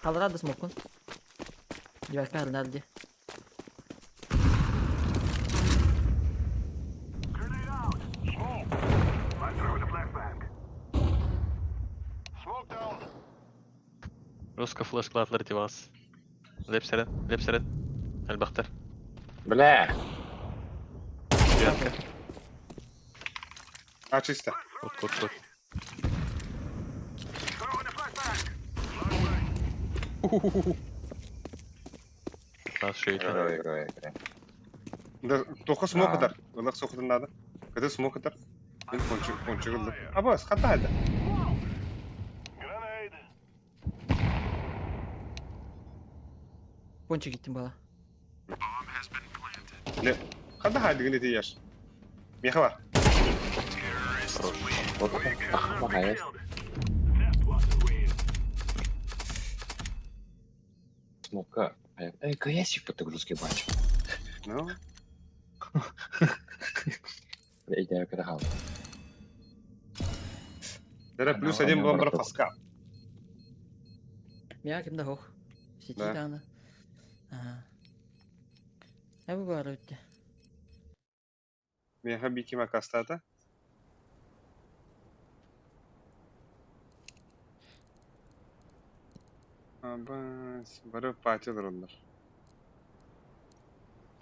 Халара да смокун. Девятка Арнальди. Русска флеш кылаатылар ити баҕас. Лепсэрэн, лепсэрэн. Элбэхтэр. Бля! Девятка. А, чисто. Кут, кут, кут. Нас шею. Играй, играй, играй. Да, только смог А. удар. Ылах сохутун надо. Когда смог удар. Мен кончик, кончик ылды. Абас, хата это. Пончик gittim bala. Не. Хата хайды гыны тияш. Меха бар. Вот Ах, Смока. Эй, КСик по загрузке бач. Ну, Бля, я когда Дара плюс один был бар фаска. Мия кимде хох. Сети Да. дааны. Ага. Ә бу бар өтте. Меха бикима кастата. Абас, бары пати дұрындар.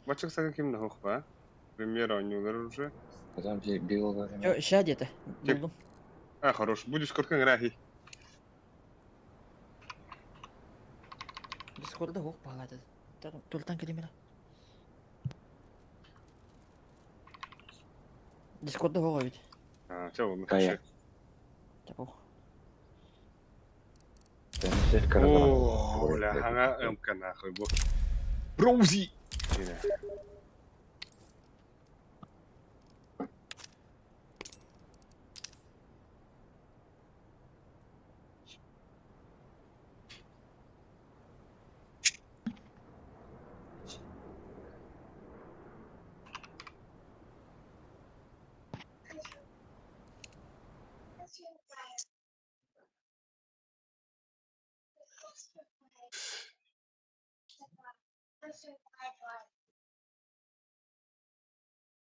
Бачык сага кимде хох ба? Премьера ойнулар уже. Потом бил во время. Жо, ща деді. Тек. Булдум. А, хорош. Будешь коркан рахи. Дискордда хох бағалады. Тултан келемеле. Дискордда хох бит. А, чё, он Кая. Чапо. О, бля, ага, МК нахуй, бо. Роузи!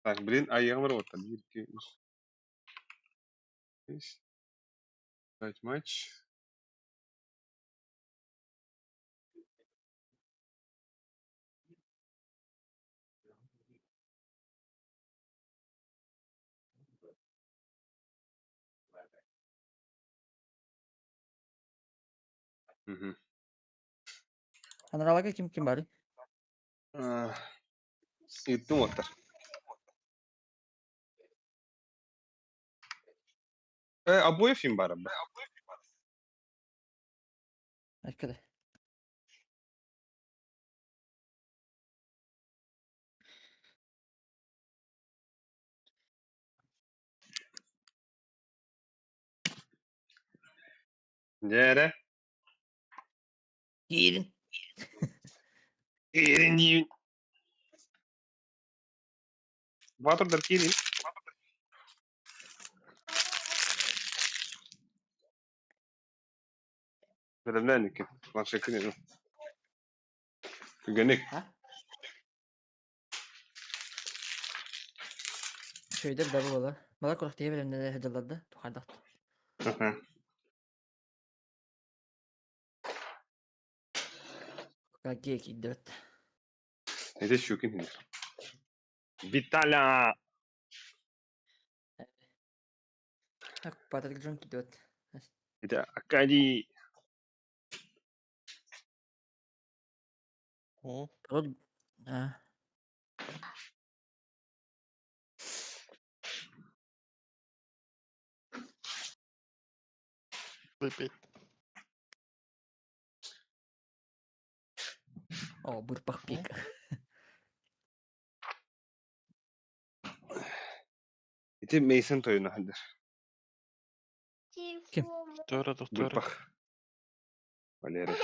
Так, блин, а я говорю, вот там, 1, 2, 3, 5 матч. Угу. Анаралага ким ким бары? Иттим оттар. Э, обоев им бары. Айкада. Нере? Кирин. Кирин дейін. Батырдар кирин. Бөлімнен екен. Планшеттен екен. Күгенек. Шөйдер да була. Мала курахтыя беремне хыдыларды. Тухардакт. Аха. Какие кидет. Это Щукин. Виталя! Так, Патрик Джон кидет. Это Акади. О, Вроде... А. выпить. О, бурпах пик. Ити Мейсон тойуна сылдьар. Ким? Доктора, доктора. Бырпах. Валерий.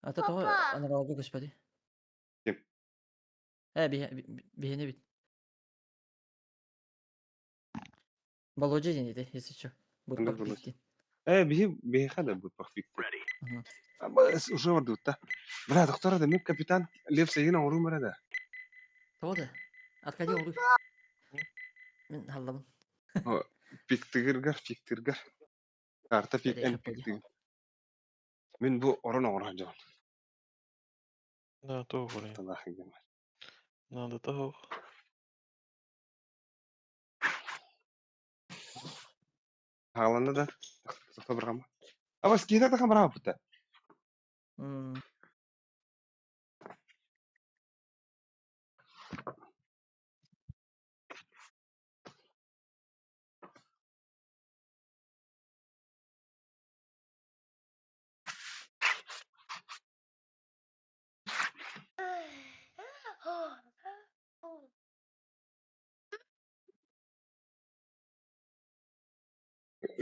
А то того анаралга господи. Ким? Биһине бит. Володя диэн ити, если чё. Бурбах Володя. пиктин. Биһи хада бырпах пикти. Мгм. Уже бардыбыт да. Бля, доктора да, мен капитан Лев Сагин оҥоруу мэрэ да. Того да. Аркадий оҥоруй. Мин халлабын. Пиктигиргар, пиктиргар. Карта пик, Скорее эн Погоди. пиктигир. Мин бу орон оҥорон дьон. Да, то блин. Талаах игин. Надо того. Хааланна да. Тоқтор Абас киһи та хамара бутта.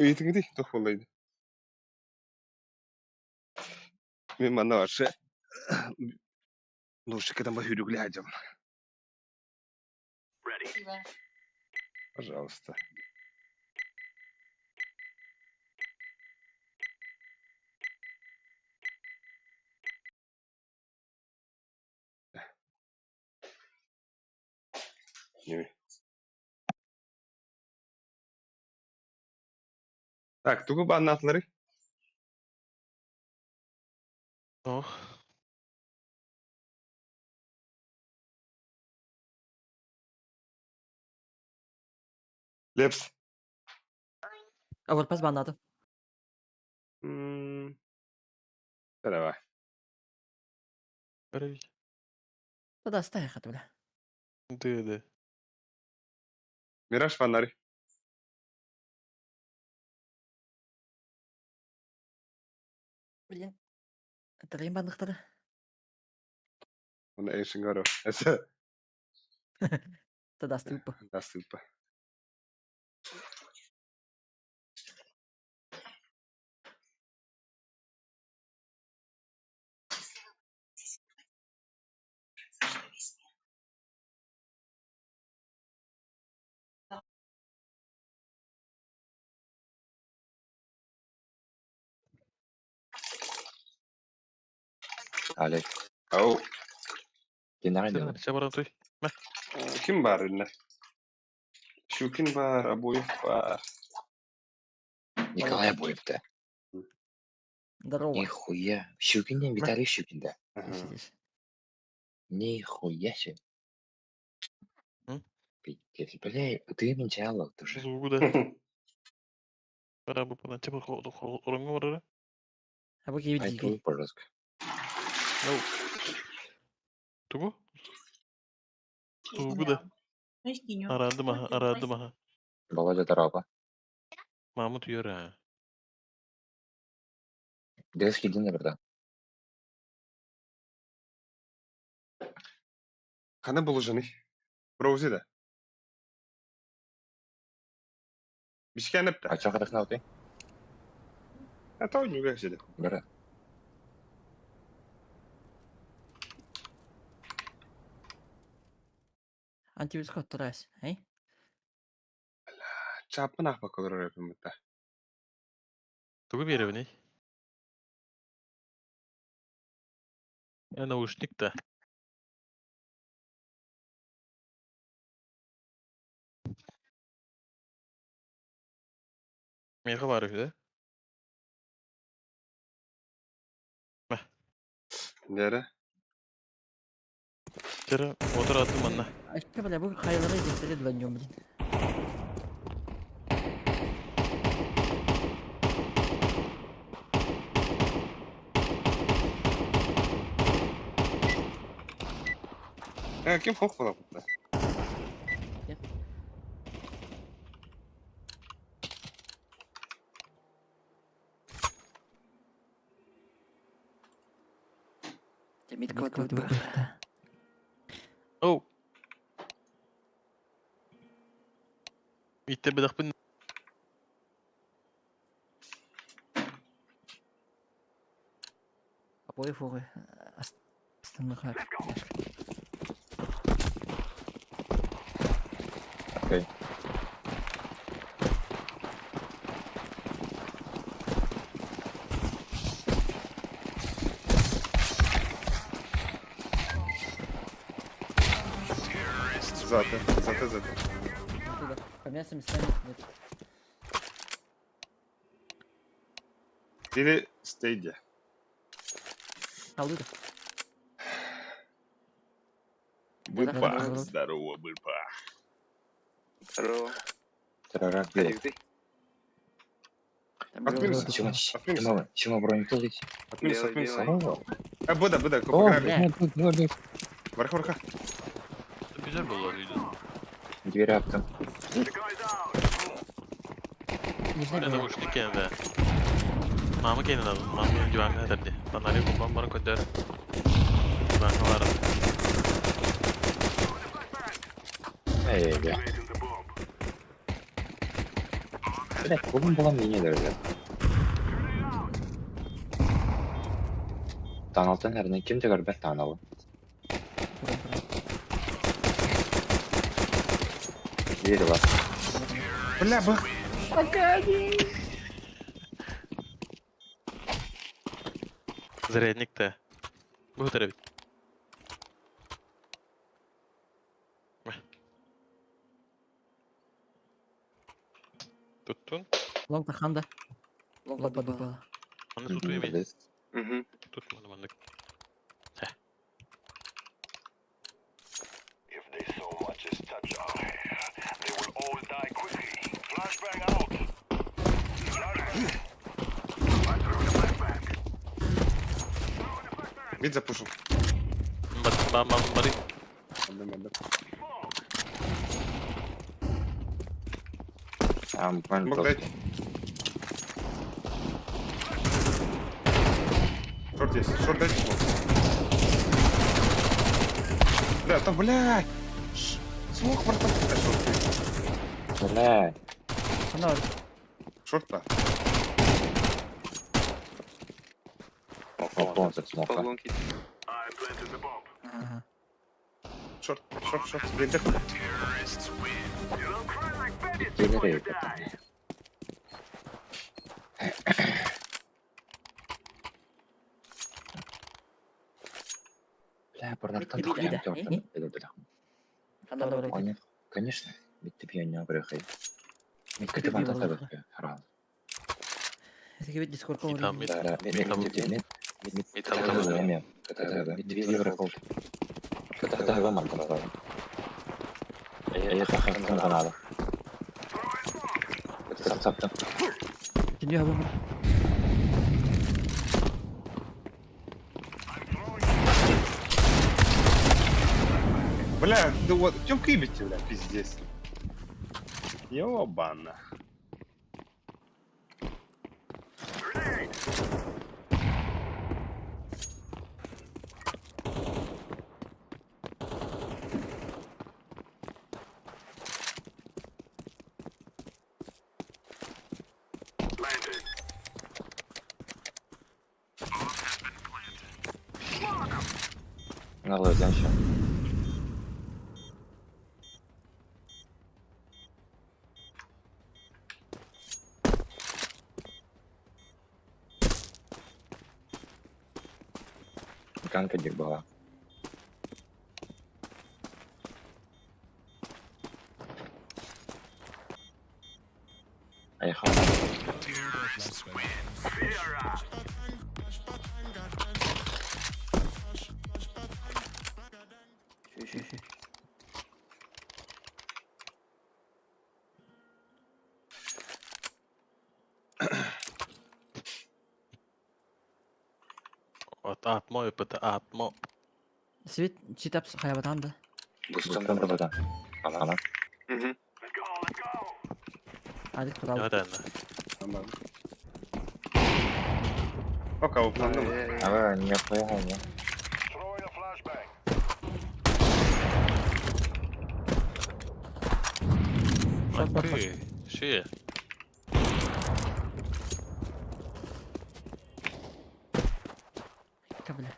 Ыйытыҥ туох буоллай? Мин манна вообще лучше когда мы глядим. Пожалуйста. Не. Так, тугу баннатлары. Ох. Лепс. Аверпас баннадым. Давай. Бәрі. Да, стай хат, бля. Да, да. Мираж фонарь. Блин. Тарайын банныктары. Оны эшин гору. Эсэ. Да, да, стыпа. Да, сыпа. Алек, Ау. ты нормально? Сен баран той. Ким бар инне? Щукин бар, Абуев бар. Николай Абуев-то. Здорово. Нихуя. Щукин не, Виталий Щукин, да. Ага. Сидишь. Нихуя себе. М? Пиздец, бля, ты менчала тоже. Звугу да. Бара бу пана чапа оронго барара. А бу киби Ай, дии. твой, пожалуйста. Ау. Тугу? Тугу да. Арадым аха, арадым аха. Володя, здорово. Мамут юра. Детский день, братан. Хана булужаны. Роузи да. Бишкенеп да. А чё хотел ты? А то не угасили. Бра. Антивирус которас, эй? Чапын ахпа колор өпүмүтэ. Тугу беребини? Наушник да. Меха бар үһү да. Нере? Тера мотор аттым манна. Айка, бля, бу хайлары дефтери дланьем, блин. Ким хох була бутта? Митка вот. Оу. Ииттэрбэтэхпин Обои фугы. Астынныха. Окей. Заты, заты, заты. Поменяться местами. Нет. Или стейде. Алыда. Быпа. Здорово, быпа. Здорово. Тарарак, блядь. Ты? От минуса. Чего, От минуса. чего, чего броню тылить? От минуса, от Делай, минуса. делай. А, буда, буда, О, поиграли. блядь, блядь, блядь. Варха, варха. Güzel болар үйден. Дверь аптым. Нижний Это было. уж не кенде. Мама кенде надо. Мама диванга хатарди. Танари купам баран көдөр. Диванга баран. Эй, бля. Блядь, кубом была мне дөрөлөр. Таналтан herне ким де көрбөт таналы. Дверь бар. Бля, бах. Зарядник те. Бу тарабит. Туттун. Лонг таханда. Лонг подупала. Аны туту эми. Угу. Тут маны. Вид запушил. Бам бам бары. Отдам, отдам. А, буквально Мог просто. дать. Шорт есть. Шорт дайте смог. Бля, там, блядь. Смог, братан. Да, шорт есть. Бля, Она Шорт-то. полностью смока. Павлонки. Ага. Шорт, шорт, шорт. Блин, так. Дверь это. Бля, порнартан Бит- бит- бит- бит. Конечно, ведь ты пьяный брехай. Ведь ты вам так Это ведь дискорд Там мид. Да, да, мид, мид, мид, мид, мид, мид, Can you have a Бля, да вот, в чем кибите, бля, пиздец. Ёбана. Надо еще. Канка была. Поехал. От атмо өпөтө атмо. Свет читапс хаябатанда. Бустан да. Ана. Угу. Адик турал. Яда. Нормально. Пока, упомянул. А не поехал, не. Ты, ши. Бля.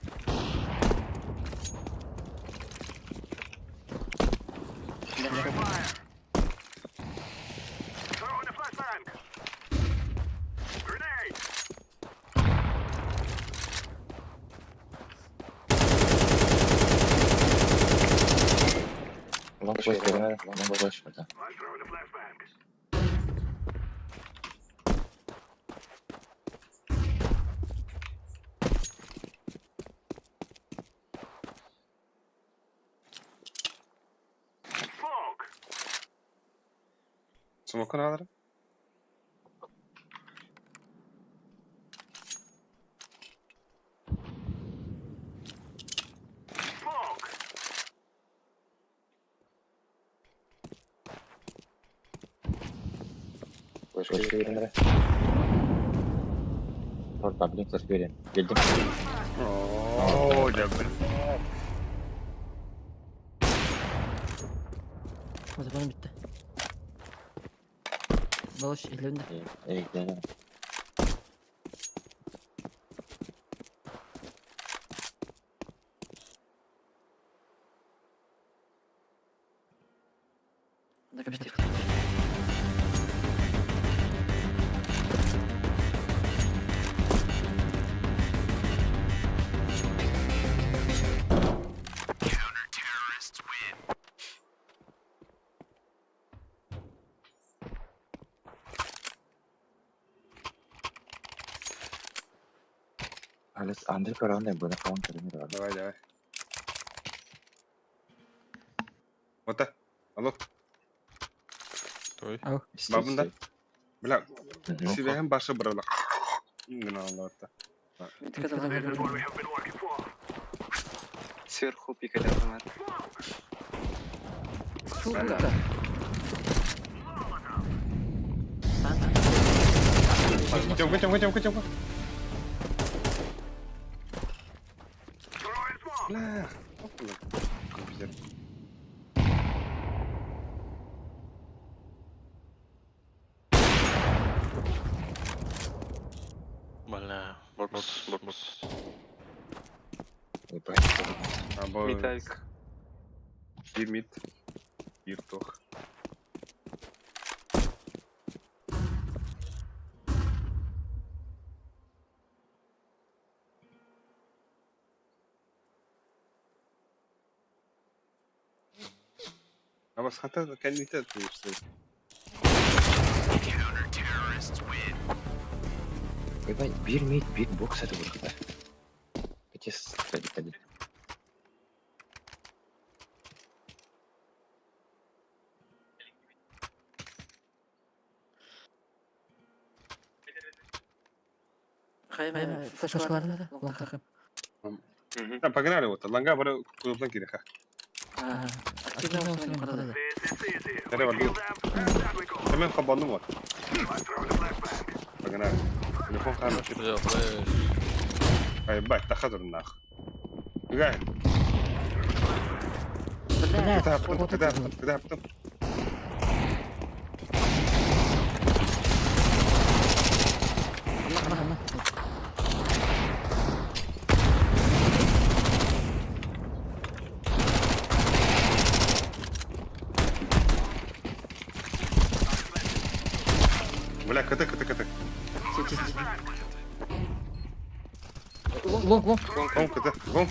Long flash берем, long flash, да. Смокун алар. Флешка берем. Орта, блин, флешка берем. Келдим. Оо, да блин. Телефонum bitti. Baloş ellerinde. Ey, ey, Bitti. Алис, Андрей Корона, буду каунтер, не рад. Давай, давай. Вот так. Алло. Той. Бабында. Бля, сибэһин башы бырала. Гына алларда. Сверху пикать автомат. Сука. Тёмка, Тёмка, Тёмка, Тёмка. Бля, компьютер. Бля. Бокс, бокс. Ебать. Або Металлик. bir mid, bir toh. Ama zaten kendini de tutuyorsun. Ебать, бир мид, бир бокс это будет. Эти ходи, ходи. Флешкаларда да. Лонгтахым. Мгм. Да, погнали вот. Ланга бары кузовдан кире ха. Активно olsun. Nereye var? Hemen kapandım var. Погнали. Телефон камера. Бля, флеш. Ай, бать, тахадыр нах. Гай, Бля, куда потом, куда потом, куда потом. Бля, КТ, КТ, КТ. Long long. Гон, КТ, гон.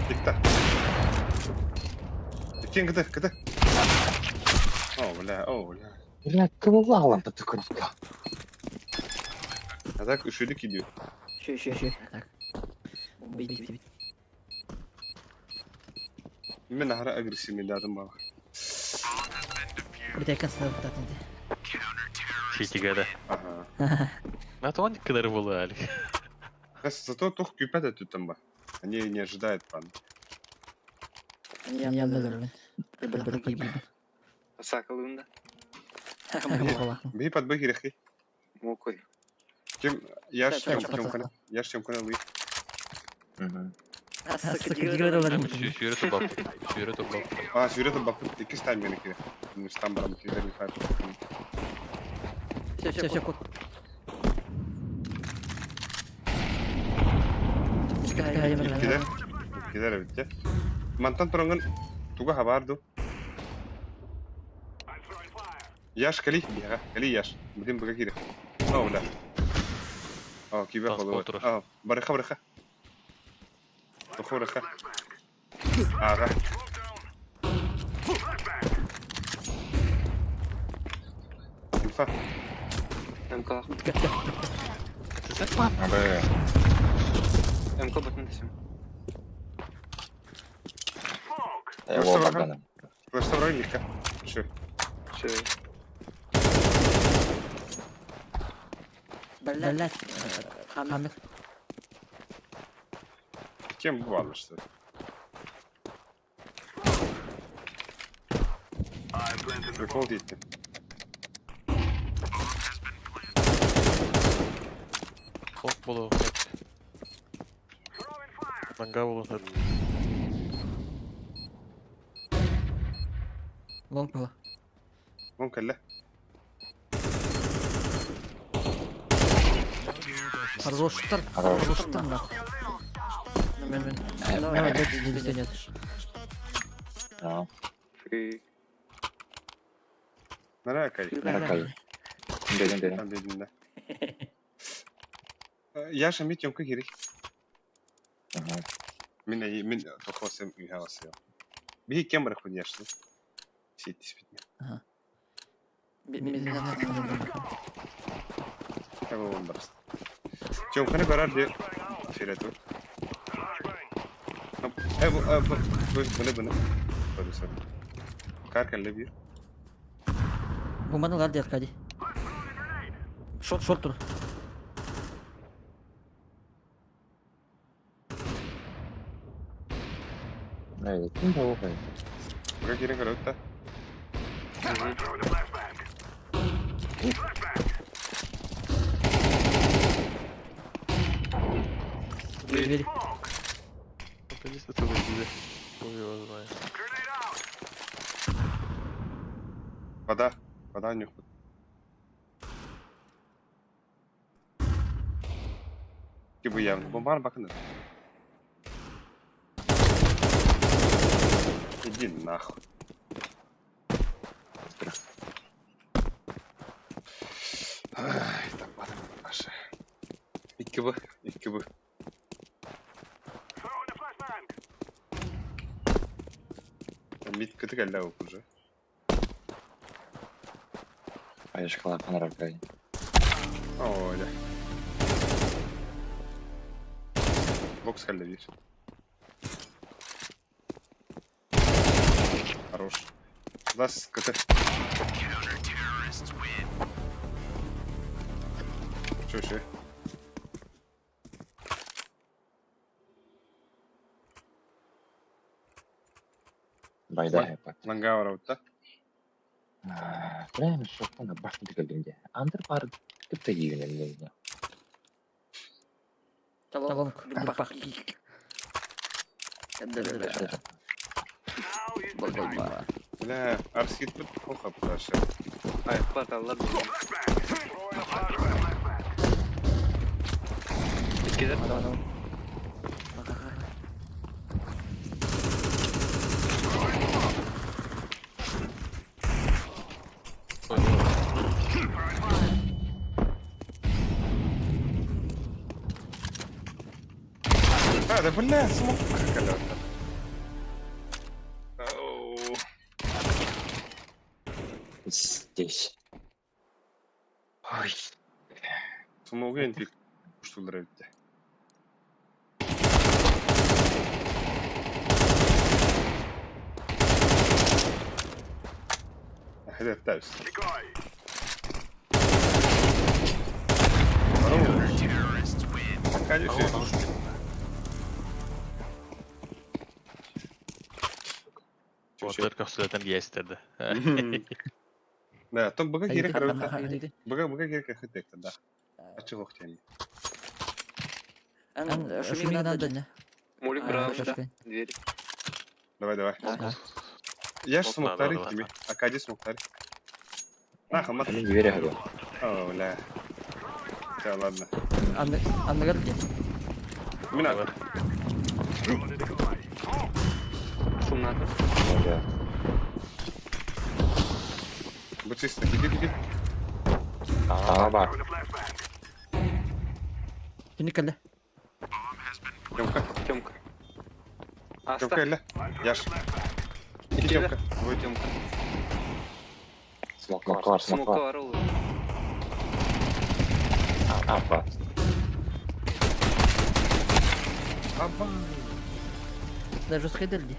Тик-так. Кин КТ, КТ. О, бля, о, бля. Бля, кого лалом то такой никак. А так үшүлүк идиот. Şu şu şu. Так. Bitti bitti. Мен ара агрессивный дадым бала. Bir dakika sınav zaten. Сити да. Ага. На то он кыдыр было, Алик. Зато тух күйпәт өтүттім ба. Они не ожидают пан. Yanında dur ben. Bir gibi. Сакалында. Би подбы керек. Мокой. Кем я Так, ж тем так, кем Я ж тем кем Угу. Сүүрэ турбаппыт. Сүүрэ турбаппыт. А, сүүрэ турбаппыт. Иккис тайм мені кире. Мустан барам кире bir Все, все, все, кот. Иккилэр. Иккилэр эбит дьэ. Мантан турангын туга хабаар ду? Яш, кали, биһиэхэ. Кали, Яш. Бүтүн быга киирэ. О, бля. О, кибе Транспорт холуба. турар. О, барыха, барыха. Тохо барыха. Ага. Инфа. МК. Абы. МК бутын десем. Его Богдана. Просто вроде легко. Все. Все. Блять. Хаммер. Кем бывало, что ли? Прикол дейті. Ок болу. Манга болу. Лонг была. Вон кэллэ. Хороштар. Хорош. Хороштар нахуй. Давай, дайте, нет. Да. Фи. Нара кай. Наракай. Дедин, дедин. Там дедин да. Яша мит ёмка керек. Ага. Мин мин тохосым үйхавасы. Бихи кем бар худ яшты. Ситтис бит. Tamam барыс. Тёмканы барар де ферету. Э бу бу бұны бұны. Sorry sorry. Кар кэллэ биир. Буманы лар Аркадий. Шорт, шорт тур. Эй, ким болу? Быга кирен көрөт да. Дверь. Наконец-то это выглядит. Хуй его знает. Вода. Вода нюхпут. Кибы явно. Бомбар бакын. Иди нахуй. Ай, там бата наша. Икки бы, икки бы. Мит кытык әллә уже. Поешкала наракай. О, да. Бокс кэллэ биир. Хорош. Лас КТ. Чё, чё? Байда. Лангаура вот, да? Прям шоктан башня тикелдимде. Андыр бар типте ийгенем. Лонг. Бля, арскит бит плохо потому Ай, хватало, ладно. Иккилер. А, да бля, смог колёта. Оу. Здесь. Ой. Смогу пик уштулар битте. Хәдәттәбез. Конечно. Ботар капсулятан гейстерді. Да, том быга керек көрөттө. Быга быга керек хөтөк да. Ачык охтен. Ан шумиган да. Молик А, браво. пошли. Дверь. Давай, давай. Да. Я ж Вот смоктари надо, тебе. Акади смоктари. На, хамат. Они двери говорю. О, бля. Все, ладно. Анны, анныгар где? Мина. Давай. Сумната. Да. Будь чисто, иди, иди. А, бар. Кини кэллэ. Тёмка. Тёмка. Тёмка, Аста. Ля. Яш. Иди, Тёмка. Вот. Тёмка. Смоклар, смоклар. Смока орол. А, ба. Аба. Даже схедер где?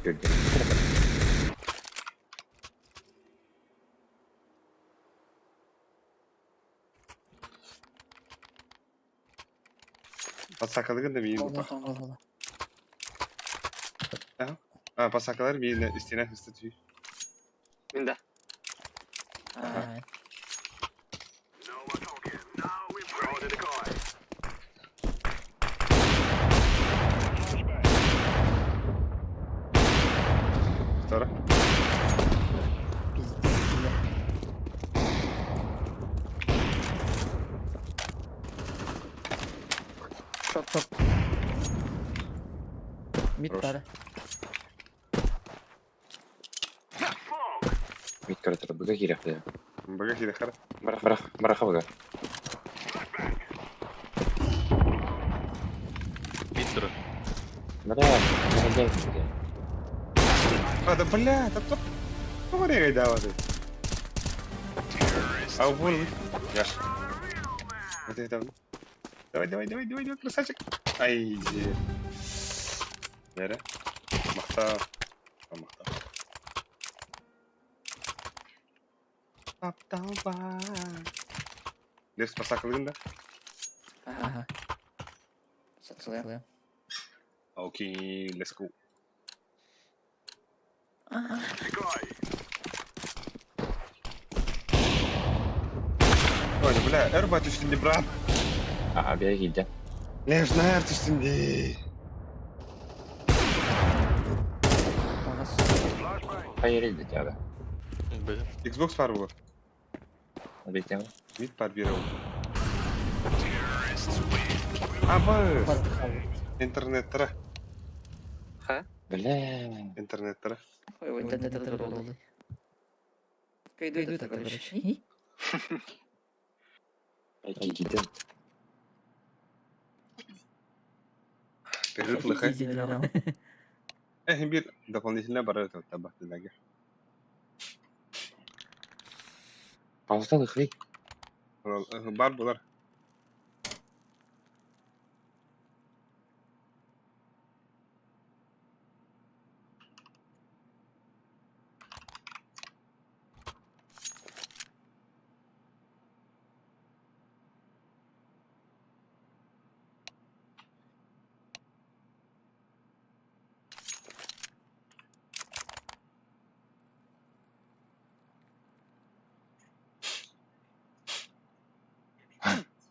Күрдем. Пасакалыгын да миин. Allah Allah. А, пасакалар миин истина хысты түй. Минда. А, Втора. пиздец, бля. Шоп, шоп. Мид Хорош. пара. Мид көрөтөр быга киирэх Бага хире хара. Барах, барах, бараха быга. Мид тура. Бля, бля, бля. А, да бля, да то. Говори, гайдава ты. А вон, Яш. Вот это. Давай, давай, давай, давай, давай, красавчик. Ай, иди. Нere? Махта. А, махта. Апталба. Лев спасакалыгын да? Ага. Сатсылаем. Окей, let's go. Ой, бля, эрба түстүнде, брат. А, бия киирдэ. Лев, нар түстүнде. Ағас. Хайыр деді. Б. Xbox бар bu. Бектем. Mid бар бир ол. Абы. Бар қалды. Интернеттері. Ха? Бля. Интернеттері. Ой, интернет это болды. Кайду это, короче. Киирдэ. Перерыв лыхай. Э, бир дополнительно бар это таба диләге. Пауза лыхый. Бар булар.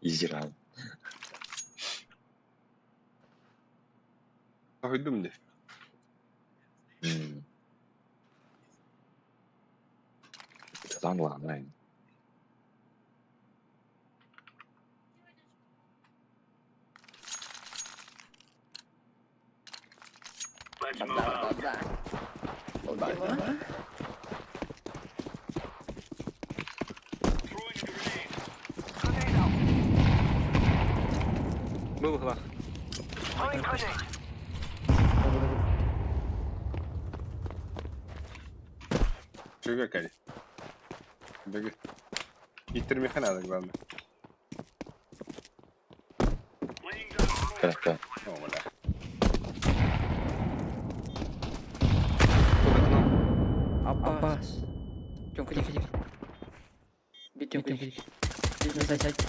Изиран. Тохойдум де. Там ладно. Был глав. Чуга кай. Беги. Иттермехе надо, главное. Так, так. О, бля. Под окном. Аббас. Тёмка, тихо, тихо. Бить Тёмка, тихо. Сядь, сядь.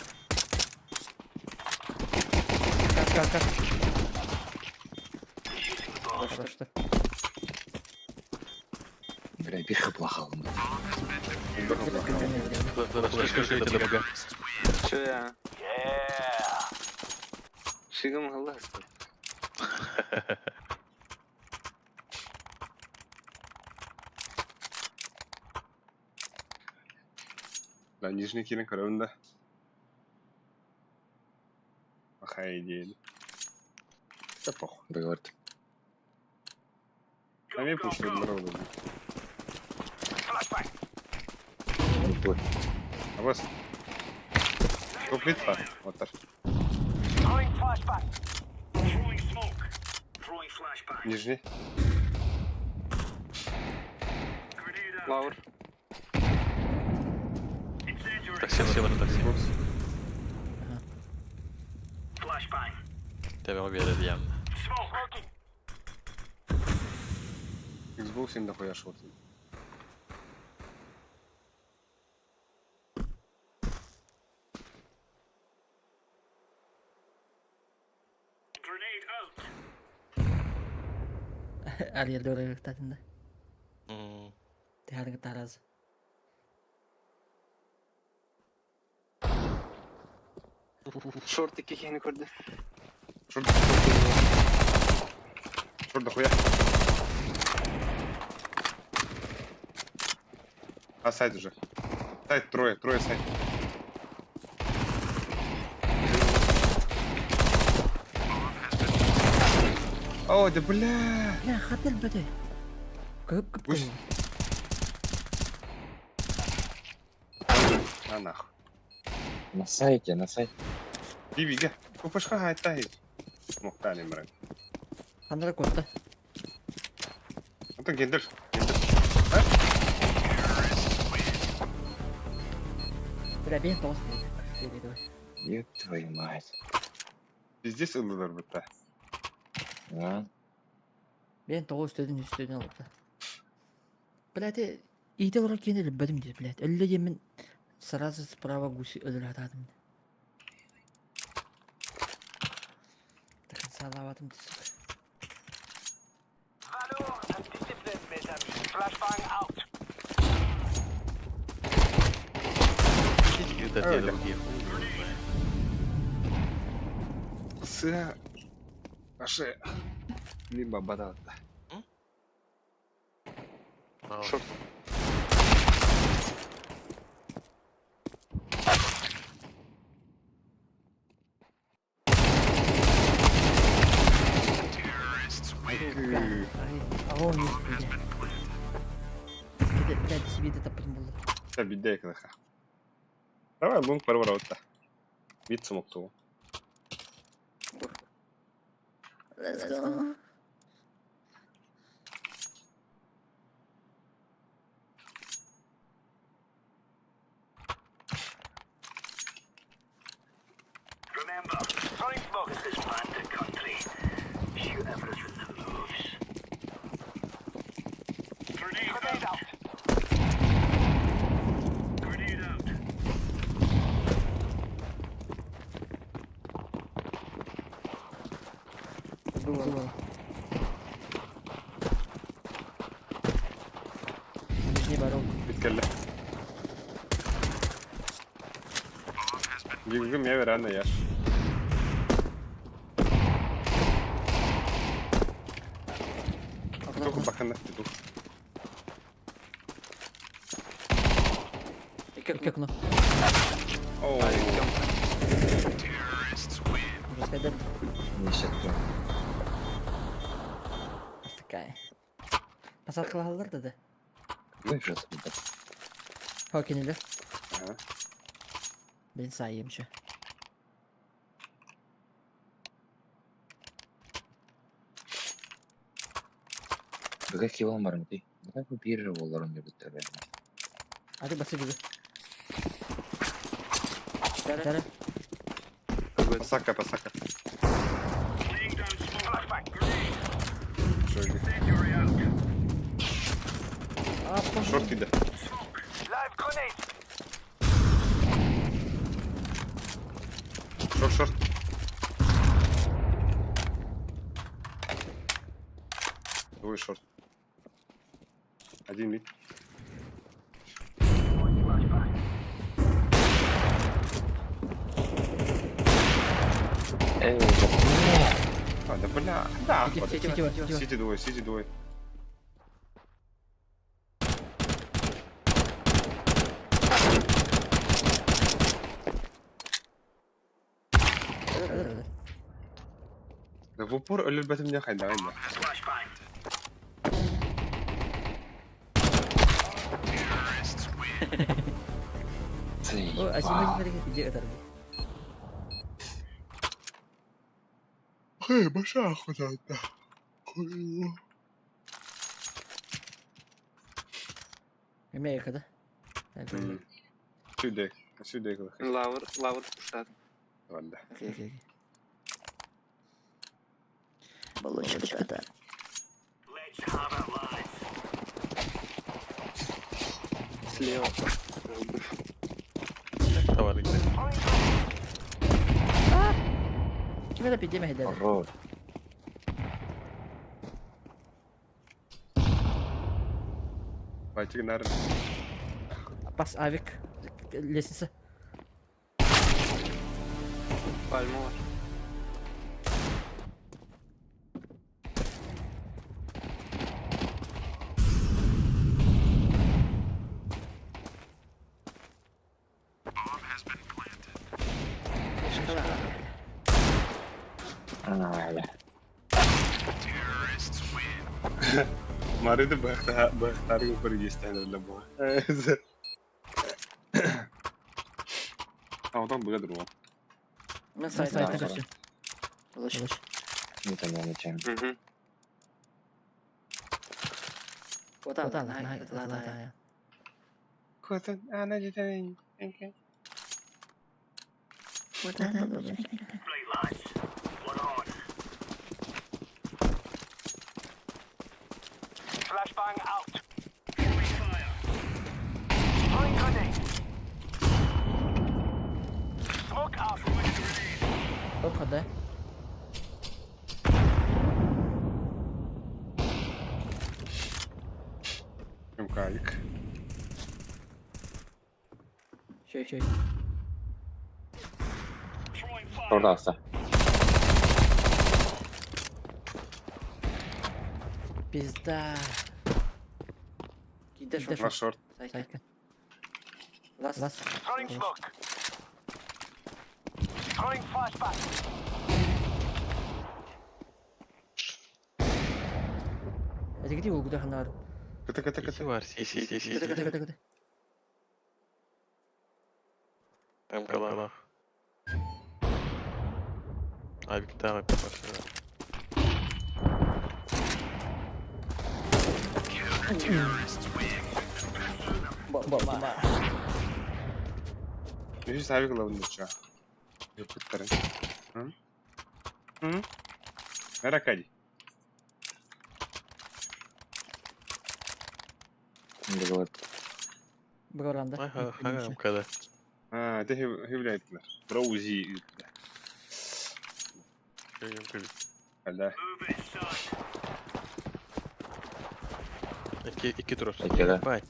Как, как, как? Что, что? Бля, биир хп хааллым. Че я? Шигам галас. Да, нижний киирэн көрөбүн да. Плохая идея. Да похуй. Договорт. А мне пусть народу. А вас? Плитка. Вот так. Нижний. Лаур. Такси, такси, такси. Xbox. Тебе биэрэр диэн. Xbox им дохуя шорт. Арьерде орайыктатында. Тиһарыҥ тараз. Шорт икки киһини көрдө. Шорт. Шорт дохуя. А сайт уже. Сайт трое, трое сайт. О, да бля! Бля, хатыр бөтө. Көп көп. Пусть. На нахуй. На сайте, на сайте. Биби, Купашка хайтай. Мухтали, брат. Хандара котта. Это гендер. Бля, бен тоғыз дейді. Ёб твою мать. Пиздец ылдылар бітті. А? Бен тоғыз үстөдүн үстөдүн алыпты. Блядь, иите олорор киһини өлбөтүм диир, блядь. Өллө диэммин сразу справа гуси өлөр атаатым. До конца лаватым сука. Сыа. Аше. Либо бадата. Шорт. Ай, а он не спиде. Блядь, себе это тапым было. Да бидей кыдаха. Давай лунг барбара отта. Бит смокту. Let's go. Было. Нижний барон. Бит кэллэ. Гиггим я верно яш. Тух бакана тух. Икки окно. О. Можно сказать, да? Не сейчас. Такая. Посадкалаһаллар да да. Вижу, да. Хо кинилэр. Ага. Мин саайым еще. Быга килом барым ты. Быга бу бир боларын деп битте. А ты басы бүгү. Дара. Посака, посака. Шорт иде. Шорт, шорт. Двое шорт. Один мид. Эй, бля. А, да бля, да, Сити, охота. сити, сити, сити. Сити двое, сити двое. Да в упор өлөрбөтүм диэн хайдаҕый да. О, а Заебал. сен иди ытарбы. Хэй, баша охота. Америкада. Сюда, сюда. Лавр, лавр пуштат. Ладно. Окей, окей, окей. Баллончик-то. Слева. Товар где? Ким это пидеме хедер? Хорош. Бачик нар. Пас авик. Лестница. Пальма var. А, бля. Марыды бахта бахтарга бір естәнерлі бұл. Аудан бұға дұру. Мен сайт Да, сайт да. көстү. Болуш. Не понял, ничем. Угу. Вот там, на, на, Көтін, ана жетен. Вот там. Оп, да. Кайк. Еще, еще. Продался. Пизда. Кида Два шорт. Сайка. Лас. Лас. Это где угда ханар? Кыты, кыты, Сити кыты. var. Си, си, си, си. Кыты, кыты, кыты. МКЛА. Авик тағы бар. Ба, ба, ба. Үш сабик лабын дұрча. Юпыттарын. Меракади. Договор. Бұранда. Ага, МКД. А, это хевляйтлар. Броузи. Да. Iki, iki durur. Iki de. Bak.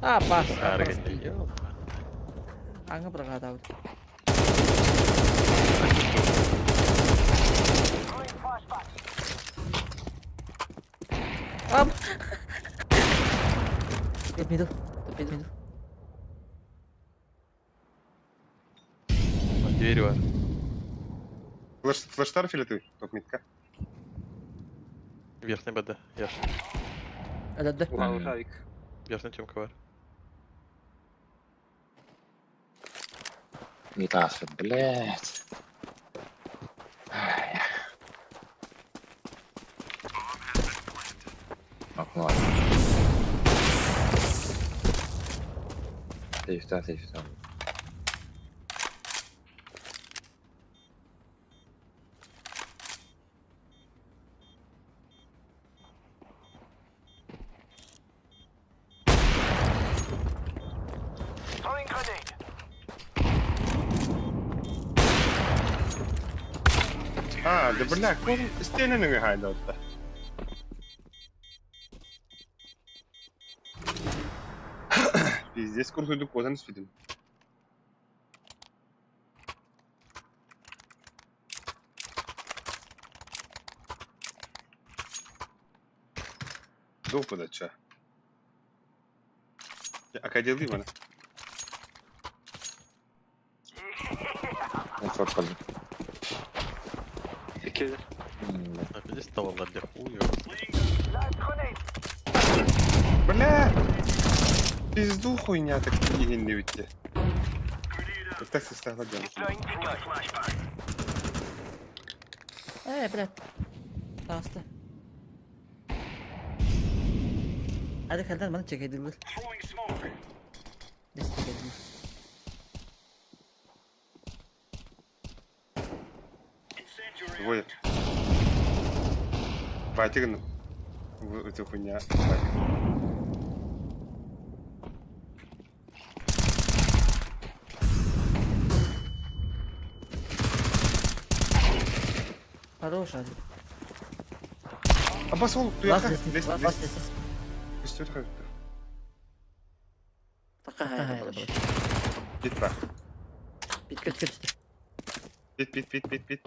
А, бас. Hareket ediyor. Аңы бір қадауды. Ап! Топ мидл. Топ мидл. Двери var. Флеш, флештар филеты, топ мидка. Верхний БД. Яш. Әләдді. Лавр авик. Верхний темка var. Не тасса, блядь. Ай. Окно. Сейфта, сейфта. А, да бля, кон стенаны хайдалта. Пиздец, курсуйду козан спидим. Долго подача. Академия мана. Шорт кэллим. Иккилэр. Опять столовая для хуя. Бля! Пизду хуйня так не ведь. Так состава делать. Э, блядь. Таҕыста. Hadi kaldan bana çekediler. Destek edin. Двое. Ватигн. Эта хуйня. Ватигн. Хорош, Али. Абасол, ты Лас как? лестница, Лес, лас лес, лестница. лес, Такая была. Пит па. Пит, пит, пит. Пит, пит, пит, пит, пит.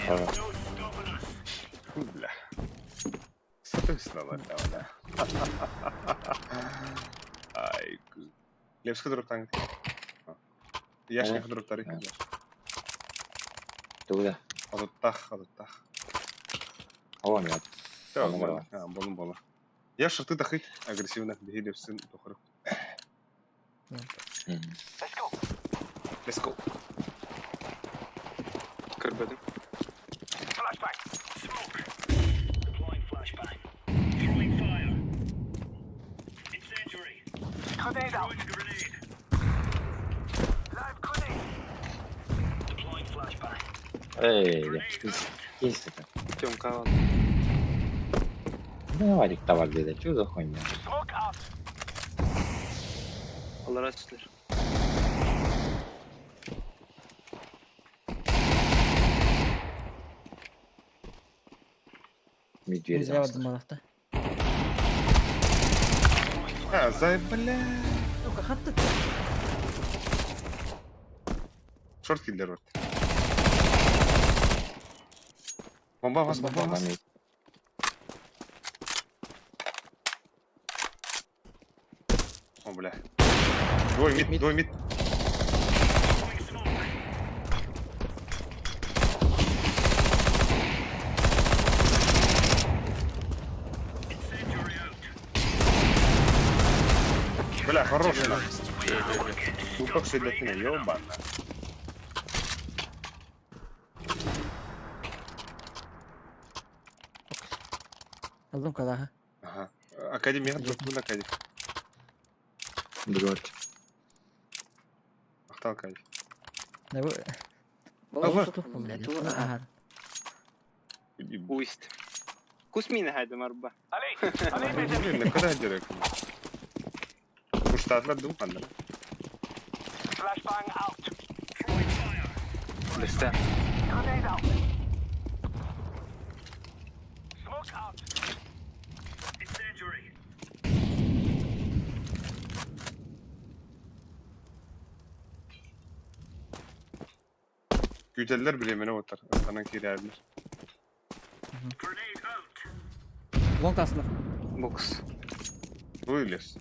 Хорош. Фу, бля. Соответственно, да, да. Ай, Левска дроптан. Яшка дроптары. Туда. Алыттах, алыттах. О, нет. Все, Болун нормально. А, болун бола. Я шорты тахит агрессивно, беги левсын тухры. Let's go. Көрбөтүм. Эй, кис это. Тёмка алан. Ну, Вадик товар где-то. Чё за хуйня? Аллара түстүлэр. Медведь. Зря бардым балахта. А, зай, бля. Сука, хатты. Шорт киллер вот. Бомба вас, бомба вас. О, бля. Двое мид, двое мид. Бля, хорош нах. Тупо все для тебя, ёбана. Алдым калаха. Ага. Академия, дропнул академия. Дрот. Ахтал академия. Да вы... Ага. Блядь, ага. Уйст. Кус миинэ хайдым арба. Блин, на куда директ? Уштатлар дум ханна. Лестэ. Күүтэллэр билемene отар. Астанан киирээбилэр. Лонг аслар. Бокс. Ой, лес.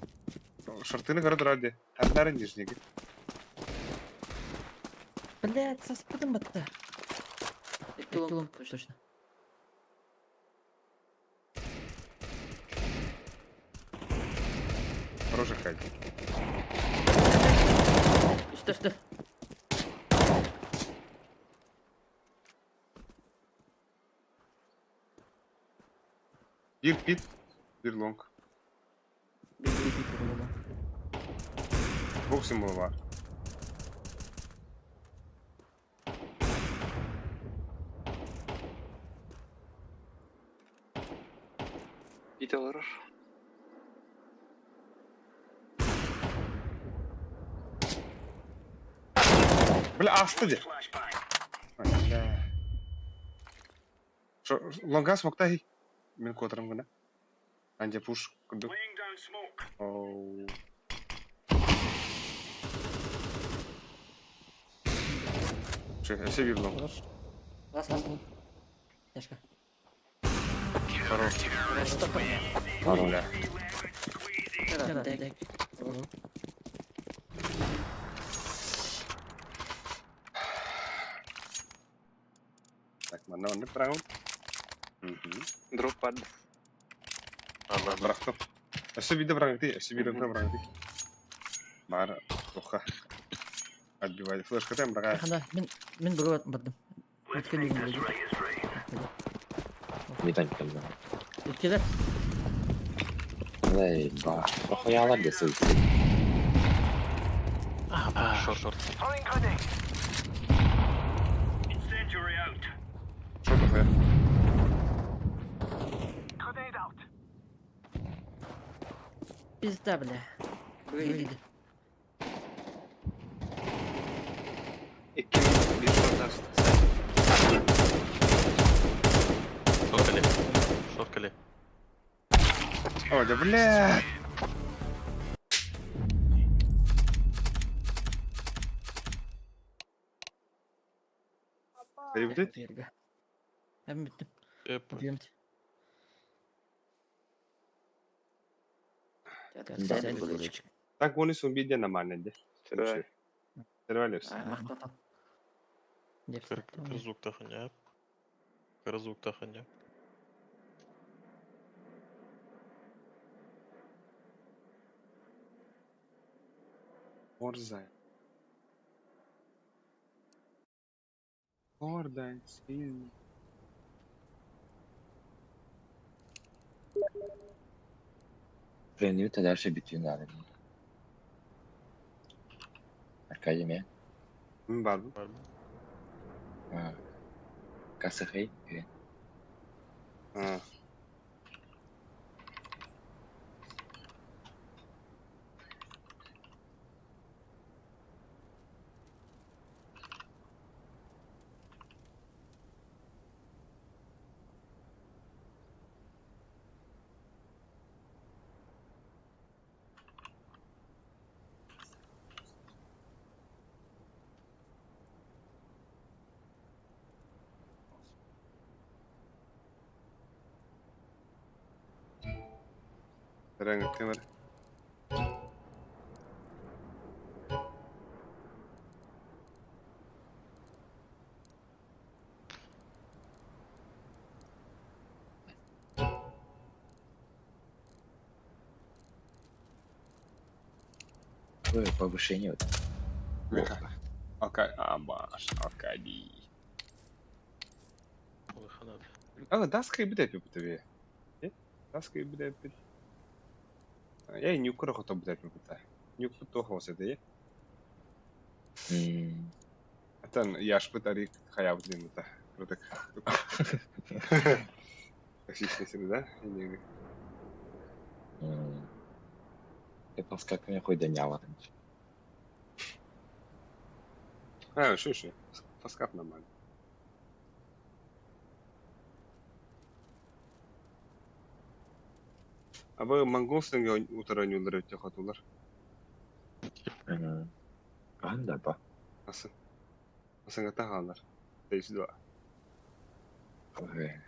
Шортыны көрө турар дии. Ханнары нижнеги. Блядь, саспытым батта. Лонг, точно. Хороший хайд. Үстө, үстө. Бир пит, бир лонг. Бит, бит, бит, лонг. Бог символ бар. Бит олорор. Бля, ааста дии. Бля. Лонга смоктаһый. Мин куотарым гына. Андя пуш курдук. Оу. Өссө биир long. Лас, лас. Яшка. Хорош. Бля. Так. Так, манна оннук раунд. Мгм. Дроп барды. Алла. Бырахтым. Өссө биирдэ бырахты, өссө биирдэ бырахты. Баар туха. Отбивали. Флешка там бырага. Хана, мин мин бұрып бардым. Өткен деген біледі. Метан кэллэ. Өткелер. Эй, ба. Охуялар да сылтый. Short, short. Что такое? Пизда, бля. Выйди. 2 bir short астı. Short кале. Short кале. О, да бля. Хайбит? Жерге. Мен бүттім. Эп. Бүйтемін. Так оны сон биден нормально де. Давай. Сервалевс. Деп. Кыр звук таханя. Кыр звук таханя. Борзай. Гордай, сильный. Премью дальше бүтүн надо. Аркадий ме. Мин бар бу. Касыхай. А. Рэнг камера. Какое повышение? Окей, абаш, Аркадий. Улахана. А, даска и буде пипутове. Даска и буде пит. Я и не укрох ото буде пипута. Не укрох хосете. Atan яшпыт ари хаябыт та. Крутак. Токсичный среда. Или Я просто как меня хоть доняла там. А, шо шо. Фаскап нормально. А вы монгол утара не ударите хотулар. Анда ба. Асы. Асынга тахалар. 32. Ой.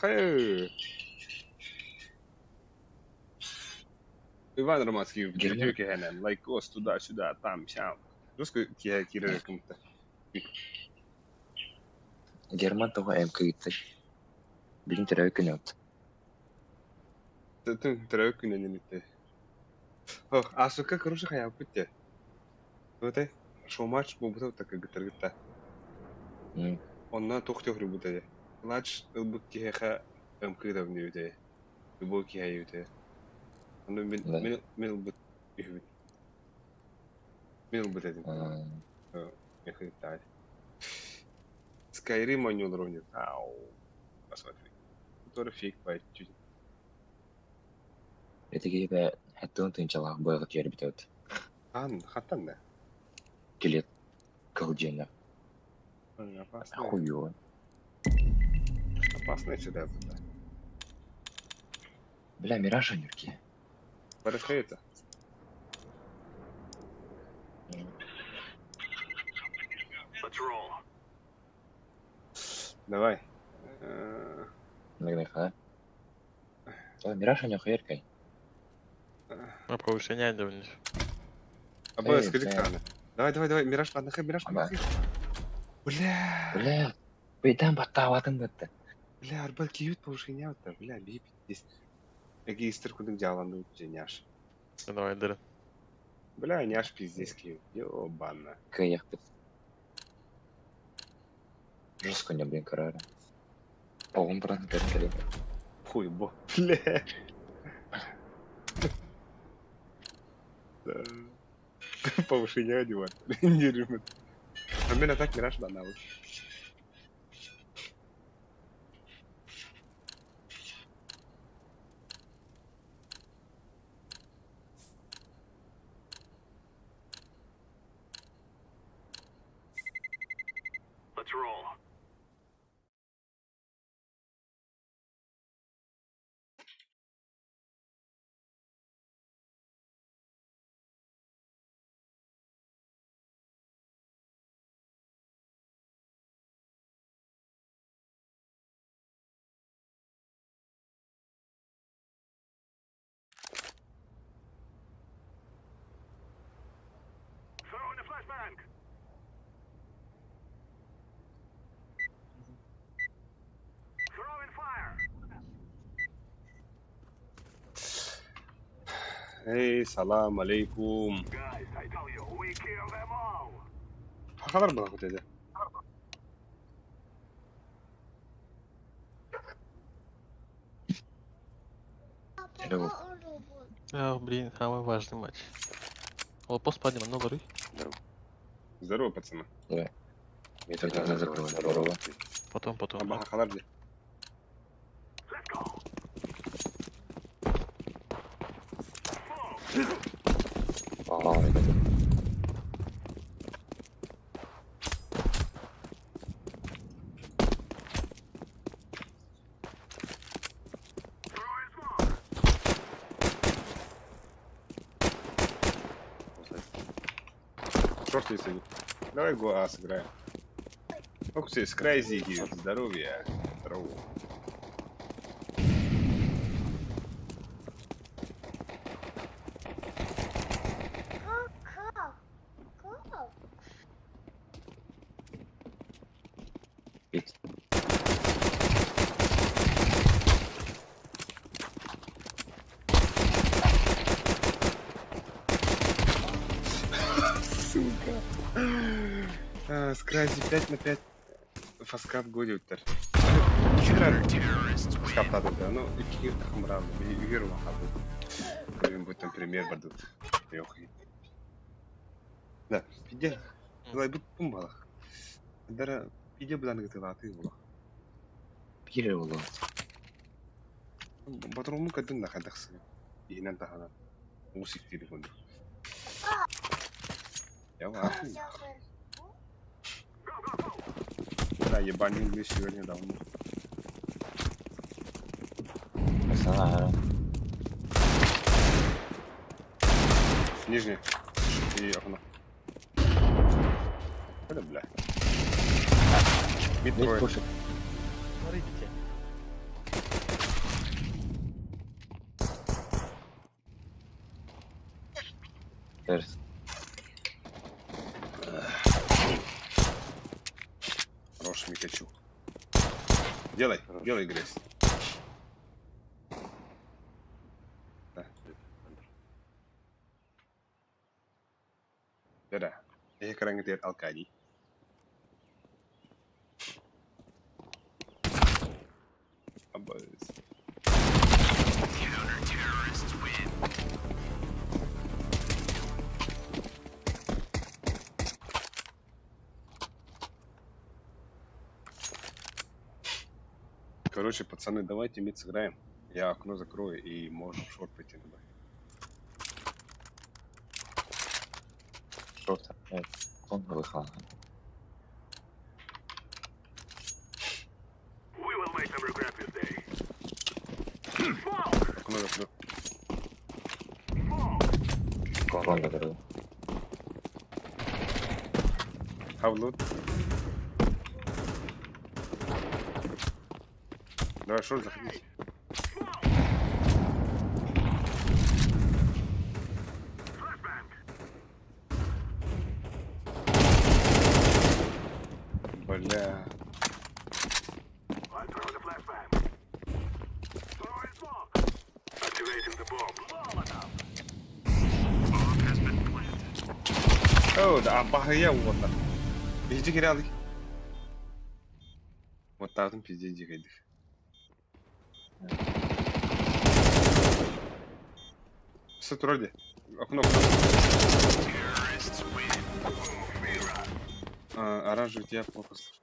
Хай. Иван Романский в Герман. Герман. Лайкос туда-сюда, там, сям. Русский кия кирер кому-то. Герман того МК-т. Билин терәү күнөт. Ты трек не не ты. Ох, а сука, короче, хая путте. Вот это шоу матч был бы так как гитар. Онно туох диэх этэ? Клатч ылбыт киһиэхэ МК-дабын диэбитэ. Любой киһи диэбитэ. Ону мин, Да. мин, мин ылбыт үһүбүн. Мин ылбыт этим. Механиктаай. Skyrim оонньуулар оонньуур. Ау. Посмотри. Который фиг чуть. Ити киһи хэттэн тыынчалаах быаҕа тиэрбит эбит. Ан, хаттан да. Килет кыл диэнэ. Опасная. Хуё. Опасная сюда. Бля, Мираж нюрки. Барыхается. Let's roll. Давай. Нагнеха. Мираж нюхеркай. А повышение не Аба, Эй, скажи, бля. Кана. Давай, давай, давай, Мираж, ладно, Мираж, Ага. ладно. Бля, Бля. Бейтан баттаабатын бытты. бля, арба киют повышение вот, бля, би здесь. Регистр кудык жаланды няш. Давай, дыры. Бля, няш пиздец киют. Ёбана. Кыяхпыт. Жестко не, блин, карара. Оғым брат, кәрін кәрін. Хуй, бо. Бля. Да. Повышение одевать. Не рымет. А меня так Мираж да навык. Let's roll. Throw in the flashbang. Throwing fire. Эй, салам алейкум. Guys, I tell you, we kill them all. Хахалар была хоть это. Hello. А, блин, самый важный матч. Ол пост падем, ну лоры. Здорово, пацаны. Мен тогда закрою. Здорово. Потом, потом. Аба хахалар где? Let's go. Вау, ребята. Throwing smoke. Шорт есть один. Давай го А сыграем. Ох ты, с Крайзиги. Здоровья. Здорово. Как? Как? Бит. Сука. А, Скрайзи 5 на 5. Фаскап годиуттар. Скаптады да, ну, икки тахымран, үйер вахабы. Блин, будет там пример бардут. Йохи. Да, пиде. Давай бут пумбалах. Дара пиде будан гытылаты була. Пире болу. Батрому кадын на хадахсы. Инан тахана. Усик телефон. Я в ахуе. Да, ебанил мне сегодня давно. Пацана. Нижний. И окно. Это бля. Мид Мид трое. пушит. Смотрите. Перс. Хороший Микачук. Делай, делай грязь. Да. Да-да. Я карангетер алкади. Абыз. Короче, пацаны, давайте мид сыграем. Я окно закрою и можно в шорт пойти на Б. Шорт. Он выхлан. Окно закрою. Кон закрыл. How loot? Давай шорт заходите. Бля. О, да, бахая вот. Иди кирялый. Вот там пиздец дикой. Все вроде. Окно, окно. А, оранжевый я плохо слышу.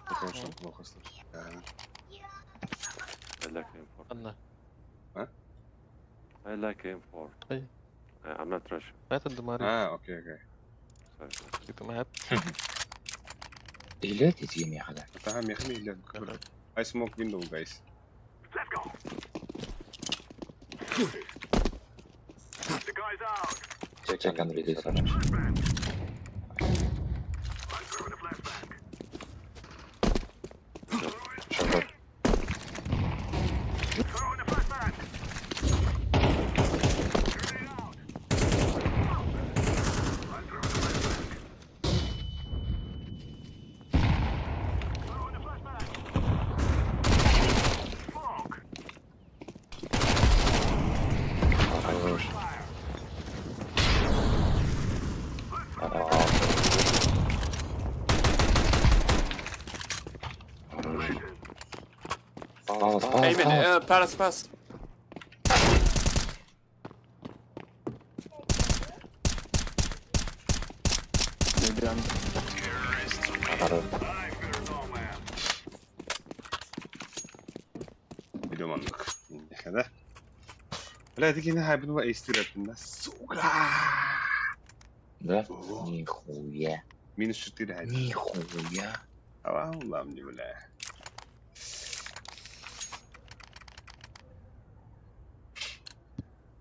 Потому что плохо слышу. Да. I like M4. Анна. А? I like M4. Hey. I'm not Russian. Это Дамари. А, окей, окей. Sorry. Это моя. Илет идти мехада. Ага, мехами или I smoke window, guys. Check Андрей здесь раньше. Шорт. Хорош. Хорош. Палас, палас, Hey man, палас. pass, pass. Maybe I'm Хорош. Идем аннык. Да? Бля, такие на хайп, ну, эйс Сука! Да? Нихуя. Минус 4 хайп. Нихуя. А мне, бля.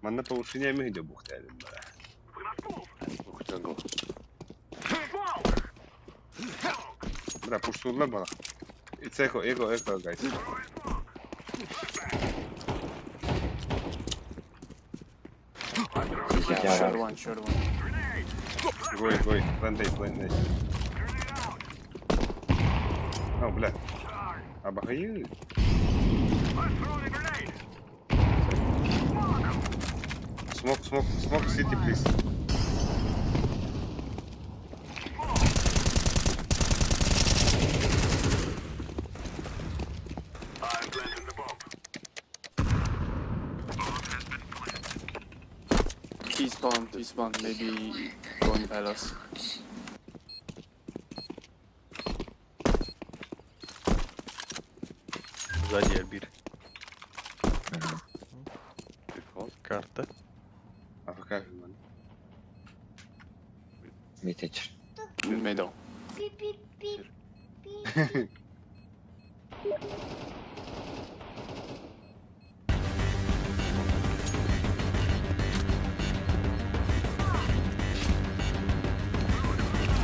Манна повышение мы идем бухтали, бля. Smoke jungle. Бля, пуштулла бала. It's echo, echo, echo, guys. Я short one, short one. Go, go, plant A, plant A. О, бля. Абахаю. Smoke, smoke, smoke city, please. T spawn, T spawn, maybe going palace. Сзади Альбир. Default. Карта. АФК, man. Митич. Middle. Пип-пип-пип. Пип.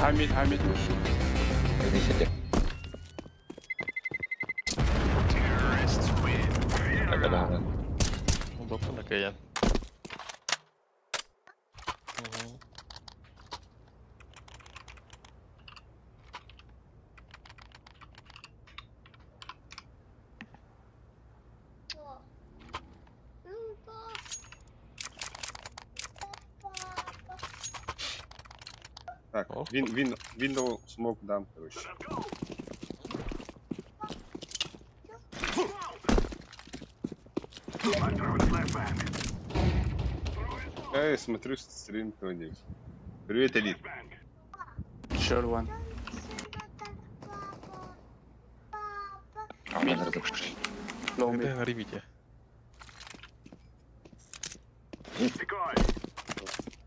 High mid, high mid. Иди Да-да-да. Удобно накаян. Угу. Папа. Так, Ох. вин, вин, window smoke дам, короче. Эй, смотрю стрим кто-нибудь. Привет, Элит. Sure one. Low mid. Когда рыбите?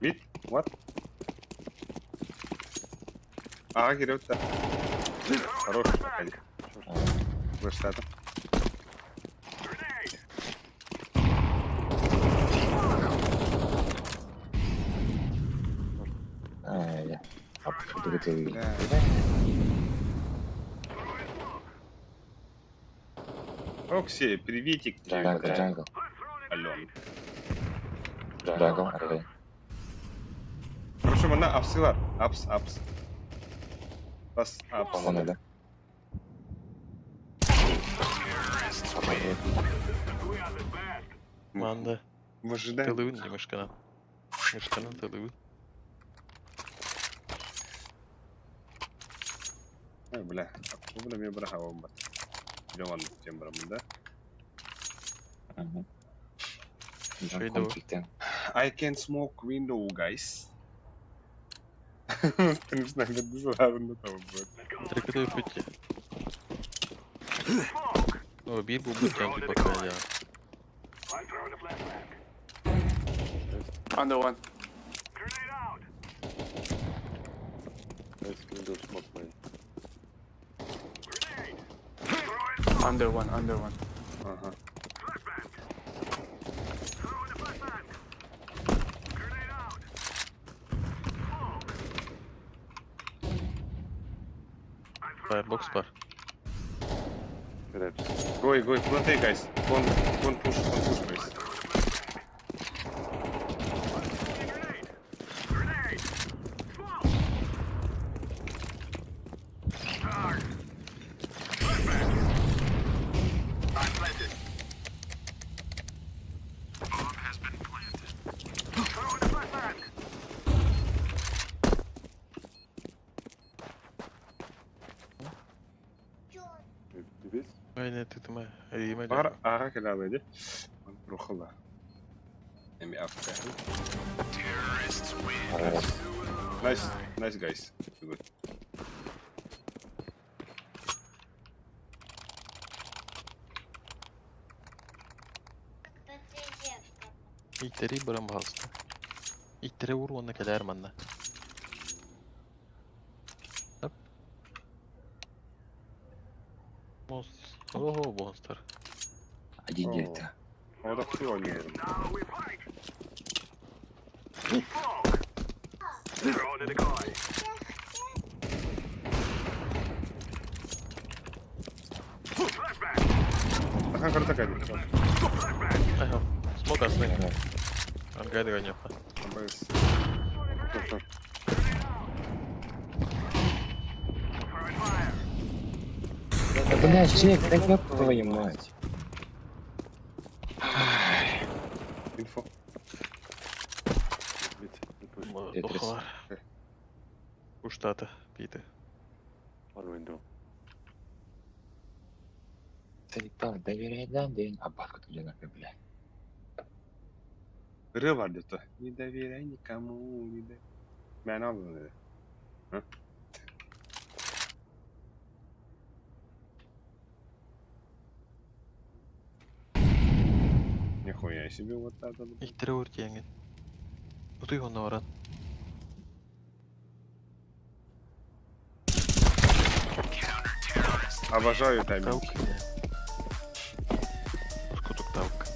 Mid? What? Ага, Кирилл, да. Хорош, Аркадий. Флеш-статом. Бля. Рокси, приветик тебе. Jungle, jungle. Ален. Jungle, окей. Хорошо, мана апсылар. Апс, апс. Бас, апс. По-моему, да. Манда. В ожидании. Тылыбын не мышканан. Мышканан тылыбын. Ой, бля. Бу бля, мен бір хавам бар. Жаман тем барамын да. Шөйді о. I can smoke window, guys. Ты не знаю, это того будет. Трекатой пути. О, бир бу бутян пока я. Under one. Nice window smoke mine. Under one, under one. Ага. Firebox бар. Perhaps. Go, go, plant guys. One, one push, one push, guys. This? Айне тытыма. Риме. Бар ага келабеди. Рухла. Эми афка. Nice, nice guys. Good. Иттери барам балста. Иттери ур онна келер манна. Оп. Монстр. Ого, монстр. Один девять. О, да все oynuyorum. Тахан карта кайды. Ага. Смок асны. Ангайды ганьяпа. Абайс. Да, бля, чек, да ёб твою мать. Инфо. Mid. Mid push. Тетрис. Охалар. Уштата, питы. One window. Заебал, доверяй нам, да А бабка ты нахуй, бля. Ыры бар где-то. Не доверяй никому, не доверяй. Мен aldım dedi. Hı? Нихуя себе вот это. блин. Иттери ур тиеңин. Утуй онна баран. Обожаю тайминг. Таук. Ускутук таук.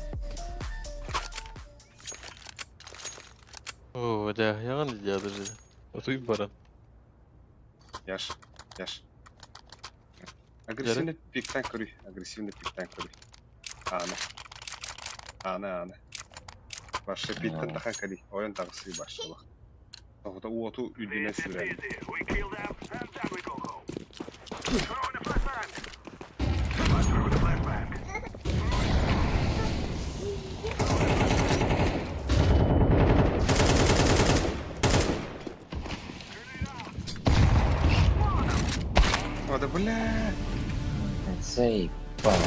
О, да, яган дядя же. Утуй баран. Яш, яш. Агрессивный пиктан көрүй. Агрессивный пиктан көрүй. Аны. Аны, аны. Башы питтен тахан кали. Ойын тағысы башы бақ. Тоғыта уоту үдіне сүрән. О, да бля. Заебал.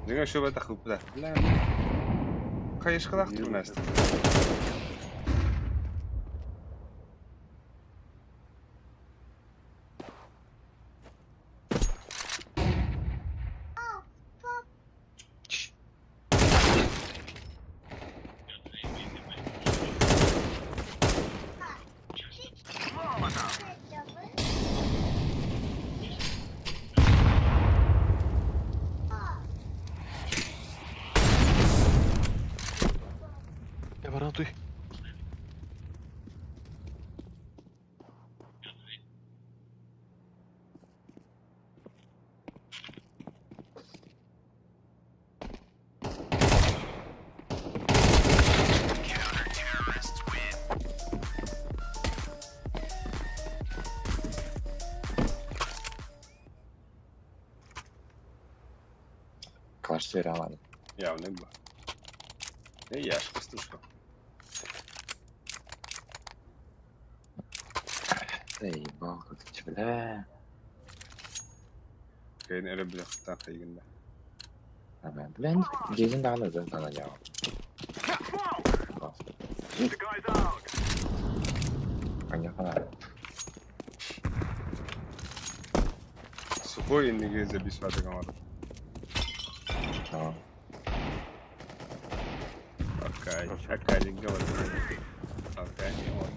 Дьиҥэ үчүгэй тахыыппыта. Бля, хайышкалаах турнаст. Я баран туй. Квартира Явный был. И я ж пастушка. Заебал, как ты, бля. Кайын эрэ билэхтаах эйигин да. Блин, дьиэтин даҕаны ытын танаñаҕын. Аньахана. Сухой иннигэ забисватык оҥорор. Но. Окей, окей, говорит. Окей, вот.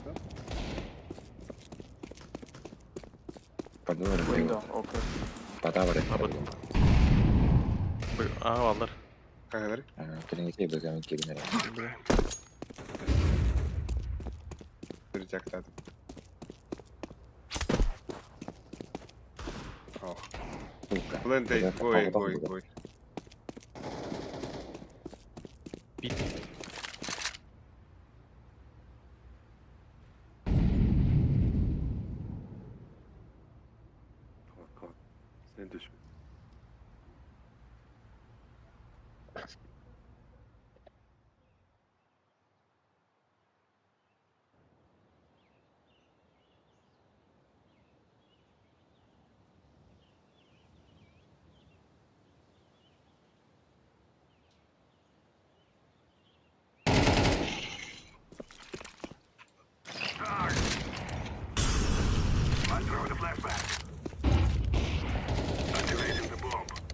Подумай, Window, okay. Подавай. Аа баллар. Хайалар? Кэлиҥҥи быган кииринэр. Перетяктат. Ох. Сука. Плентей, гой, гой, гой. Бит. Kalk kalk. Sen düşme.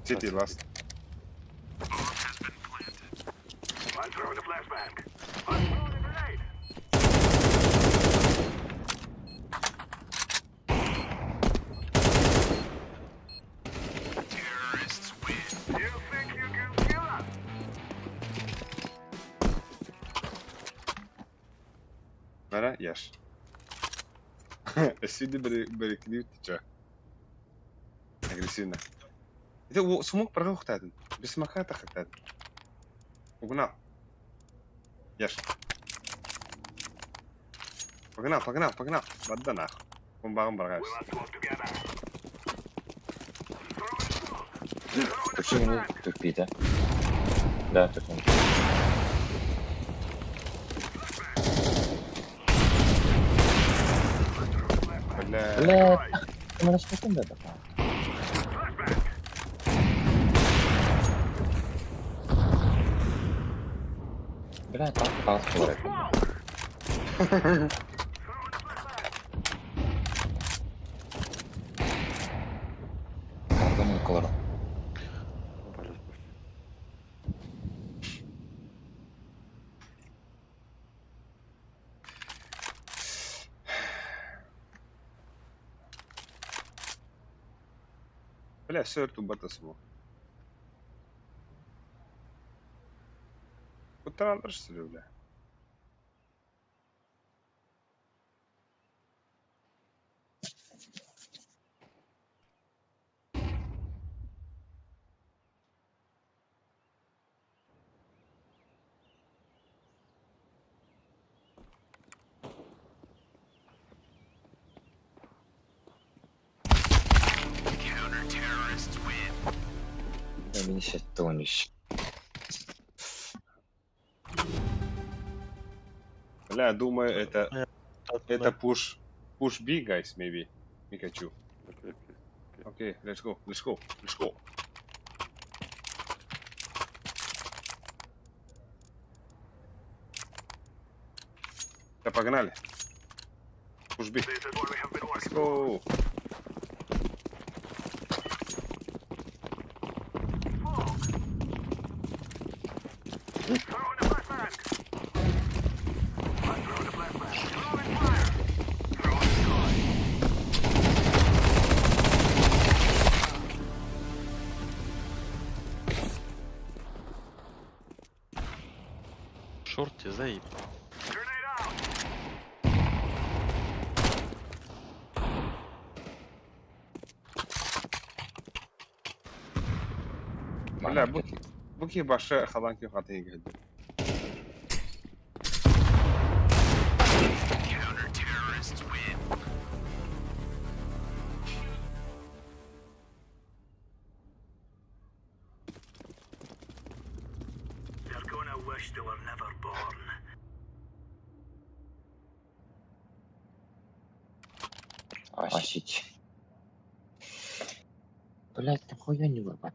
City last. Бара, ешь. Сиди берекли ты чё? Агрессивно. Это смог прогохтадын. Без смока тахтадын. Погнал. Ешь. Погнал, погнал, погнал. Бада нахуй. Бомбагын баргаешь. Почему тупит, а? Да, так он. Бля. Бля, мы распакуем, да, да. Бля, так пытался говорить. Кардамон колор. Palace push. Бля, все это бата смог. Кутаралар что ли, бля? Я меня сейчас тонешь. Бля, думаю, это push push B, guys, maybe. Mikachu. Okay, okay. Okay, let's go, let's go, let's go. Да погнали. Push B. Let's go. Шорте заеб. Бля, бу бу киһи башы халан киһи хатын иһигэр. Офигеть. Блять, нахуя не вырвать?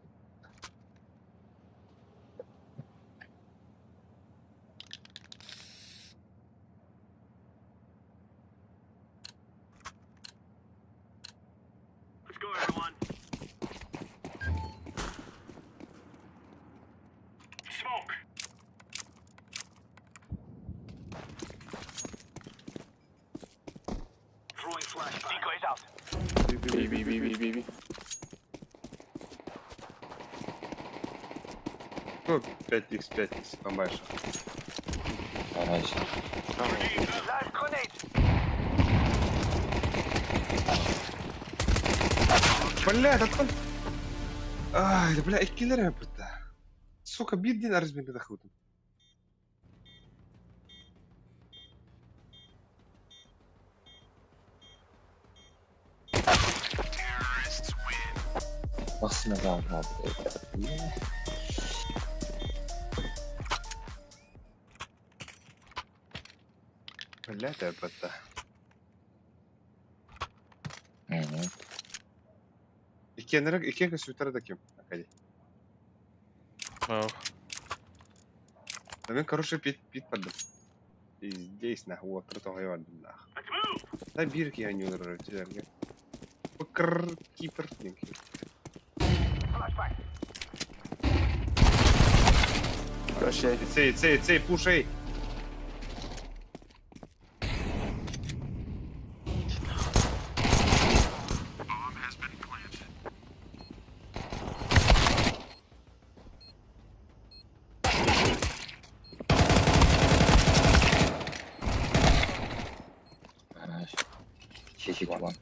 B, B, B, B, B, B. Ну, 5х, 5х, помаешь. Короче. Бля, да он... Ай, да бля, иккилер эппитэ. Сука, биир дин арыз мен тахыбытым. Басына блядь. Бля, эппитэ. Мгм. Иккиэннэрэ иккиэн көсүтэр да ким. Акади. Ох. Да мен, короче, пит пит бардым. И здесь нахуй, вот, тоҕой бардым нах. Да биир киһи анньыылар өтүлэргэ. Быкыр кипр диэн киһи. Rush A. Цей, цей, цей, пушей! Хорошо. Чуть-чуть вон.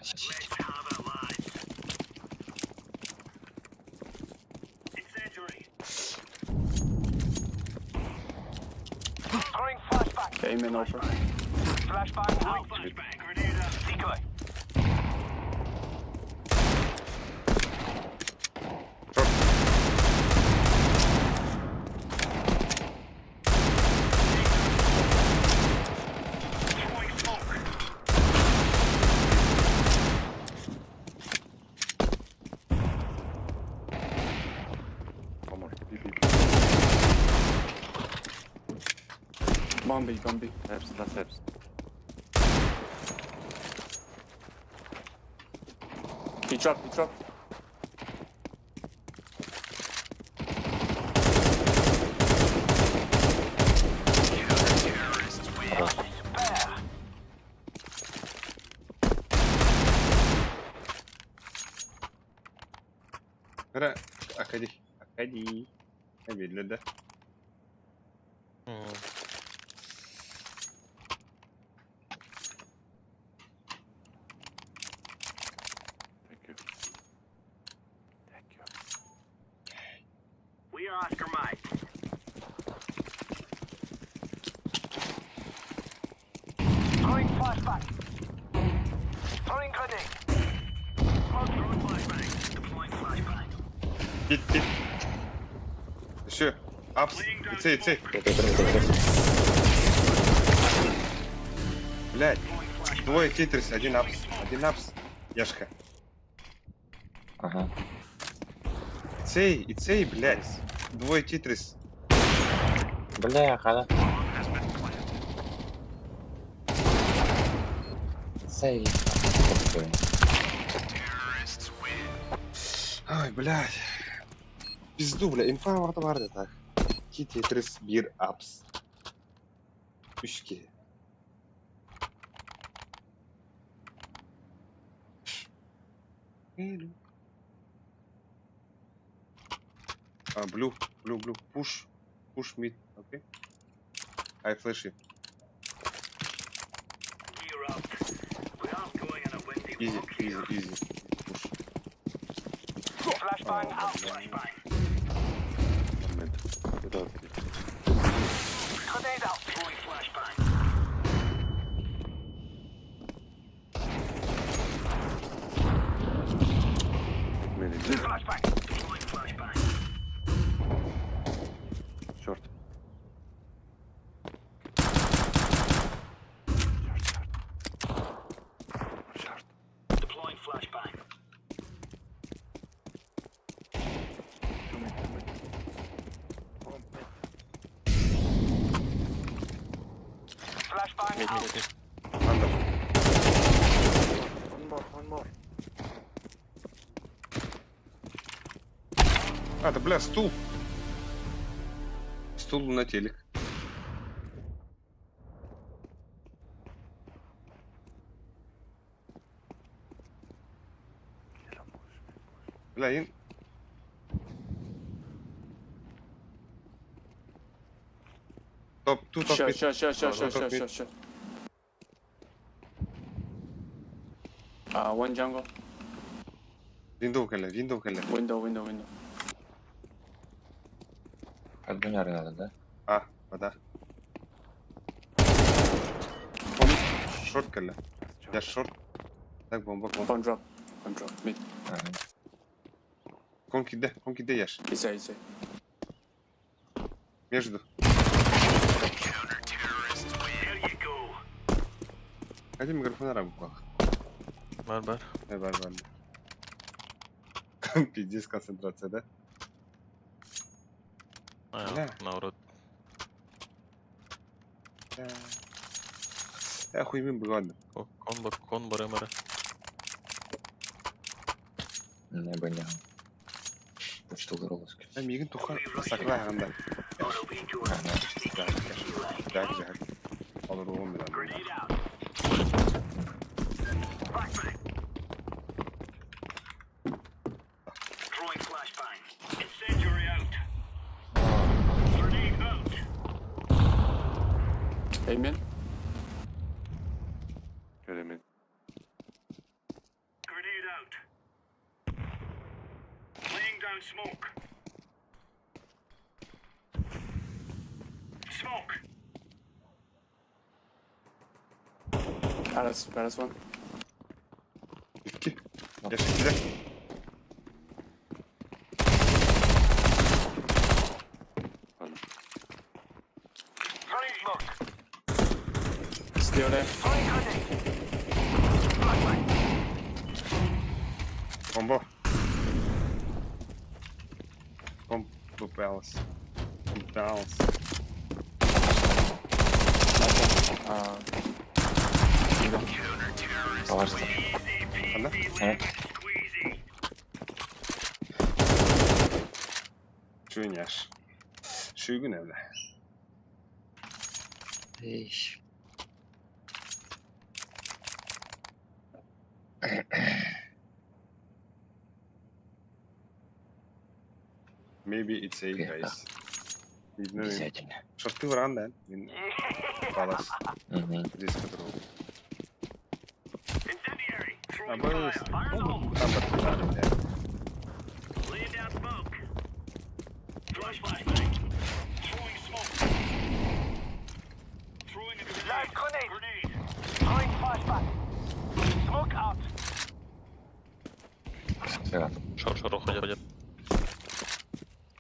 Офигеть. Came in over. One more. B, B, B. Bomb B, bomb B. Apps, last apps. He dropped, he dropped. Эрэ, Акади. Акади. Эбиллэ да. М. Thank you. Thank you. Pit pit. Еще. Апс. ИЦ, ИЦ. Блядь. Двое Тетрис, один апс. Один апс. Яшка. Ага. Цей и цей, блядь. Двое Тетрис. Бля, хада. Сей. Ай, блядь. Пизду, бля, инфа vardı vardı так. 2 Tetris, 1 апс. 3 А, blue, blue, blue, push, push mid, okay? I flash it. Easy, easy, easy. Push. One mid. Without it. Mid again. Short. Short, short. Short. Two mid, two mid. One mid. Mid mid mid. Under. One more, one more. А, да бля, стул. Стул на телек. Yellow push, mid push. Бля, ин... Топ, two top Ща, mid. ща, ща, ща, ща, Топ ща, mid. ща, ща. One jungle. Window кэллэ, window кэллэ. Window, window, window. Подгоняры надо, да? А, вода. Он short кэллэ. Last Я short. short. Так, бомба, бомба. Bomb drop. Bomb drop. Mid. Ага. Кон киде, кон киде яш. Easy, easy. Между. Hadi микрофон араб бах. Бар бар. Э, бар, бар. Пиздец концентрация, да? А, Бля. наоборот. Да. Я хуй мин ладно. Кон бар, кон бар эмара. Не понял. Почту роллоски. Я мигин туха сакла анда. Ага. Так, так, так. Алыр оğlum bir anda. Amen. Get mid. Palace, palace one. İki. Yaş ikide. One. Still there. Bomba. Bomba palace. Bomba palace. Window. Палашка. Анда? Ага. Шүйін яш. Шүйгін әвлі. Эй. Maybe it's a Приятно. guys. Видно, Обязательно. Шорты вран, да? Палас. Угу. Здесь которого. А был... Там подписали, да. Все. Шор, шор, уходят, уходят.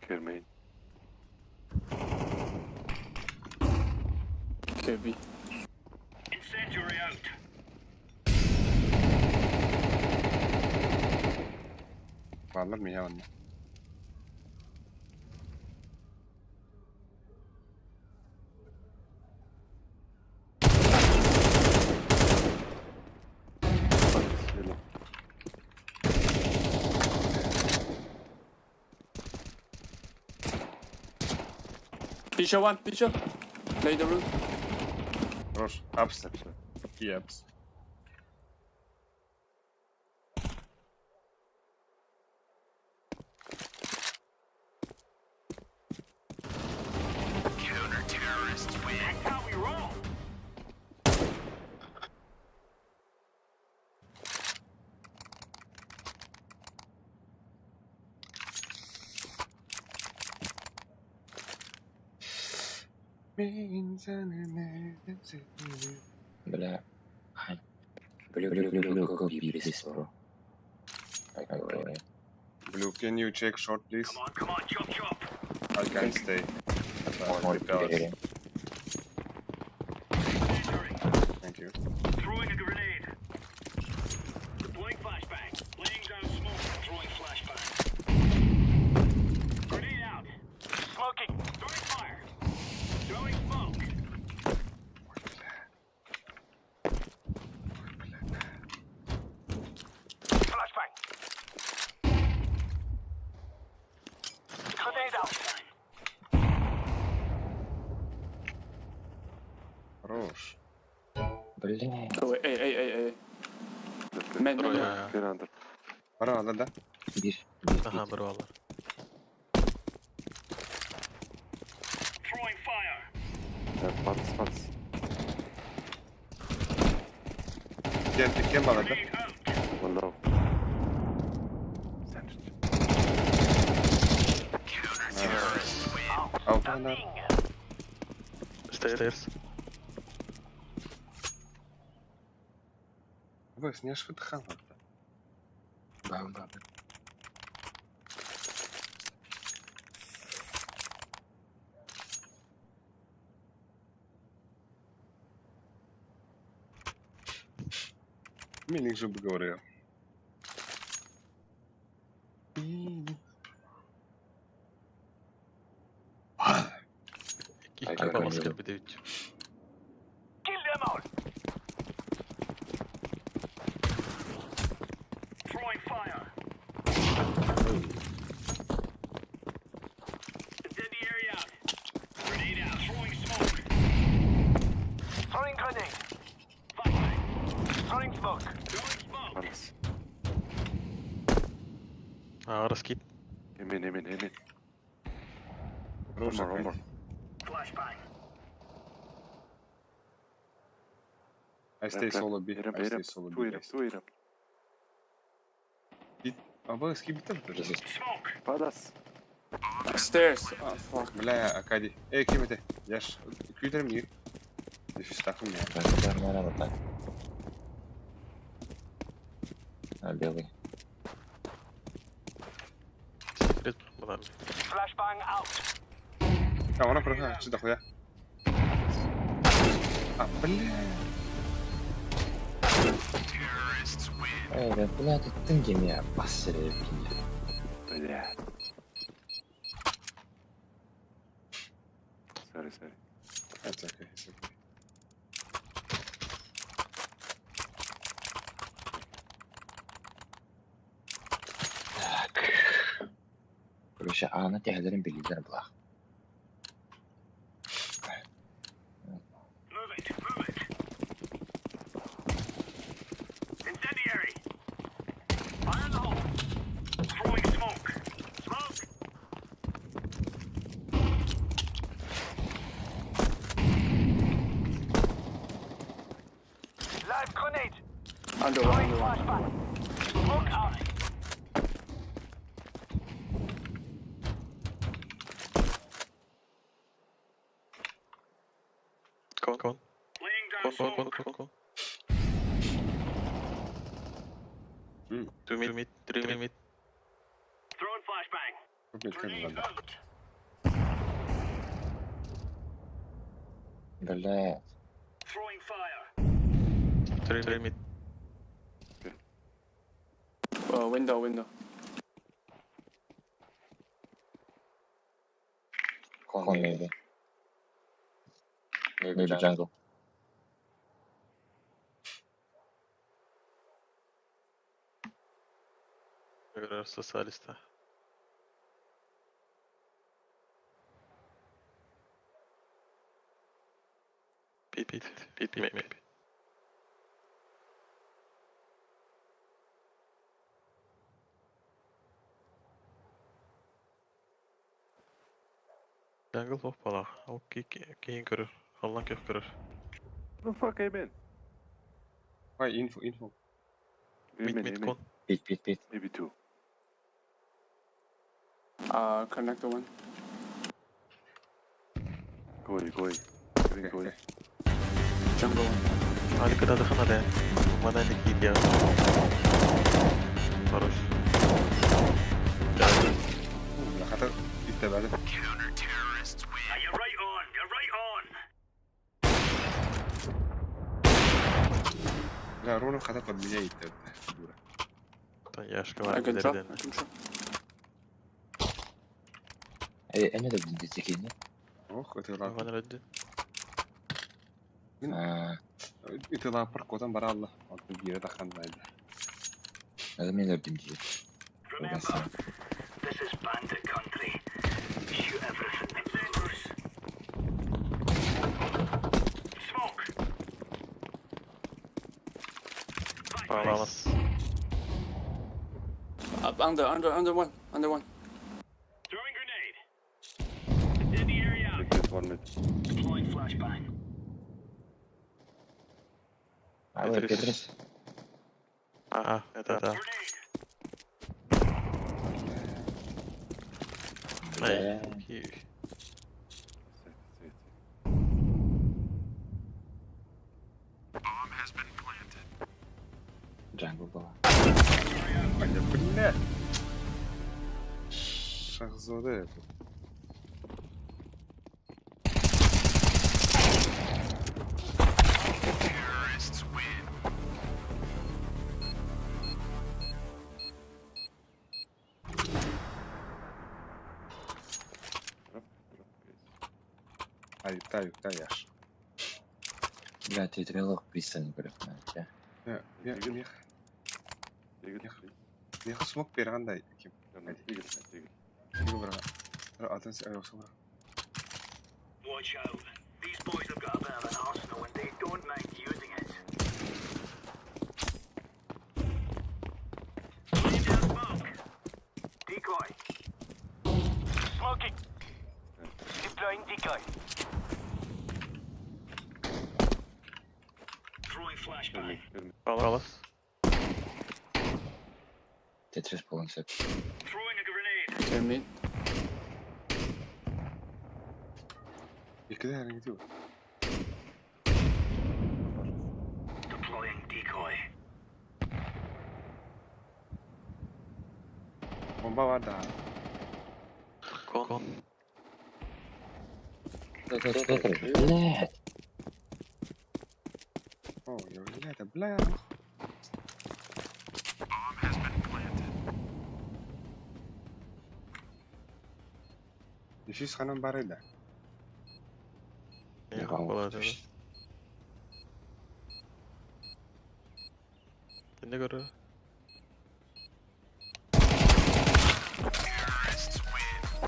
Care main. KB. Incendiary out. Бааллар миһэ онно. Palace, yellow. Picture one, picture. Lay the room. Хорош. Апс. Left side. И апс. That's how we roll. Бля. Ай. Блю, блю, блю, блю, какой бирис, bro. Ай, ай, ай. Blue, can you check short, please? Come on, come on, chop chop. I can't stay. Ой, перерыв. Incendiary. Thank you. Throwing a grenade. Deploying flashbang. Laying down smoke. Throwing flashbang. Grenade out. Smoking. Throwing fire. Throwing smoke. Flashbang. Grenade out. Хорош. Бля. Oh, wait, hey, hey, hey, hey. Left, left. Man, man, man. Трое. Clear under. Бара алар да? Бир, бир, Аха, бир. бір алар. Throwing fire. Palace, palace. Кем, кем балар да? Grenade out. One low. Sandwich. Алпанар. Stairs. Быс, не швыд халат. Ба, ба, ба. Милик же бы говорил. Икки Ай, балас какой кэлбит эбит. Kill them all. Throwing fire. Incendiary out. Grenade out. Throwing smoke. Throwing grenade. Flashbang. Throwing smoke. Throwing smoke. Palace. Аҕар скип. Aim in, aim in, aim in. Хорош, One more, one more. Flashbang. I stay Ramp, ramp. solo B. Ramp, I stay ramp. solo Two B, ramp, guys. two ramp. А вы скип там тоже? Здесь. Smoke. Palace. Stairs. Oh, fuck. Бля, Акади. Эй, кем это? Я ж кьютером не. Дефистахом не. Да, да, не надо так. А, белый. Секрет балар. Flashbang out. А, она просто что дохуя? А, бля. Эй, да, бля, ты тынги меня басили, Бля. Sorry, sorry. It's okay, it's okay. Так. Короче, а на тех билидер блах. Move it. Move it. Incendiary. Fire in the hole. Throwing smoke. Smoke. Live grenade. Under one, under one, under one. Smoke out. Кон. Кон. Laying down Кон, кон, кон, smoke. кон, кон. М. Two mid, mid, three mid. Throwing flashbang. Мелькнула, Grenade да. out. Бля. Throwing fire. Три, три mid. Window, window. Con maybe. Maybe jungle. Социалиста. Pit, pit, pit, pit, maybe. Jungle hoppala. Ол кейін көрір. Аллан көх көрір. The fuck came in? Ой, info, info. Mid, mid, con. Pit, pit, pit. Maybe two. Connector one. Go away, go away. Green, go away. Jungle one. Алика да хана да. Мана не кидя. Хорош. Хата иттебәде. Are you right on? You're right on. Бля, Руна хата под меня иттебәде. Дура. Яшка I бар can drop. дерден. I can drop. Эне де дикини. Ох, это лапа. Ван рәдде. Это лапа котан баралла. Алтын бире тахан байды. Надо мне дим дии. Remember, this is bandit country. Shoot everything that moves. Smoke. Палас. Up, under, under, under one. Under one. Throwing grenade. Incendiary out. Take this one mid. Deploying flashbang. А, Петрис. А, это да. Grenade. Эй, Sit, sit, sit. Jungle была. Бля, бля. Шахзода это. Drop, drop, guys. Ай, таю, таяш. Бля, ты трелок пристально говорю. Я, я, мех, Eagle, Мех. please. мех смок бергандай. Ким? No, no, eagle, eagle. Eagle бера. Атын се айокса бера. Watch out. These boys have got a bit of an arsenal and they don't mind using it. Laying down smoke. Decoy. Smoking. Deploying decoy. Throwing flashbang. Mid, mid. Палас. Тетрис полон сет. Throwing a grenade. Two mid. Икиде хәрин гитиу. Deploying decoy. Бомба бар да. Кон. Тетрис. Блядь. О, я бля, это бля. Дефис ханан бар иде. Не, болады. Не көрі.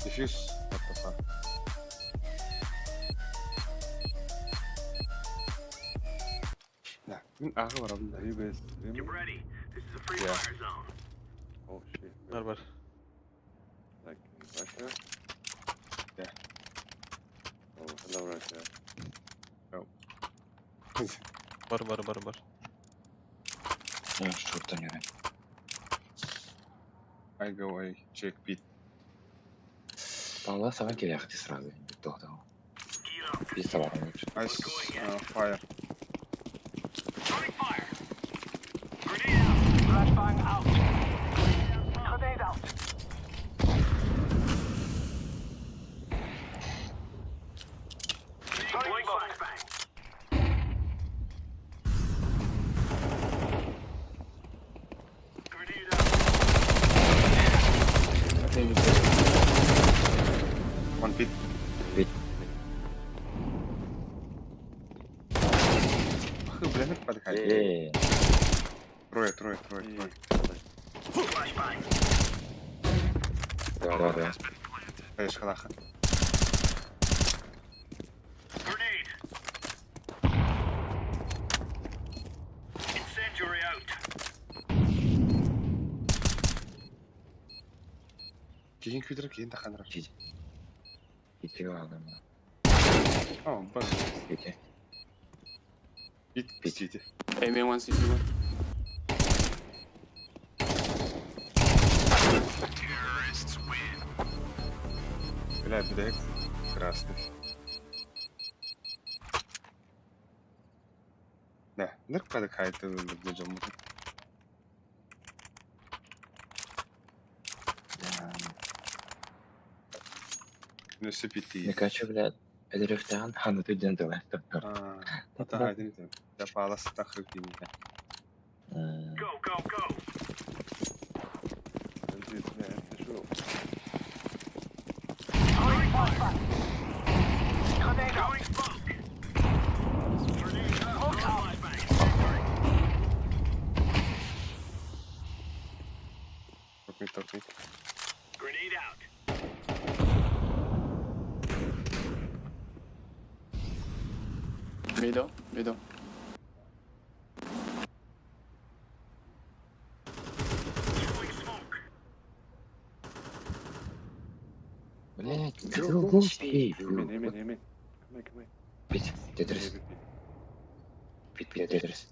Дефис. What the fuck? Да, мин ағы барабын да. Are you guys Get streaming? ready. This is a free Yeah. fire zone. Oh shit. Бар бар. Like in Russia? Yeah. Oh, hello Russia. Бар бар бар бар. Шорта не I go A, check pit. Палас ава келяхти сразу. Тоқтау. Gear up. Без товара лучше. Ice, fire. Throwing fire. Grenade out. Flashbang out. Grenade out. Maybe. One pit. Pit. Хы, бля, ну подыхай. Э, Трое, трое, трое, трое. Да, да, да. Конечно, халаха. Grenade. Incendiary out. Кийин күйдір, кийин таханыр. Ити алдым. О, бас. Ити. Бит, бит, A main one, CT one. Бля, бля, красный. Да, нырк подыхай, ты где жомут. Ну, все пяти. Микачу, блядь, Эдерифтан, ханы түден тылы. А, это один там. Я палас так хыпин. Go, go, go. Throwing smoke. Grenade out. Throwing flashbang. Топни, топни. Grenade out. Middle, middle. Throwing smoke. Блядь, глупый. Amen, amen, amen. Come here, come here. Пит, тетрис. Пит, пит, тетрис.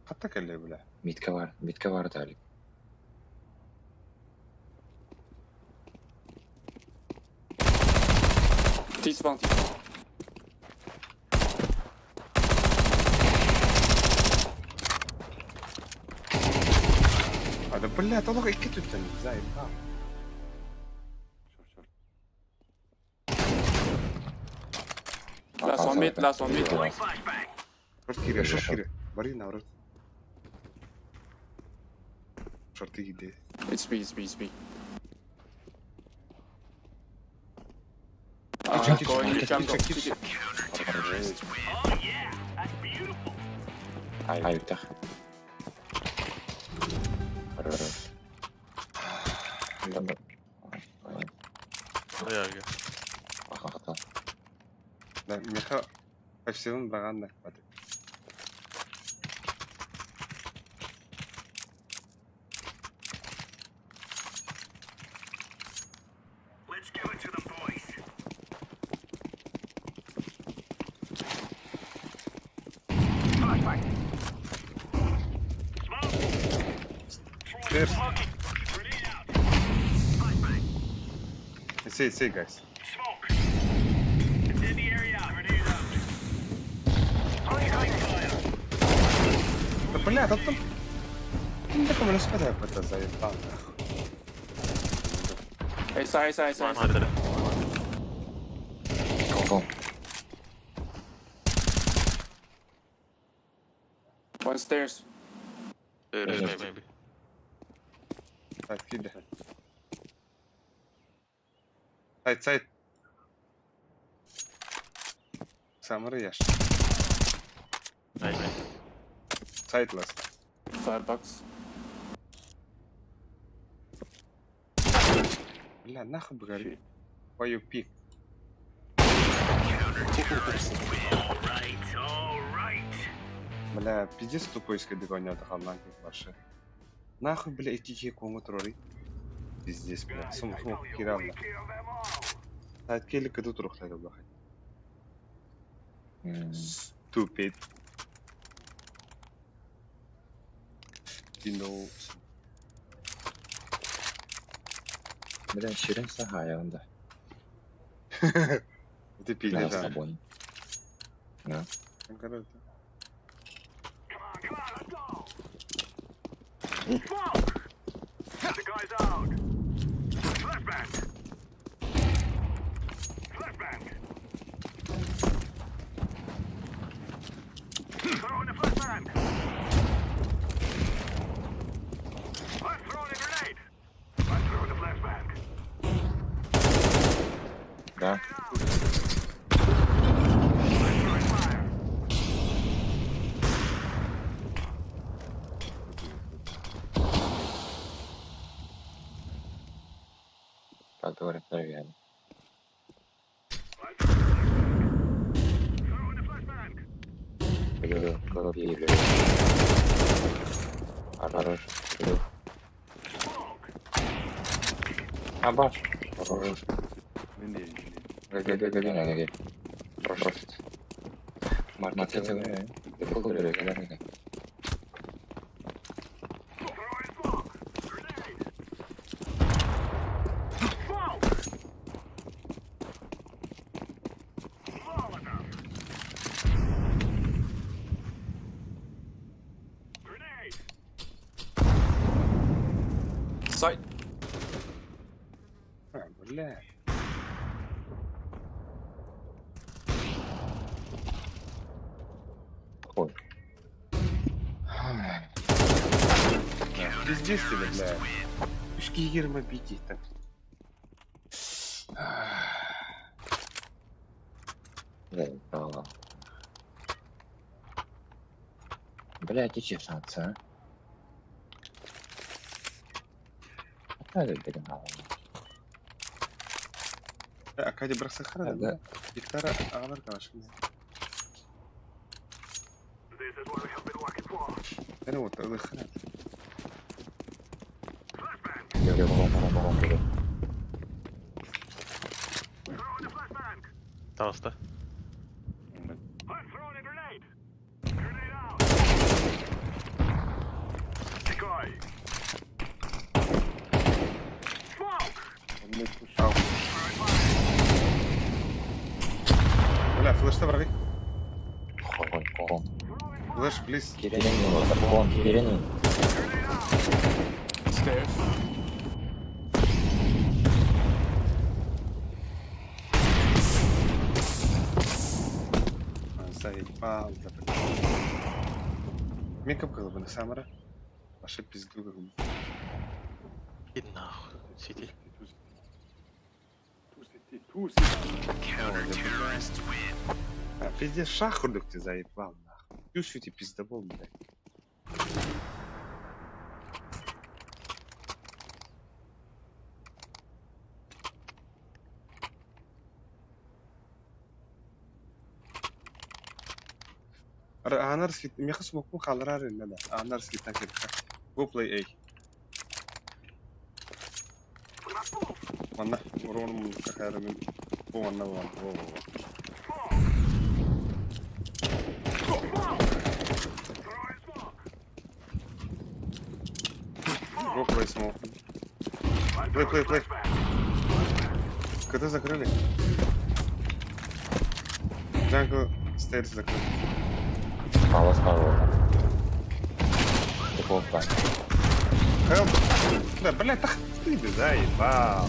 Хатта келле, бля. Митка бар, митка бар дали. T spawn, T spawn. А, да, бля, толық икки түттен, заебал. Short, short. Last one mid, last one mid. Throwing flashbang. Шорт кире, шорт кире. Бери на рот. Шорты иди. It's B, it's B, it's B. Kitchen, kitchen, Going kitchen, jungle. kitchen, CT. Oh yeah, that's beautiful. Аюктах. Ярга. Да, меха 5-7 баган да. Let's give it to them, boys. Flashbang. Smoke. Throwing Cheers. smoke. Grenade out. Flashbang. Say, say, guys. Smoke. Incendiary out. Grenade out. Throwing fire. Да, бля, да там... Ну, такого не спадает, это заебал, нахуй. A side, side, side. Хадыр. Go, One stairs. Maybe. Сайт киде. Сайт, сайт. Самары яш. Nice. Сайт last. Firebox. Бля, нахуй бы Why you pick? All right, all right. Бля, пиздец тупой скадыгоня халнан как ваше. Нахуй, бля, эти коңы турары. Пиздец, бля. Guys, Сум I хум tell you, киралла. we kill them all. Сайт келі кіді тұрықтайды, бля. Stupid. You know. Бля, ширин сахая, да. Ты пиздец, На а. слабон. Да. Come on, come on, let's go. Smoke. The guy's out. Flashbang. Flashbang. Throwing a flashbang. I'm throwing a grenade. I'm throwing a flashbang. Да. Который проверяли. Хорош. Абаш. Хорош. Бросить. Side. А, бля. Ой. Пиздец тебе, бля. Үшке 20 бит Заебало. Блядь, и чесаться, а? Это догнал. Акадия Брасахара, Да. Гектара Алар Калашин. Это вот, это Таҕыста. Бля, флешта брави. Хуй, кон. Флеш, плиз. Киренин, кон, Киренин. Stairs. Заебал, да, бля. Мекап кылыбыны самара. Ваша пизду как Иди нахуй. Сити. А, пиздец, шах ты заебал, нахуй. Юсю ты пиздобол, блядь. Анарский, меха смоку халрары надо. Анарский так это. Go play A. Манна, урон какая мен. О, манна, вон, во, во, во. Go play smoke. Play, play, play. КТ закрыли. Jungle stairs закрыли. Мало скажу. Духовка. Help! Да, блядь, так ты заебал.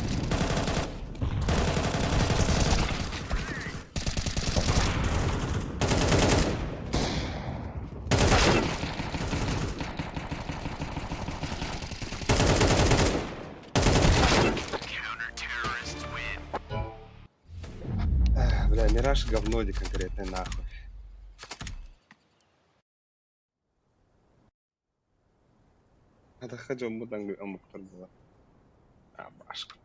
Эх, Бля, Мираж говно конкретный нахуй. Это хотя бы там амуктар было. А, башка.